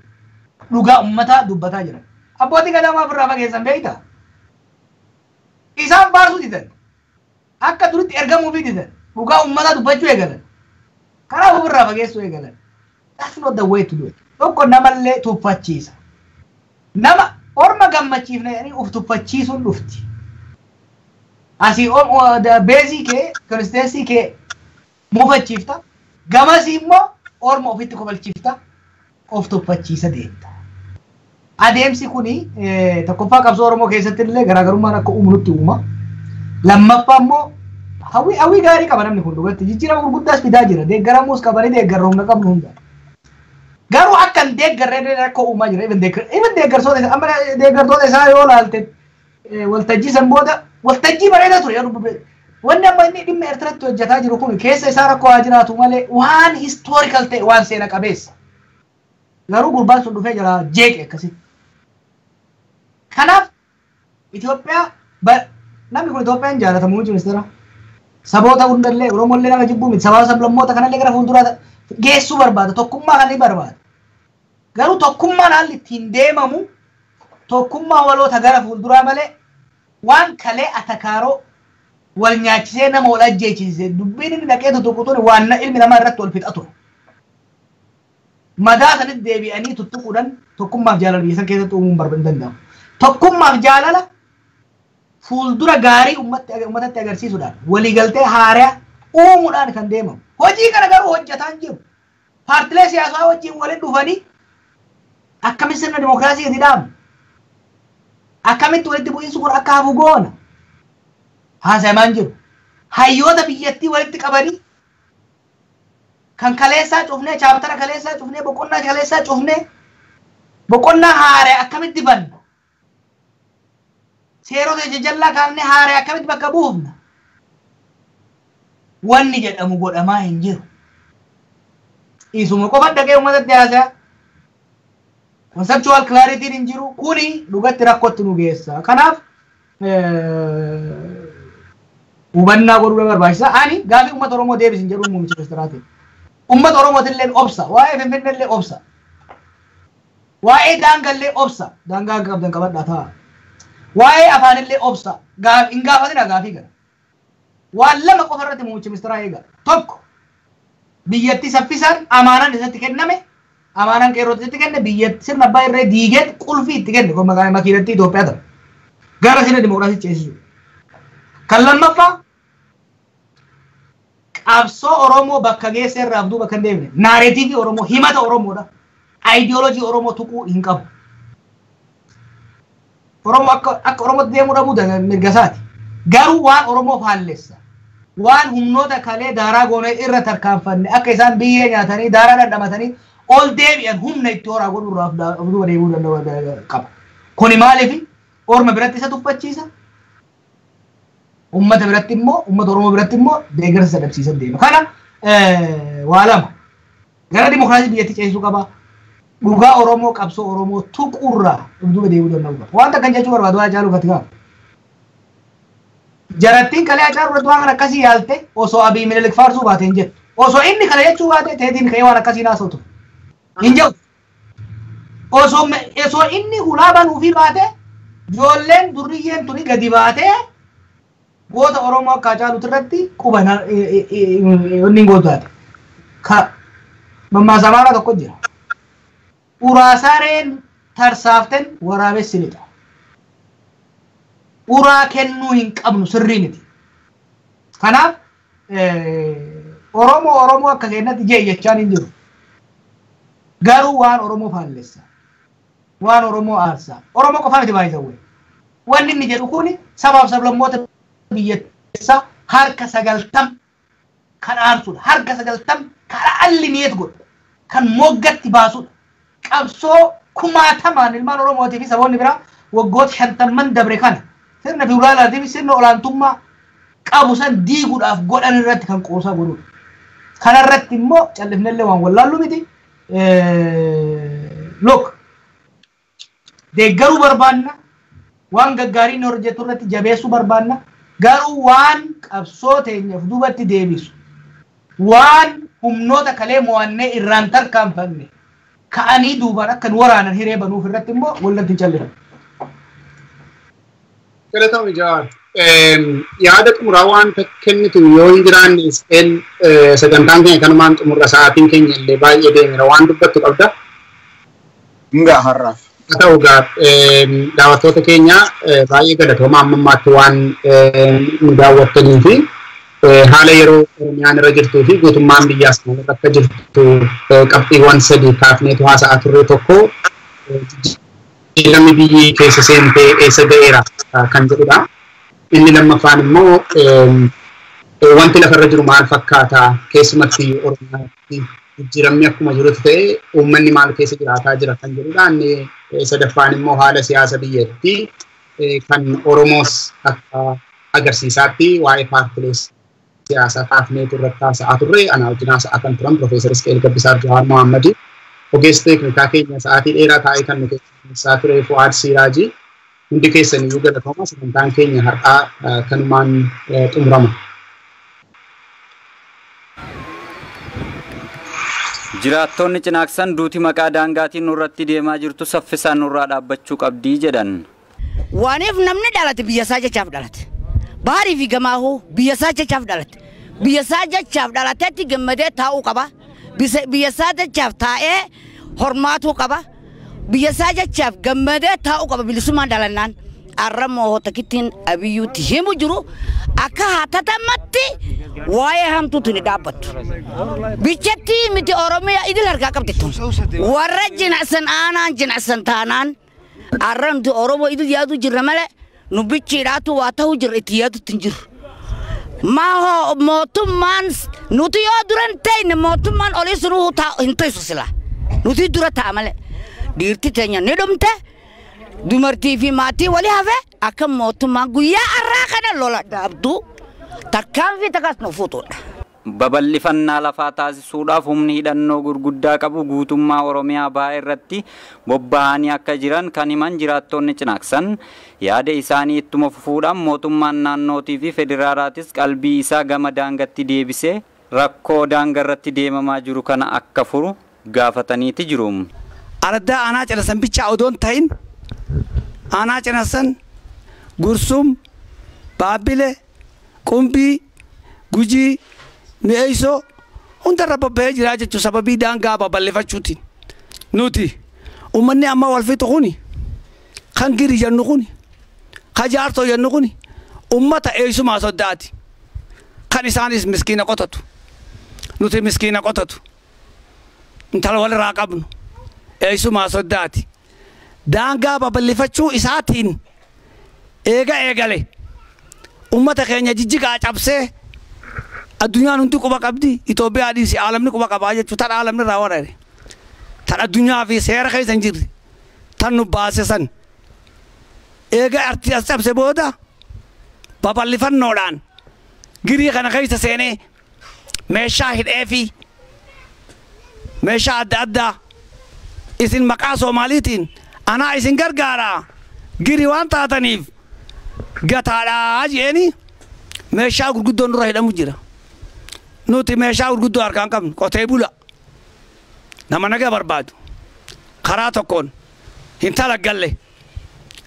dhugaa uummataa dubbataa jiran. Abbootii gadaa maaf irraa fageessan beektaa? Isaan faarsuu didan. Akka duritti ergamuufii didan. Dhugaa uummataa dubbachuu eegalan. Karaa ofirraa fageessuu eegalan. That's not the way to do it. Tokko namallee tuffachiisa. Nama orma gammachiifne jedhanii uf tuffachiisuun dhufti. Asii base kee, constituency kee mufachiifta. Gamasii immoo orma ofitti kofalchiifta. Of tuffachiisa deemta. Adeemsi kuni tokkoffaa qabsoo Oromoo keessatti illee garaagarummaan akka uumu nutti uuma. Lammaffaa immoo hawwii gaarii qaba namni kun, dhugatti jijjiirama gurguddaas fidaa jira. Deeggaramuus qabanii deeggarra humna qabnu hunda. Garuu akka hin deeggarree rakkoo uumaa jira. Even deeggartoota isaa, amma deeggartoota isaa yoo ilaalte, waltajjii san booda waltajjii bareedaa ture. Wanni amma inni dhimma Eertiraatti hojjetaa jiru kun keessa isaa rakkoo haa jiraatu malee waan historical ta'e, waan seena qabeessa. Garuu gurbaan sun dhufee jira jeeqe akkasitti. Kanaaf Itoophiyaa, namni kun Itoophiyaan jaalata, muummichi ministeera. Saboota hundallee, Oromollee nama jibbuu miti, sabaa sablammoota kanallee gara fuulduraa geessuu barbaada, tokkummaa kan ni barbaada. Garuu tokkummaan haalli ittiin deemamu tokkummaa waloota gara fuulduraa malee waan kalee atakaaroo wal nyaachisee nama wal ajjeechisee dubbiin inni dhaqee tuttuqu waan ilmi namaa irratti wal fixa ture. Madaa sanitti deebi'anii tuttuquudhaan tokkummaaf jaalala biyya san keessatti uumuun hin danda'amu. Tokkummaaf jaalala fuuldura gaarii uummatatti agarsiisuudhaan, waliigaltee haaraa uumuudhaan kan deemamu. Hojii kana garuu hojjetaa hin jiru. Paartilee siyaasaa wajjin waliin dhufanii akkamitti sirna dimookiraasii gadi dhaabna? Akkamitti walitti bu'iinsi kun akka hafu goona? Haasayamaa hin jiru. Hayyoota biyyattii walitti qabanii kan kaleessaa cufnee, chapter kaleessaa cufnee, boqonnaa kaleessaa cufnee, boqonnaa haaraa akkamitti banna? Seerota jajallaa kaafnee haaraa akkamitti bakka buufna? Wanni jedhamu godhamaa hin jiru. Isuma qofa dhaqee uummatatti haasaya. Conceptual clarity hin jiru. Kuni dhugatti rakkootti nu geessa. Kanaaf hubannaa godhuu barbaachisa. Ani gaafii uummata Oromoo deebisin jedhu muummicha ministeeraatiin. Uummata Oromootillee obsa. Waa'ee Finfinneellee obsa. Waa'ee daangallee obsa. Daangaa qabdan qabadhaa ta'a. Waa'ee afaanillee obsa. Hin gaafatina gaafii kana. Waan lama qofa irratti muummicha ministeeraa eega. Tokko, biyyatti saffisaan amaanaan isatti kenname, amaanaan qeerrootti itti kenne, biyyatti sirna abbaa irree diigee qulfii itti kenne kun makiinatti Itoophiyaa ta'u. Gara sirna dimookiraasii ceesisu. Kan lammaffaa, qabsoo Oromoo bakka geesse irraa duuba kan deemne, narrative Oromoo, himata Oromoodha. Aayidiyooloojii Oromoo tuquu hin qabu. Oromoo akka Oromootti deemuu dhabuu mirga isaati. Garuu waan Oromoo faallessa, waan humnoota kalee daaraa goonee irra tarkaanfanne, akka isaan biyyee nyaatanii daaraa dhandhamatanii ol deebi'an humna itti horaa godhuu irraa duuba deebi'uu danda'u qaba. Kuni maaliif orma biratti isa tuffachiisa? Uummata biratti immoo, uummata Oromoo biratti immoo deeggarsa sadabsiisa deema. Kana waa lama. Gara dimokiraasii biyyatti ceesisuu qaba. Dhugaa Oromoo, qabsoo Oromoo tuquurraa duuba deebi'uu danda'u qaba. Wanta kan jechuu barbaadu, Haacaaluu gati gaafa. Jarattiin kalee Haacaaluu irratti waan akkasii yaalte osoo Abiy Minilik faarsuu baate hin jettu. Osoo inni kana jechuu baate teetiin ka'ee waan akkasii haasa'u ture. Hin jedhu. Osoo inni hulaa banuufii baate ijoolleen durriyyeen tuni gadi baatee goota Oromoo akka Haacaaluuti irratti quba inni gootu taate. Ka mammaasa Amaaraa tokko jira. "Uraa sareen tarsaaften waraabessi lixa." Uraa kennuu hin qabnu, sirrii miti. Kanaaf Oromoo Oromoo akka keenyatti jee jechaan hin jiru. Garuu waan Oromoo faallessa. Waan Oromoo aarsa. Oromoo qofaa miti baay'isawwe. Wanni inni jedhu kun sabaaf sablammoota biyya keessaa harka 90 kan aarsudha. Harka 90 kan alli niyyat godhu. Kan moggatti baasudha. Qabsoo kumaatamaan ilmaan Oromootii fi saboonni biraa waggoota 50 dabre kana sirna fiwudaalaatii fi sirna olaantummaa qabu san diiguudhaaf godhan irratti kan qoosaa godhudha. Kanarratti immoo callifnellee waan wallaallu miti. Look, deeggaruu barbaanna, waan gaggaarii inni hojjetu irratti jabeessuu barbaanna, garuu waan qabsoo teenyaaf duubatti deebisu, waan humnoota kalee mo'annee irraan tarkaanfanne ka'anii duubaan akka nu waraanan hiree banuuf irratti immoo wallatti hin callifan. Galatoomii Jawaar. Yaada xumuraa waan kennitu yoo hin jiraanne Isqeel sagantaan keenya kanumaan xumurra sa'aatiin keenya illee baay'ee deemeera waan dubbattu qabda. Ngaa har'aaf. Haa ta'u egaa daawwattoota keenya baay'ee galatooma amma ammaatti waan nu daawwattanii fi haala yeroo Oromiyaan irra jirtuu fi guutummaan biyyaas maalirra akka jirtu qabxiiwwan sadii kaafneetu haasa'aa turre tokko jijjiiramni biyyi keessa seentee eessa ga'eera kan jedhudha. Inni lammaffaan immoo wanti lafarra jiru maal fakkaata keessumatti Oromiyaatti jijjiiramni akkuma jirutti ta'e uummanni maal keessa jiraataa jira kan jedhudha. Inni sadaffaan immoo haala siyaasa biyyattii kan Oromoos akka agarsiisaatti waa'ee paartilee siyaasaa kaafneetu irratti haasa'aa turre. Ana wajjin haasa'aa kan turan Piroofeesar Isqeel Gabbisaa Jawaar Mohaammadii. Ogeessa teeknikaa keenya sa'aatii dheeraa taa'ee kan nu keessaa ture Fu'aad Siiraajii. Hundi keessaniyyuu galatooma sagantaan keenya har'aa kanumaan xumurama. Jiraattonni Cinaaksan duuti maqaa daangaatiin nurratti deemaa jirtu saffisaan nurraa dhaabbachuu qabdii jedhan. Waaniif namni dhalate biyya isaa jechaaf dhalate. Baarii fi gamaahuu biyya isaa jechaaf dhalate. Biyya isaa jechaaf dhalatetti gammadee taa'uu qaba. Biyya isaa jechaaf taa'ee hormaatuu qaba. Biyya isaa jechaaf gammadee taa'uu qaba bilisummaan dhalannaan. Arra moohotakittiin Abiyyuutti himu jiru akka hatatamatti waa'ee hamtuutu ni dhaabbattu. Bichatti miti Oromiyaa idil harkaa qabdi tun. Warra jinacsan aanaan jinacsan taanaan arra nuti Oromoo idil yaadu jirra malee nu bichiidhaatu waa ta'uu jirra itti yaadutti hin jirru. Maahoo mootummaan nuti yoo dura hin teenne mootummaan olii sunuu hin teessu sila. Nuti dura ta'a malee. Dhiirti teenya ni dhumte. Dumartii fi maatii walii hafe akka mootummaan guyyaa har'aa kana lola dhaabdu tarkaanfii takkas nu fuutudha. Babal'ifannaa lafaa taasisuudhaaf humni hidhannoo gurguddaa qabu guutummaa Oromiyaa bahaa irratti bobba'anii akka jiran kan himan jiraattonni Cinaaksan yaada isaanii ittuma fufuudhaan mootummaan naannootii fi federaalaatis qalbii isaa gama daangatti deebisee rakkoo daangarratti deemamaa jiru kana akka furu gaafataniiti jiru. Araddaa aanaa Cinaaksan bichaa odoon ta'in aanaa Cinaaksan Gursum, Baabbile, Qumbii, Gujii, Mi'eessoo hundarra bobba'ee jira jechuun sababii daangaa babal'ifachuutiin. Nuti uummanni amma wal fixu kuni kan giri jennu kuni kan jaartoo jennu kuni uummata eessumaa soddaati. Kan isaanis miskiina qotatu. Nuti miskiina qotatu. Intala walirraa qabnu eessumaa soddaati. Daangaa babal'ifachuu isaatiin eega eegale uummata keenya jijjigaa cabsee addunyaan hundi quba qabdi Itoophiyaa dhiisi aalamni quba qabaa jechuun tan aalamni irraa waraare tan addunyaa fi seera keessa hin jirre tan nu baase san eega artii as cabse booda babal'ifannoodhaan girii kana keessa seenee meeshaa hidhee fi meeshaa adda addaa isin maqaa Soomaaliitiin anaa isin gargaaraa girii waan taataniif gataadhaa jeeni meeshaa gurguddoon nurra hidhamu jira. Nuti meeshaa gurguddoo harkaan qabnu qotee bula nama nagaa barbaadu karaa tokkoon hin talaggalle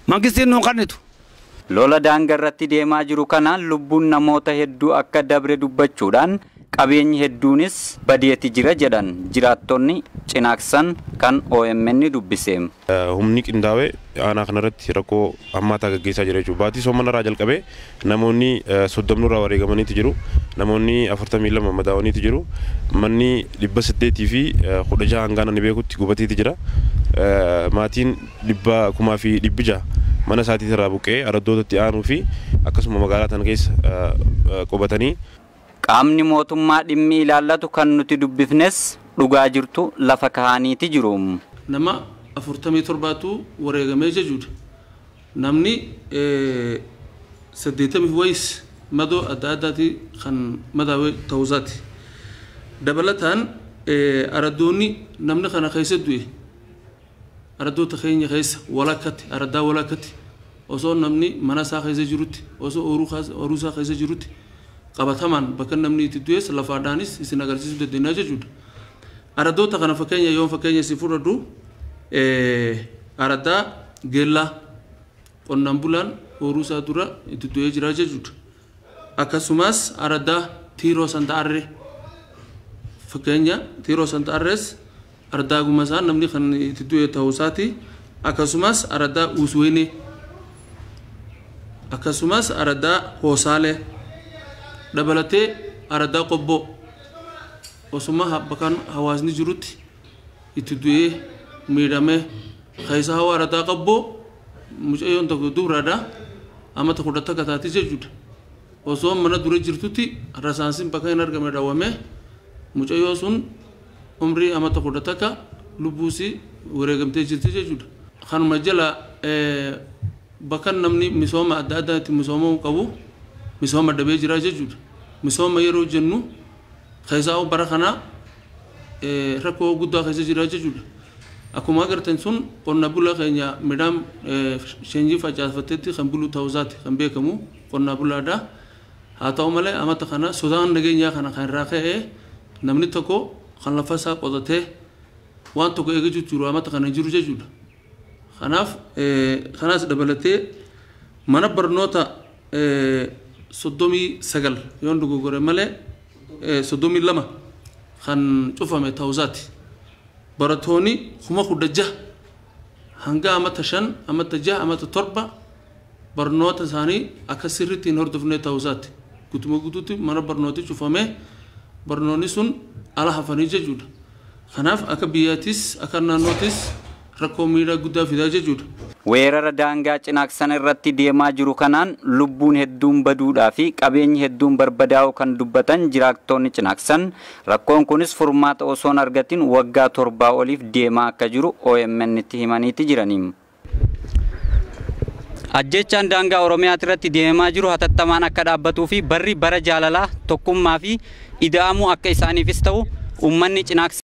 mangistiin nuun kennitu. Lola daangarratti deemaa jiru kanaan lubbuun namoota hedduu akka dabre dubbachuudhaan qabeenyi hedduunis badeeti jira jedhan jiraattonni Cinaaksan kan OMN dubbise. Humni qindaa'ee aanaa kanarratti rakkoo hammaataa gaggeessaa jira jechuudha. Baatii soomana irraa jalqabee namoonni 30 irraa wareegamaniitu jiru. Namoonni 42 madaa'aniitu jiru. Manni 816 hangaan ani beekutti gubateeti jira. Maatiin 6,600 mana isaatii irraa buqqee araddootatti aanuu fi akkasuma magaalaa tana keessa qubatanii. Qaamni mootummaa dhimmi ilaallatu kan nuti dubbifnes dhugaa jirtu lafa kaa'aniiti jiru. Nama 47tu wareegamee jechuudha. Namni 80 wayis madoo adda addaati kan madaawee ta'uusaati. Dabalataan araddoonni namni kana keessa du'e araddoota keenya keessa walakkatti araddaa walakkatti osoo namni mana isaa keessa jirutti osoo ooyiruu isaa keessa jirutti qabatamaan bakka namni itti du'es lafaadhaanis isin agarsiisuu dandeenya jechuudha. Araddoota kana fakkeenya yoon fakkeenya isin fudhadhu araddaa geellaa qonnaan bulaan ooyiruu isaa dura itti du'ee jira jechuudha. Akkasumas araddaa tiiroo santa'arree fakkeenya tiiroo santa'arrees araddaa gumasaa namni kan itti du'e ta'uu isaati. Akkasumas araddaa uusweenee akkasumas araddaa hoosaalee dabalatee araddaa qobboo osuma bakkaan hawaasni jirutti itti du'ee miidhamee keessa hawa araddaa qobboo mucayyoon tokko dubaraadha amata 11 taati jechuudha. Osoo mana dura jirtutti rasaansiin bakka hin argamne dhawwamee mucayyoo sun umrii amata 11 lubbuusii wareegamtee jirti jechuudha. Kanuma jala bakka namni misooma adda addaatti misoomuu qabu misooma dhabee jira jechuudha. Misooma yeroo jennu keessaa bara kana rakkoo guddaa keessa jira jechuudha. Akkuma agartan sun qonna bulaa keenya midhaan sanyii facaafatteetti kan bulu ta'uusaati kan beekamu qonna bulaadha. Haa ta'u malee amata kana sodaan nageenyaa kana kan irraa ka'ee namni tokko kan lafa isaa qotatee waan tokko eegachuu jiru amata kana jiru jechuudha. Kanaaf kanaas dabalatee mana barnoota 39 yoon dogoggore malee 32 kan cufame ta'uusaati. Barattoonni 16,000 hanga amata 5, amata 6, amata 7 barnoota isaanii akka sirriitti hin hordofne ta'uusaati. Guutummaa guutuutti mana barnooti cufame barnoonni sun ala hafanii jechuudha. Kanaaf akka biyyaattis akka naannootis rakkoo miidhaa guddaa fidaa jechuudha. Weerara daangaa Cinaaksan irratti deemaa jiru kanaan lubbuun hedduun baduudhaa fi qabeenyi hedduun barbadaa'u kan dubbatan jiraattonni Cinaaksan rakkoon kunis furmaata osoo hin argatin waggaa 7 oliif deemaa akka jiru OMN itti himaniiti jiraniim. Ajjechaan daangaa Oromiyaa irratti deemaa jiru hatattamaan akka dhaabbatuu fi barri bara jaalalaa tokkummaa fi ida'amuu akka isaaniifis ta'u uummanni Cinaaksan